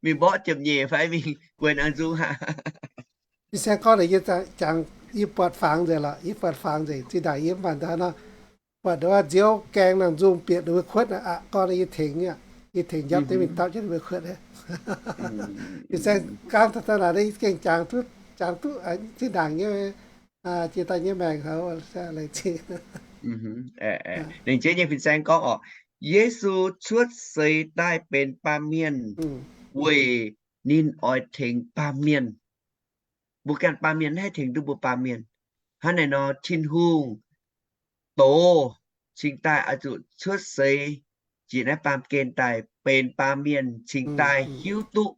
mingh mborqv ziepc nyeic fai mingh guaix nangh nzung haic. Fin-saeng gorngv naaic yie jangx, yie buatc fangx nzengc lorqc, yie buatc fangx nzengc. Zinh ndaangc yie mv baac nor, buatc wuov nziouv gaeng nangh nzung bieqc ninh mbuo kuotv aqv, gorngv yie tengx, yie tengx njapv deix mingh dauh jienv ninh mbuo kuotv. Fin-saeng gorngv daaih naaic yie gengh jangx duqv, jangx duqv zinh ndaangc nyei, jiex daaih nyei maengc hoc. Lengc jeiv nyei fin-saeng gorngv oc, Yesu cuotv seix daaih benx baamh mienh weic ninh oix tengx baamh mienh. Mbuo ganh baamh mienh haih tengx duqv mbuo baamh mienh. Hnangv naaic nor Tin-Hungh doz cingx daaih oix zuqc cuotv seix jiex naaiv baamh gen daaih benx baamh mienh, cingx daaih hiuv duqv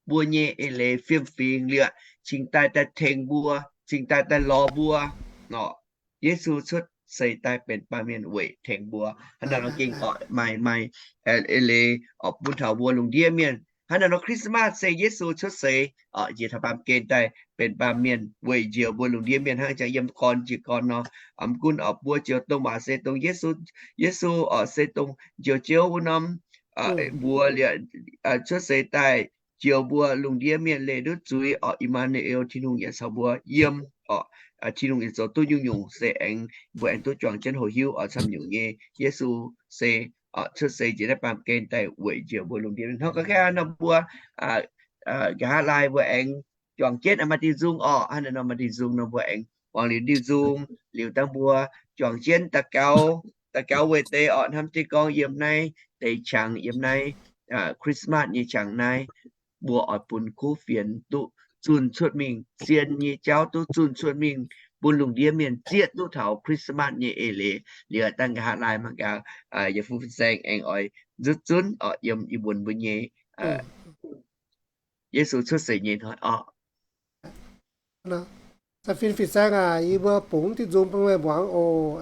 mbuo nyei eix leiz fiem-fingx liuz, cingx daaih daaih tengx mbuo, cingx daaih daaih lorz mbuo. Yesu cuotv seix daaih benx baamh mienh weic tengx mbuo. Hnangv naaic nor gengh oix maaih, maaih eix leiz oix bun taux mbuo lungh ndiev mienh. Hnangv naaic nor Christmas se Yesu cuotv seix njiec taux baamh gen daaih benx baamh mienh weic njoux mbuo lungh ndiev mienh hnangv jangx yiem gorn jiex gorn nor. Mv gunv oix mbuo njoux dongh waac se dongh Yesu, Yesu oc se dongh njoux Ziouv wuov norm mbuox liuz, cuotv seix daaih njoux mbuo lungh ndiev mienh leih ndutv zuiz oc, Im^maa^nu^el, Tin-Hungh yaac caux mbuo yiem oc. Tin-Hungh yaac zoux duqv nyungc-nyungc se aengx mbuo aengx duqv juangc jienv hoqc hiuv oc camv nyungc nyei. Yesu se cuotv seix jiex naaiv baamh gen daaih weic njoux mbuo lungh ndiev mienh. Hnangv ga'naaiv nor mbuo nqa'haav laai mbuo aengx juangc jienv maaih diuh nzung oc. Hnangv naaiv nor maaih diuh nzung nor mbuo aengx muangx liuz diuh nzung liuz dangh mbuo juangc jienv daux gaux, daux gaux weic deix oc hnamv jienv gorngv yiem naaiv deix qangx, yiem naaiv Christmas nyei qangx naaiv, mbuo oix bun kuv fienx duqv zunh cuotv mingh, zien nyei jauv duqv zunh cuotv mingh, bun lungh ndiev mienh zieqv duqv taux Christmas nyei eix leiz. Liuz dangh nqa'haav laai mangc gaax, yie fu fin-saeng aengx oix nzutv zunv orqc yiem i mbuonx mbuo nyei Yesu cuotv seix nyei hnoi orqc. Zanc fin fin-saeng aac, yie mbuo bungx diuh nzung bun meih muangx oc.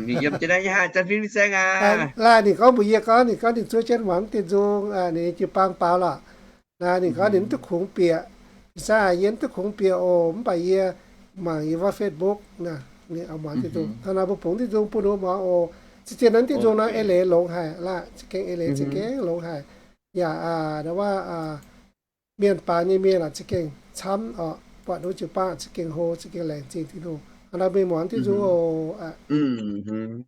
Ninh yiem jienv naaiv nyei haa, zanc fin fin-saeng aac. Laaic ninh gorngv mbuox yie gorngv, ninh gorngv ninh zuov jienv muangx diuh nzung, ninh jiu-baang baaux lorqc. Naaic ninh gorngv ninh mv duqv kungx bieqc. Fin-saeng aac, yie mv duqv kungx bieqc oc, mv baac yie mangc yie wuov Facebook naaic, ninh muangx diuh nzung. Hnangv naaic mbuo bungx diuh nzung bun ninh mbuo muangx oc. Zien-zien naaiv diuh nzung naaiv eix leiz longx haic laaic, za'gengh eix leiz za'gengh longx haic. Yaac aac, wuov mienh baaix nyei mienh aah, za'gengh camv orqc, buatc wuov jiu-baang za'gengh hlo, za'gengh laengz zingh Tin-Hungh. Hnangv naaic mbuo muangx diuh nzung oc.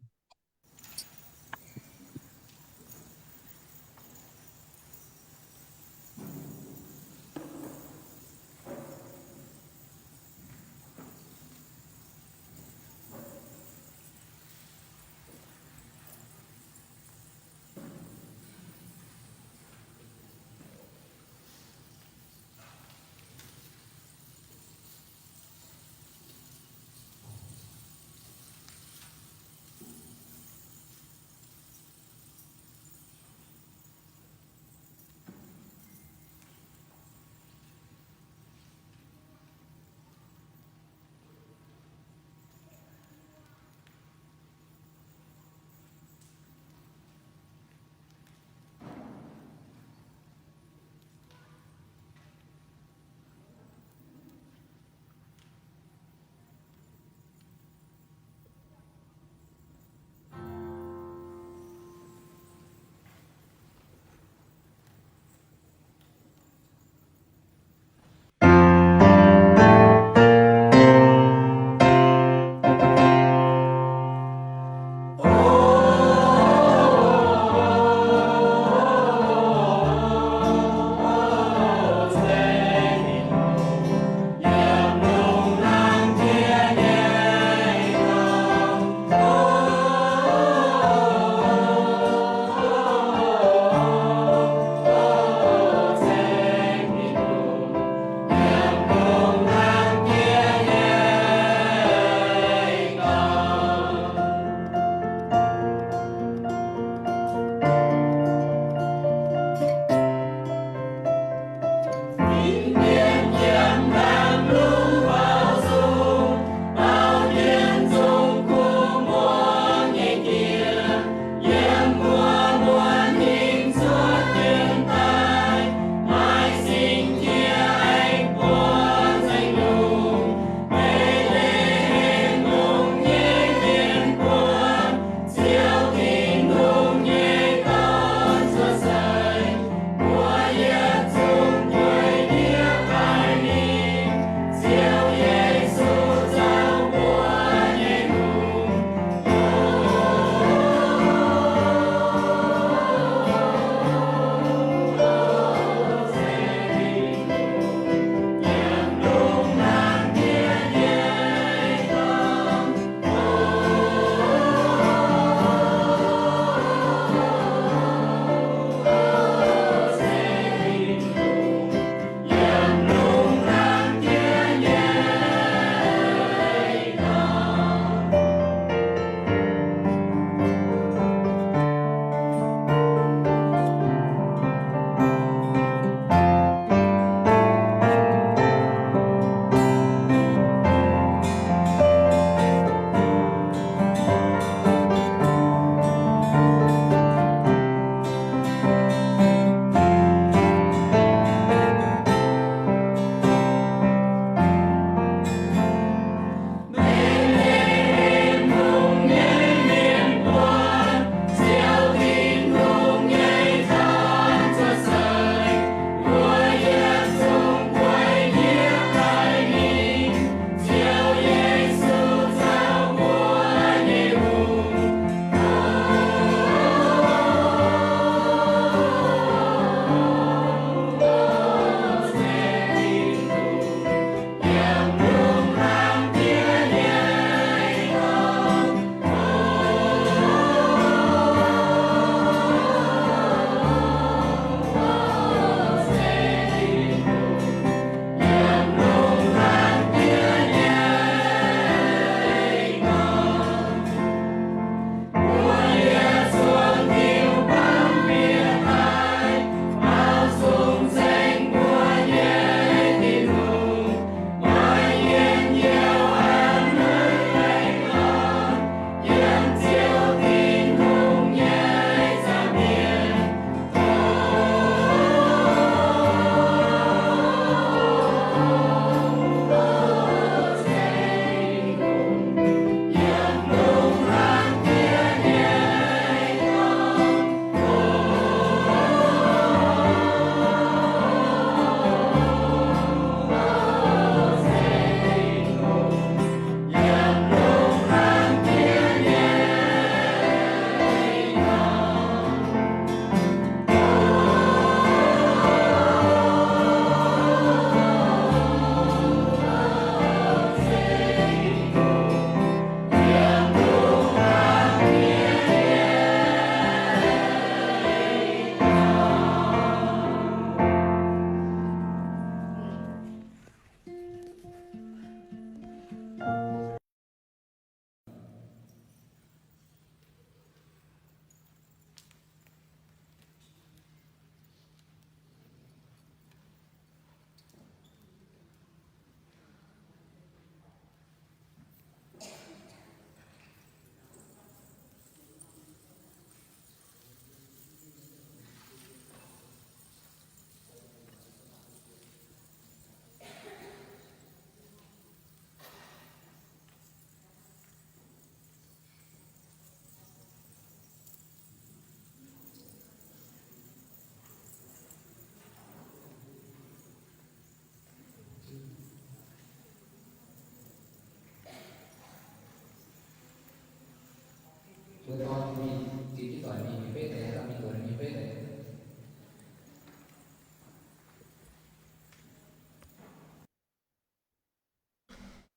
Mbuo dorn mingh, ziex jienv doic mingh nyei betv deix, mingh doic nyei betv deix.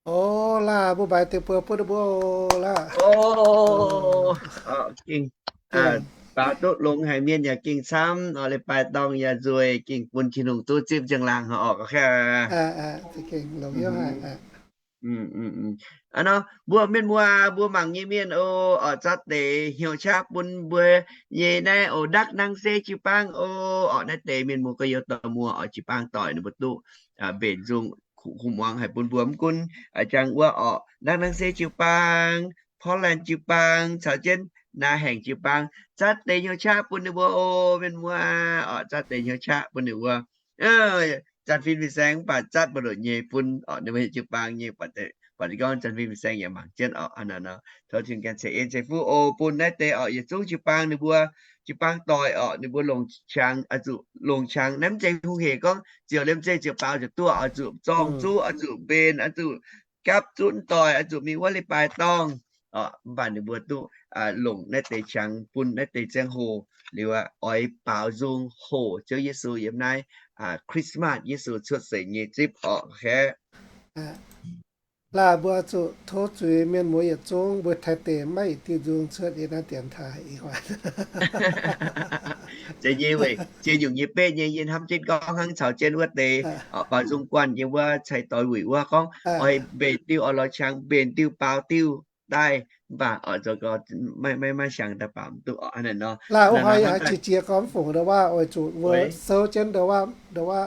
O, laah, mbuo mbaix deix buoz bun ninh mbuo o, laah. O, gengh, baaux duqv longx haic, mienh yaac gengh camv, oc, leiz-baaix dorngh yaac nzueic, gengh bun Tin-Hungh duqv zipv njang-laangc oc. Aa, nor, mbuo mienh muoz, mbuo mangc nyei mienh o, oc, zatv deix hnyouv qaqv bun mbuo nyei naaiv oc, Ndakv Nangv Se jiu-baang o, oc, naaiv deix mienh muoz gorx-youz dorh muoz oc, jiu-baang doic ninh mbuo duqv mbenc nzung kuv muangx haic bun mbuo mv gunv jangx wuov oc, Ndakv Nangv Se jiu-baang, Portland jiu-baang, caux jienv naaiv haengc jiu-baang, zatv deix hnyouv qaqv bun ninh mbuo o, mienh muoz oc, zatv deix hnyouv qaqv bun ninh mbuo. Zanc Fin Fin-Saeng mv baac zatv mbu'ndongx nyei bun oc, ninh mbuo jiu-baang nyei, buatc gorngv Zanc Fin Fin-Saeng yaac mangc jienv oc. Tov Tin-Hungh ceix en ceix fuqv oc bun naaiv deix oc, yietc zungv jiu-baang ninh mbuo, jiu-baang doic oc, ninh mbuo longc qangx, oix zuqc longc qangx. Naaiv mv zeiz hungh hec gorngv ziouc liemh zeih ziouc baaux ziouc duqv, oix zuqc zorng zuqv, oix zuqc mbenc, oix zuqc gapv zunv doic, oix zuqc mingh wuov leiz-baaix dorngh oc. Mv baac ninh mbuo duqv longc naaiv deix qangx bun naaiv deix ziangh hoc liuz, oix baaux nzung hoqc Ziouv Yesu yiem naaiv Christmas, Yesu cuotv seix nyei zipv oc. Laah, mbuo zuqc tov zuiz mienh muoz yietc zungv, mbuo taaix deix maiv yietc diuh nzung cuotv yiem naaiv dienx taaih. Zeiz nyei weic ziex nyungc nyei betv nyei, yie hnamv jienv gorngv hnangv caux jienv wuov deix baaux nzung guanh yiem wuov cai doix wuic wuov gorngv, oix mbenc diuh, oix lorz qangx mbenc diuh baaux diuh daaih, mv baac oix zoux gau maiv, maiv, maiv siang daaih baaux mv duqv oc. Laah, wuov hnoi yaac haiz qiex jiez gorngv fungc ndau waac oix zuqc mbuo souv jienv ndau waac, ndau waac,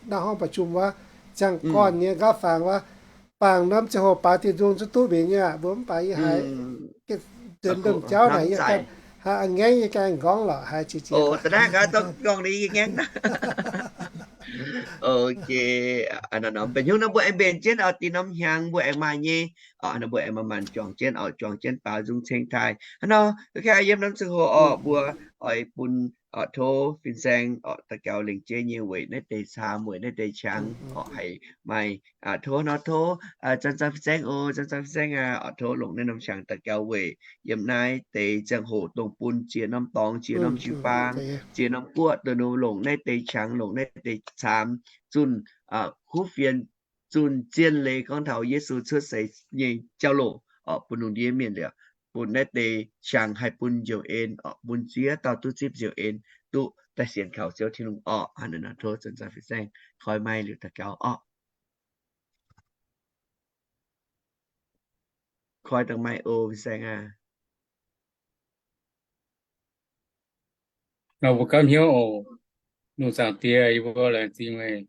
naaiv ห้องประชุม wuov, ziangh gorn nyei nqaapv fangx wuov, bangc norm ziangh hoc baaux diuh nzung zuqc duqv mingh nyei aqv. Mbuo mv baac yie haiz nzunc ndomh jauv naaic yie ganh haiz ngaengv, yie ganh gorngv lorqc, haiz qiex jiez. Ok, mbenc hnyouv nor mbuo aengx mbenc jienv oc, dinh norm hnyangx mbuo aengx maaih nyei oc, nor mbuo aengx manc-manc juangc jienv oc, juangc jienv baaux nzung ceng taaih. Hnangv nor, yiem norm ziangh hoc oc, mbuo oix bun oc, tov Fin-Saeng oc daux gaux lengc jeiv nyei weic naaiv deix caamx, weic naaiv deix qangx oc, haih maaih tov nor tov Zanc-Zanc Fin-Saeng oc, Zanc-Zanc Fin-Saeng aac, oc, tov longc naaiv norm qangx daux gaux weic yiem naaiv deix ziangh hoc dongh bun ziex norm dorngx, ziex norm jiu-baang, ziex norm guoqv dongh ninh longc naaiv deix qangx, longc naaiv deix caamx zunh kuv fienx, zunh zien leiz gorngv taux Yesu cuotv seix nyei jauv-louc oc, bun lungh ndiev mienh liuz, bun naaiv deix qangx haih bun njoux en oc, bun ziex dauh duqv zipv njoux en, duqv daaih sienx kaux Ziouv Tin-Hungh oc. Hnangv naaic nor tov Zanc-Zanc Fin-Saeng koi maiv liuz daux gaux oc. Koi dangh maiv o, Fin-Saeng aac. Nor mbuo gapv hnyouv oc. Lungh zaangc Die, yie mbuo laengz zingh meih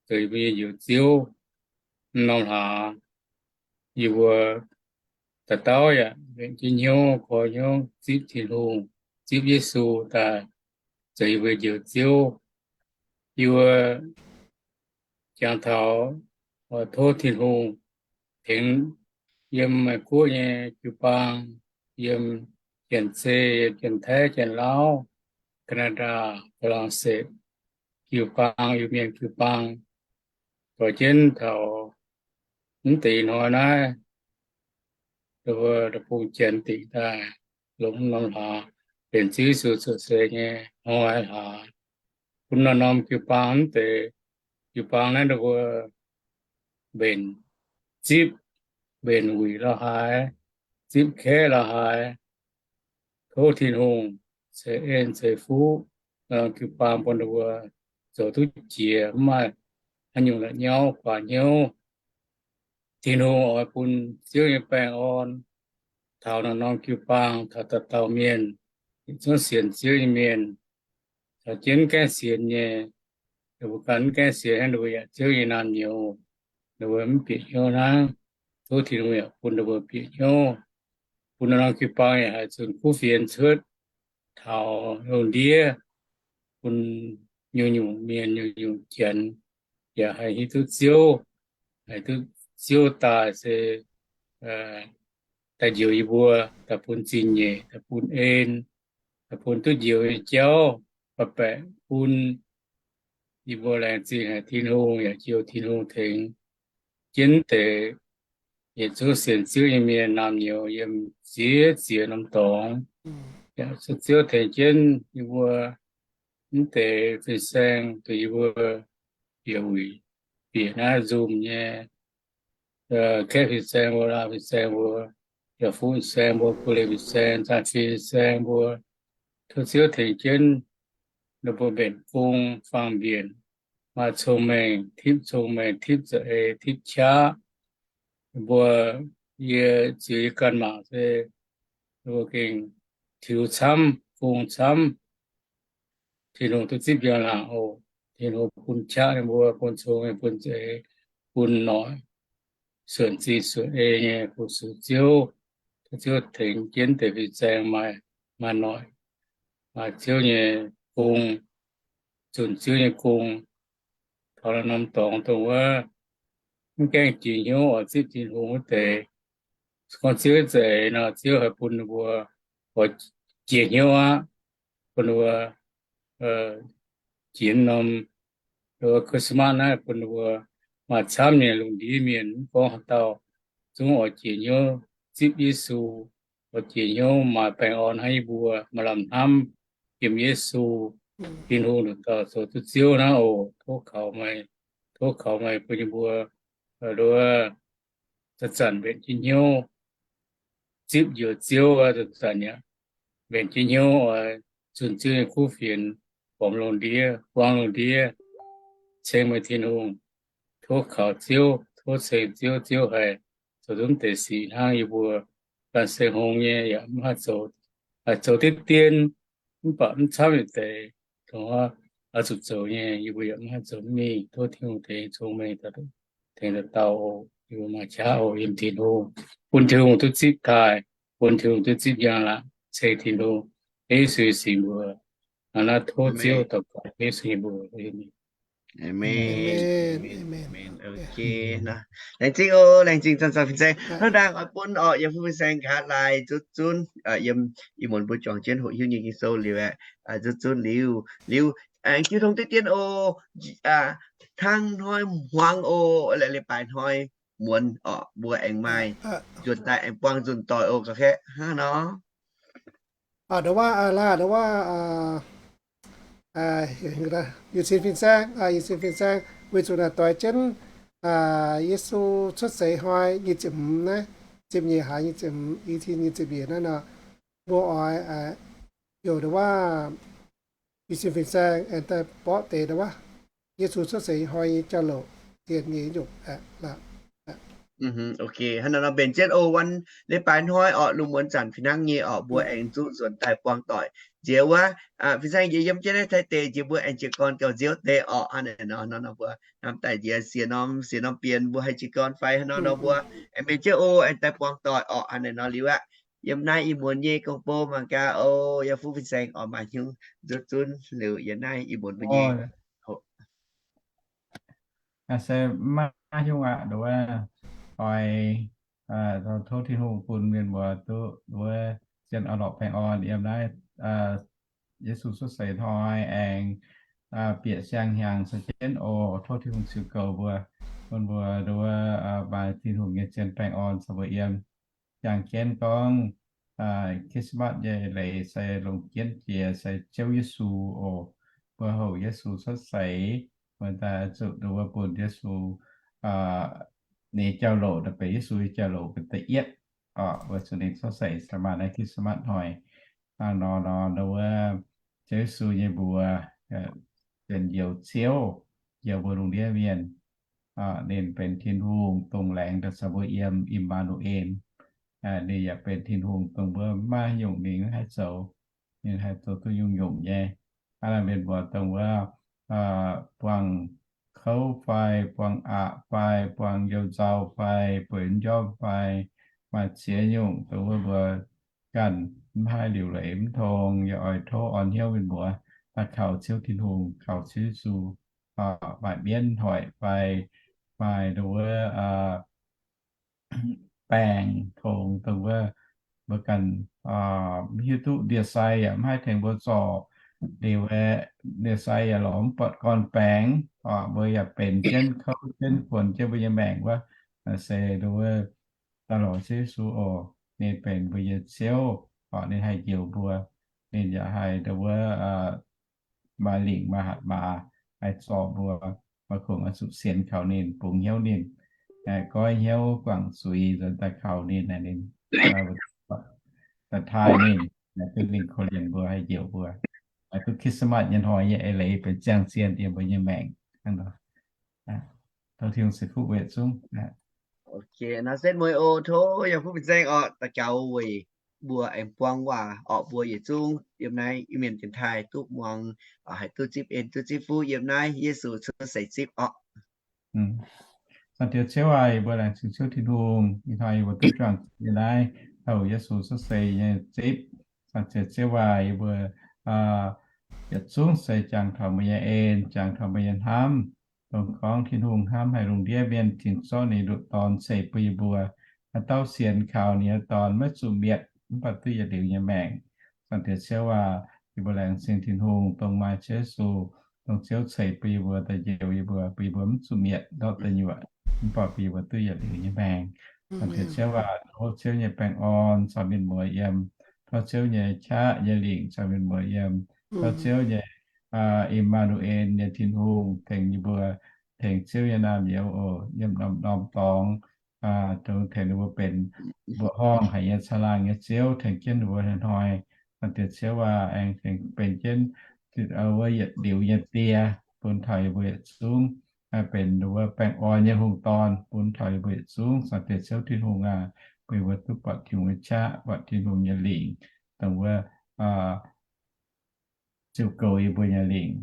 zoux yie mbuo nyei Njoux Ziouv. Mv norm hlaax, yie mbuo dauh dauh yaac mbenc jienv hnyouv, koi hnyouv zipv Tin-Hungh, zipv Yesu daaih zoux yie mbuo Njoux Ziouv. Yie mbuo jangx taux oix tov Tin-Hungh tengx yiem Meiv Guoqv nyei jiu-baang, yiem Janx-Zei, yiem Janx-Taiv, Janx-Lauv, Canada, Faa^lan^setv jiu-baang, Iu-Mienh jiu-baang, doix jienv taux mv deix hnoi naaiv, dongh mbuo deic-bung Janx dingc daaih longc norm hlaax benx Ziouv Yesu cuotv seix nyei hnoi hlaax. Bun norm-norm jiu-baang mv deix jiu-baang naaiv dongh mbuo mbenc zipv, mbenc wuic la'haaix, zipv kaeqv la'haaix, tov Tin-Hungh ceix en ceix fuqv norm jiu-baang bun ninh mbuo zoux duqv jiex, mv maaih haaix nyungc la'nyauv guaax hnyouv. Tin-Hungh oix bun Ziouv nyei baengh orn taux norm-norm jiu-baang, taux dauh dauh mienh, yietc zungv sienx Ziouv nyei mienh, caux jienv gaengh sienx nyei. Ninh mbuo ganh mv gaengh sienx hnangv, ninh mbuo yaac Ziouv nyei naamh nyouz, ninh mbuo mv bieqc hnyouv hnangv. Tov Tin-Hungh yaac bun ninh mbuo bieqc hnyouv, bun norm-norm jiu-baang yaac haih zunh kuv fienx cuotv taux lungh ndiev, bun nyungc-nyungc mienh, nyungc-nyungc Janx yaac haih hiuv duqv Ziouv, haih duqv Ziouv daaih se daaih njoux yie mbuo, daaih bun zingh nyeic, daaih bun en, daaih bun duqv njoux nyei jauv, baeqc bun yie mbuo laengz zingh haic Tin-Hungh, yaac jiu Tin-Hungh tengx jienv deix yietc zungv sienx Ziouv nyei mienh naamh nyouz yiem ziex ziex norm dorngx. Yaac cuotv Ziouv tengx jienv yie mbuo mv deix fin-saeng, duqv yie mbuo bieqc wuic, bieqc naaiv Zoom nyei, Kaeqv fin-saeng mbuo, Laauv fin-saeng mbuo, Yaac Fuqv fin-saeng mbuo, Kuv Leih fin-saeng, Zaanh Fin fin-saeng mbuo, tov Ziouv tengx jienv ninh mbuo mbenc gong, faang-mbienc, maaih cong-mengh, tipv cong-mengh, tipv za'eix, tipv qaqv. Mbuo, yie ziux yie ganh mangc se mbuo gengh tiux camv, gong camv. Tin-Hungh duqv zipv njang-laangc oc. Tin-Hungh bun qaqv ninh mbuo, bun cong-mengh, bun za'eix, bun noic, suonc zinh suonc ei nyei fu-sux Ziouv. Tov Ziouv tengx jienv deix fin-saeng maaih, maaih noic, maaih Ziouv nyei gong, zunc Ziouv nyei gong. Taux norm dorngx dongh wuov mv gaengh jiex hnyouv oix zipv Tin-Hungh wuov deix, gorngv Ziouv za'eix nor, Ziouv haih bun ninh mbuo oix jiex hnyouv aqv, bun ninh mbuo jiex norm Christmas naaiv, bun ninh mbuo maaih camv nyei lungh ndiev mienh, mv gorngv haaix dauh, zungv oix jiex hnyouv zipv Yesu, oix jiex hnyouv maaih baengh orn hnangv yie mbuo maaih lamh hnamv yiem Yesu. Tin-Hungh nduqc dauh zoux duqv Ziouv naaiv oc. Tov kaux meih, tov kaux meih bun yie mbuo nduov zanc-zanc mbenc jienv hnyouv zipv njoux Ziouv, zanc-zanc yaac mbenc jienv hnyouv oix zunh Ziouv nyei kuv fienx, gormx lungh ndiev, buangv lungh ndiev, ceng meih Tin-Hungh. Tov kaux Ziouv, tov ceng Ziouv, Ziouv haih zoux duqv mv deix sic hnangv yie mbuo ganh se hngongx nyei yaac mv haih zoux, haih zoux diqv dien, mv baac mv camv yietc deix, dongh oix zuqc zoux nyei yie mbuo yaac mv haih zoux mingh. Tov Tin-Hungh tengx cong-mengh, tengx dauh dauh oc. Yie mbuo maaih qaqv oc, yiem Tin-Hungh, bun Tin-Hungh duqv zipv daaih, bun Tin-Hungh duqv zipv njang-laangc, ceng Tin-Hungh. Yesu nyei sic mbuox. Naaiv tov Ziouv daux gaux Yesu nyei mbuox. Amen. Laengz zingh oc, laengz zingh zanc-zanc fin-saeng. Hnangv naaic oix bun orqc, yaac bun fin-saeng nqa'haav laai zuqc zunv yiem ih muonz mbuo juangc jienv hoqc hiuv nyei Ging-Sou liuz aeqv, zuqc zunv liuz, liuz aengx jiu tong diqv dien oc. Hnangv hnoi hmuangx oc, laaix leiz-baaix hnoi muonz orqc, mbuo aengx maaih nzuonx daaih aengx buangh nzunc doic oc, ga'kaeqv hnangv nor. Aa, nduov waac, aa, laac, nduov waac, aa, yietc cin fin-saeng, aa, yietc cin fin-saeng, weic zuqc naaic doix jienv, aa, Yesu cuotv seix hnoi nyic ziepc hmz naaiv, ziepc nyeic hlaax nyic ziepc hmz, i cin nyic ziepc nyeic naaiv nor, mbuo oix, aa, heuc nduov waac, yietc cin fin-saeng aengx daaih borqv deix nduov waac, Yesu cuotv seix hnoi nyei jauv-louc, zien nyei nyungc, aa, laac. Ok, hnangv naaiv nor mbenc jienv oc, wuov leiz-baaix hnoi orqc, lungh muonz zanc fih hnangv nyei orqc, mbuo aengx zuqc nzuonx daaih buangh doic. Nziex wuov, fin-saeng njiec yiem jienv naaiv taaih deix, nziex mbuo aengx jiez gorn gauh nziouv deix orqc. Hnangv naaiv nor, nor mbuo hnamv daaih nziex siec norm, siec norm bienx mbuo haih jiez gorn fai hnangv nor, nor mbuo aengx mbenc jienv oc, aengx daaih buangh doic orqc. Hnangv naaiv nor liuz aqv, yiem naaiv ih muonz nyei gong-bou mangc gaax oc, yaac fuqv fin-saeng oix maaih hnyouv nzuqc zunv liuz yiem naaiv ih muonz mbuo nyei se maiv hnyouv aqv, nduov, oix, tov Tin-Hungh bun mienh muoz duqv nduov zien orn-lorqc baengh orn yiem naaiv Yesu cuotv seix hnoi aengx bieqc siang-hnyangx caux jienv oc. Tov Tin-Hungh ziux goux mbuo, bun mbuo nduov maaih Tin-Hungh nyei zien baengh orn caux mbuo yiem. Jangx jienv gorngv Christmas nyei leiz se longc jienv jiex se Ziouv Yesu oc. Mbuo houc Yesu cuotv seix, mbuo daaih zuqc nduov bun Yesu nyei jauv-louc, daaih benx Yesu nyei jauv-louc da'yietv oc. Mbuo zuqc ninh cuotv seix se maaih naaiv Christmas hnoi. Hnangv nor nor, nduov Ziouv Yesu nyei mbuox, benx Njoux Ziouv, Njoux mbuo lungh ndiev mienh. Ninh benx Tin-Hungh dongh laengz daaih caux mbuo yiem, Im^maa^nu^en. Ninh yaac benx Tin-Hungh dongh mbuo maiv nyungc mingh maiv haih zoux, ninh haih zoux duqv nyungc-nyungc nyei. Hnangv naaiv mienh mbuo dongh wuov buangh kouv fai, buangh aqc fai, buangh you nzauh fai, bueix njormh fai, maaih ziex nyungc dongh wuov mbuo ganh maiv haih liuc leiz mv tong, yaac oix tov orn hnyouv mienh muoz daaih kaux Ziouv Tin-Hungh, kaux Ziouv Yesu, maaih mienv hoic fai, maaih dongh wuov baengc tongx dongh wuov mbuo ganh mv hiuv duqv, ndie-sai yaac mv haih tengx mbuo zorc, liuz ndie-sai yaac lorz mv buatc gorn-baengx, mbuo yaac benx jienv kouv jienv kuonx jienv mbuo nyei maengc wuov, se dongh wuov daaih lorz Ziouv Yesu oc. Ninh benx mbuo nyei Ziouv, orqc, ninh haih njoux mbuo. Ninh yaac haih ndau wuov maaih lingc maaih hatc maaz haih zorc mbuo, maiv kungx oix zuqc sienx kaux ninh, bungx hnyouv ninh, goiv hnyouv guangc zuiz nzuonx daaih kaux ninh, ninh daaih taaih ninh, duqv ninh korv-lienh mbuo, haih njoux mbuo. Duqv Christmas nyei hnoi nyei eix leiz benx ziangh zien yiem mbuo nyei maengc. Tov Tin-Hungh ceix fuqv weic zungv. Nor setv mueiz oc. Tov yiem fuqv mingh zaeng orqc, daux gaux weic mbuo aengx buang waac orqc, mbuo yietc zungv yiem naaiv Iu-Mienh dienx taaih duqv muangx, haiz duqv zipv en duqv zipv fuqv yiem naaiv Yesu cuotv seix zipv orqc. Zaangc Diex Ziouv aac, yie mbuo laengz zingh Ziouv Tin-Hungh, ih hnoi yie mbuo duqv juangc yiem naaiv taux Yesu cuotv seix nyei zipv. Zaangc Diex Ziouv aac, yie mbuo yietc zungv se jangx taux meih nyei en, jangx taux meih nyei hnamv, dongh gorngv Tin-Hungh hnamv haic lungh ndiev mienh, tengx zorqv ninh nyei ndoqc Dorn ceix bun yie mbuo, haaix dauh sienx kaux ninh nyei Dorn maiv zuqc mietc, mv baac duqv yietc liuz nyei maengc. Zaangc Diex Ziouv aac, yie mbuo laengz zingh Tin-Hungh dongh maaih Ziouv Yesu, dongh Ziouv ceix bun yie mbuo, daaih njoux yie mbuo, bun yie mbuo mv zuqc mietc ndortv deic nyuoqc, mv baac bun yie mbuo duqv yietc liuz nyei maengc. Zaangc Diex Ziouv aac, tov Ziouv nyei baengh orn caux mienh muoz yiem, tov Ziouv nyei qaqv nyei lingc caux mienh muoz yiem, tov Ziouv nyei Im^maa^nu^en nyei Tin-Hungh tengx yie mbuo, tengx Ziouv nyei naamh nyouz oc, yiem norm-norm dorngx, dongh tengx ninh mbuo benx mbuoqc horngh haic nyei caangh laangh nyei Ziouv, tengx jienv ninh mbuo hnoi-hnoi. Zaangc Diex Ziouv aac, aengx tengx benx jienv wuov yietc liuz nyei die bun taux yie mbuo yietc zungv, benx wuov baengh orn nyei hungh dorn bun taux yie mbuo yietc zungv. Zaangc Diex Ziouv Tin-Hungh aac, bun yie mbuo duqv buatc Tin-Hungh nyei qaqv, buatc Tin-Hungh nyei lingc, dongh wuov ziux goux yie mbuo nyei lingc,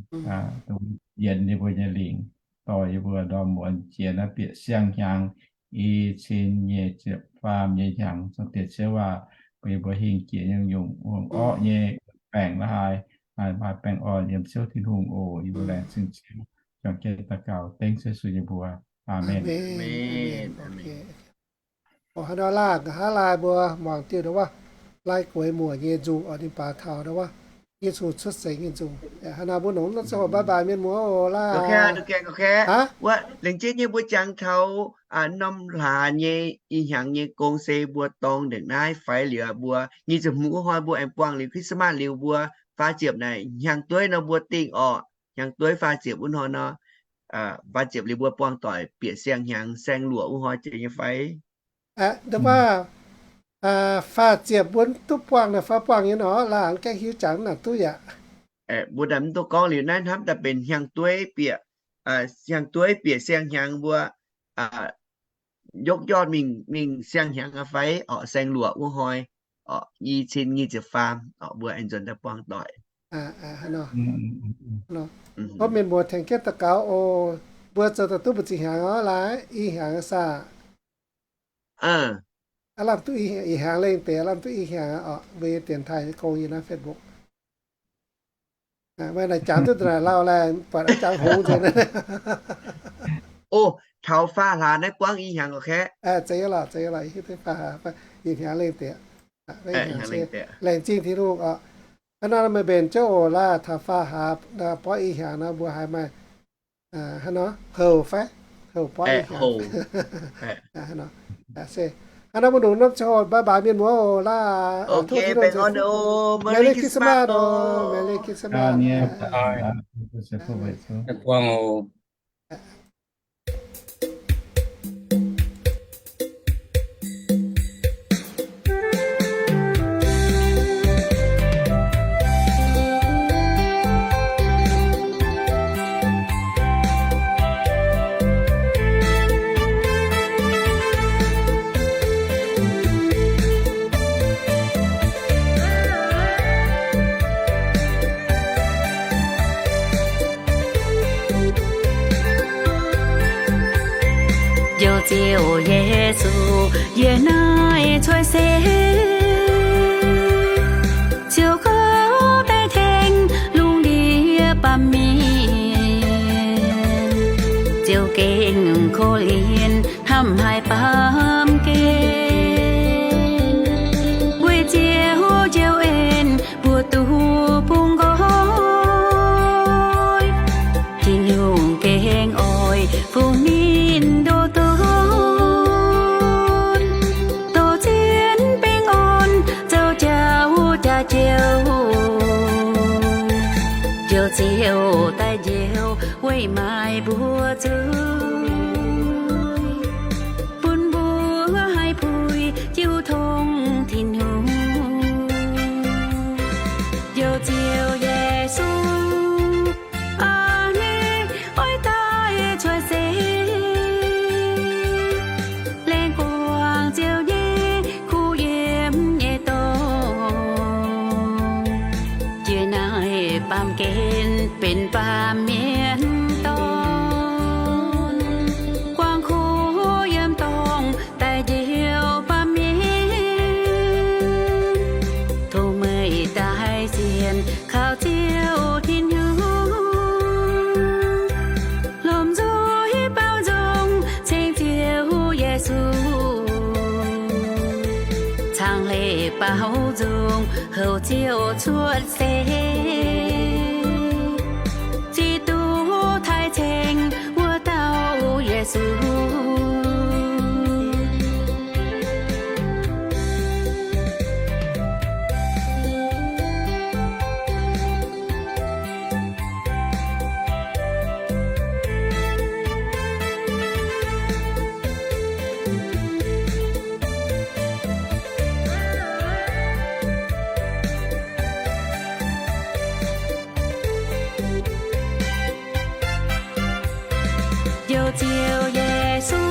yienx yie mbuo nyei lingc, dorh yie mbuo ndorm muonz jiex naaiv bieqc siang-hnyangx i cin nyic ziepc faam nyei hnyangx. Zaangc Diex Ziouv aac, bun yie mbuo hingh jiex nyungc-nyungc wuom-orqv nyei baengc la'haaix, maaih baengh orn yiem Ziouv Tin-Hungh oc. Yie mbuo laengz zingh Ziouv, juangc jienv daux gaux dengv Ziouv Yesu nyei mbuox. Aamen. Aamen. Aamen. Aamen. Oc, haaix nor laanh nqa'haav laai mbuo muangx diuh ndau wuov, laai gueix muoc nyei nzung oc, ninh baac taux ndau wuov Yesu cuotv seix nyei nzung. Haaix nor mbuo nongx nor ziouc bye bye mienh muoz oc laanh. Wuov, lengc jeiv nyei mbuo jangx taux norm hlaax nyei ih hnyangx nyei gong se mbuo dorng ndengc naaiv fai liuz mbuo nyic ziepc hmz wuov hnoi mbuo aengx buangh liuz Christmas liuz mbuo faah ziepc naaic hnyangx dueiv nor mbuo dingh orqc. Hnyangx dueiv faah ziepc wuov hnoi nor, faah ziepc liuz mbuo buangh doic bieqc siang-hnyangx saeng-luoqc wuov hnoi jiex nyei fai? Ndau wuov, faah ziepc mbuo duqv buangh naaic fai buangh nyei nor, laanh gaengh hiuv jangx naaic duqv yaac. Mbuo daaih mv duqv gorngv liuz naaiv hnamv daaih benx hnyangx dueiv bieqc, hnyangx dueiv bieqc siang-hnyangx mbuo yopv njorn mingh, mingh siang-hnyangx aqv fai orqc, saeng-luoqc wuov hnoi orqc, i cin nyic ziepc faam orqc, mbuo aengx nzuonx daaih buangh doic. Tov mienh muoz tengx jienv daux gaux oc. Mbuo zoux daaih duqv mbu'ziex hnyangx orqc, laai i hnyangx saah? Aav lamh duqv i hnyangx lengh deix, lamh duqv i hnyangx orqc, mbuo nyei dienx taaih gong yiem naaiv Facebook. Meih naaic jangx duqv naaic lauh laeh, buatc jangx hngongx nzengc. O, taux faah hlaax naaiv buangv i hnyangx oc, kaeqv. Zeiz nyei lorqc, zeiz nyei lorqc, hiuv duqv faah hlaax, i hnyangx lengh deix. Laengz zingh Tin-Hungh orqc. Hnangv nor meih mbenc jienv oc laah, taux faah hlaax buangv i hnyangx nor mbuo haiz maaih hnangv nor houc fai, houc buangv i hnyangx. Hnangv nor mbuo nongc norm ziangh hoc bye bye mienh muoz oc laah. Merry Christmas oc, Merry Christmas. Njoux Ziouv Yesu yiem naaiv cuotv seix, ziouc gorngv daaih tengx lungh ndiev baamh mienh, ziouc gengh korv-lienh hnamv haic baamh gen. Weic Ziouv njoux en mbuo duqv bungx nqoi, Tin-Hungh gengh oix fungx ninh ndoh donx. Njoux, Njoux Ziouv daaih njoux weic maaiz mbuo zuiz, bun mbuo haih puix jiu tong Tin-Hungh. Njoux Ziouv Yesu, aa, ninh oix daaih cuotv seix, lengc guangc Ziouv nyei kuv yiem nyei dorngx, jiex naaiv baamh gen benx baamh mienh dorn, guangc kuv yiem dorngx daaih njoux baamh mienh. Tov meih daaih sienx kaux Ziouv Tin-Hungh, lomh nzoih baaux nzung ceng Ziouv Yesu, caangh leiz baaux nzung houc Ziouv cuotv seix, Giduc taaih ceng wuov dauh Yesu. Njoux Ziouv Yesu,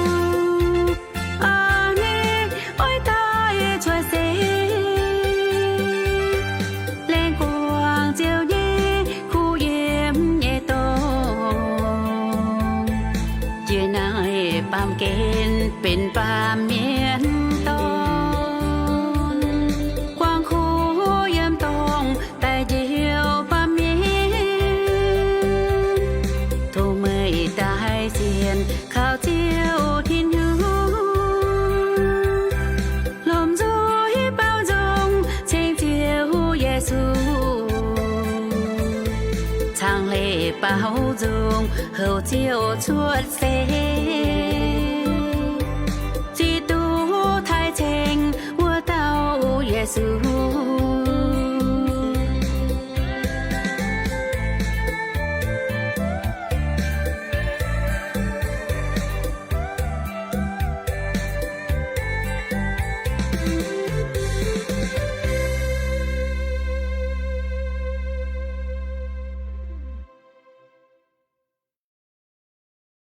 aa, ninh oix daaih cuotv seix, lengc guangc Ziouv nyei kuv yiem nyei dorngx, jiex naaiv baamh gen benx baamh mienh dorn, guangc kuv yiem dorngx daaih njoux baamh mienh. Tov meih daaih sienx kaux Ziouv Tin-Hungh, lomh nzoih baaux nzung ceng Ziouv Yesu, caangh leiz baaux nzung houc Ziouv cuotv seix,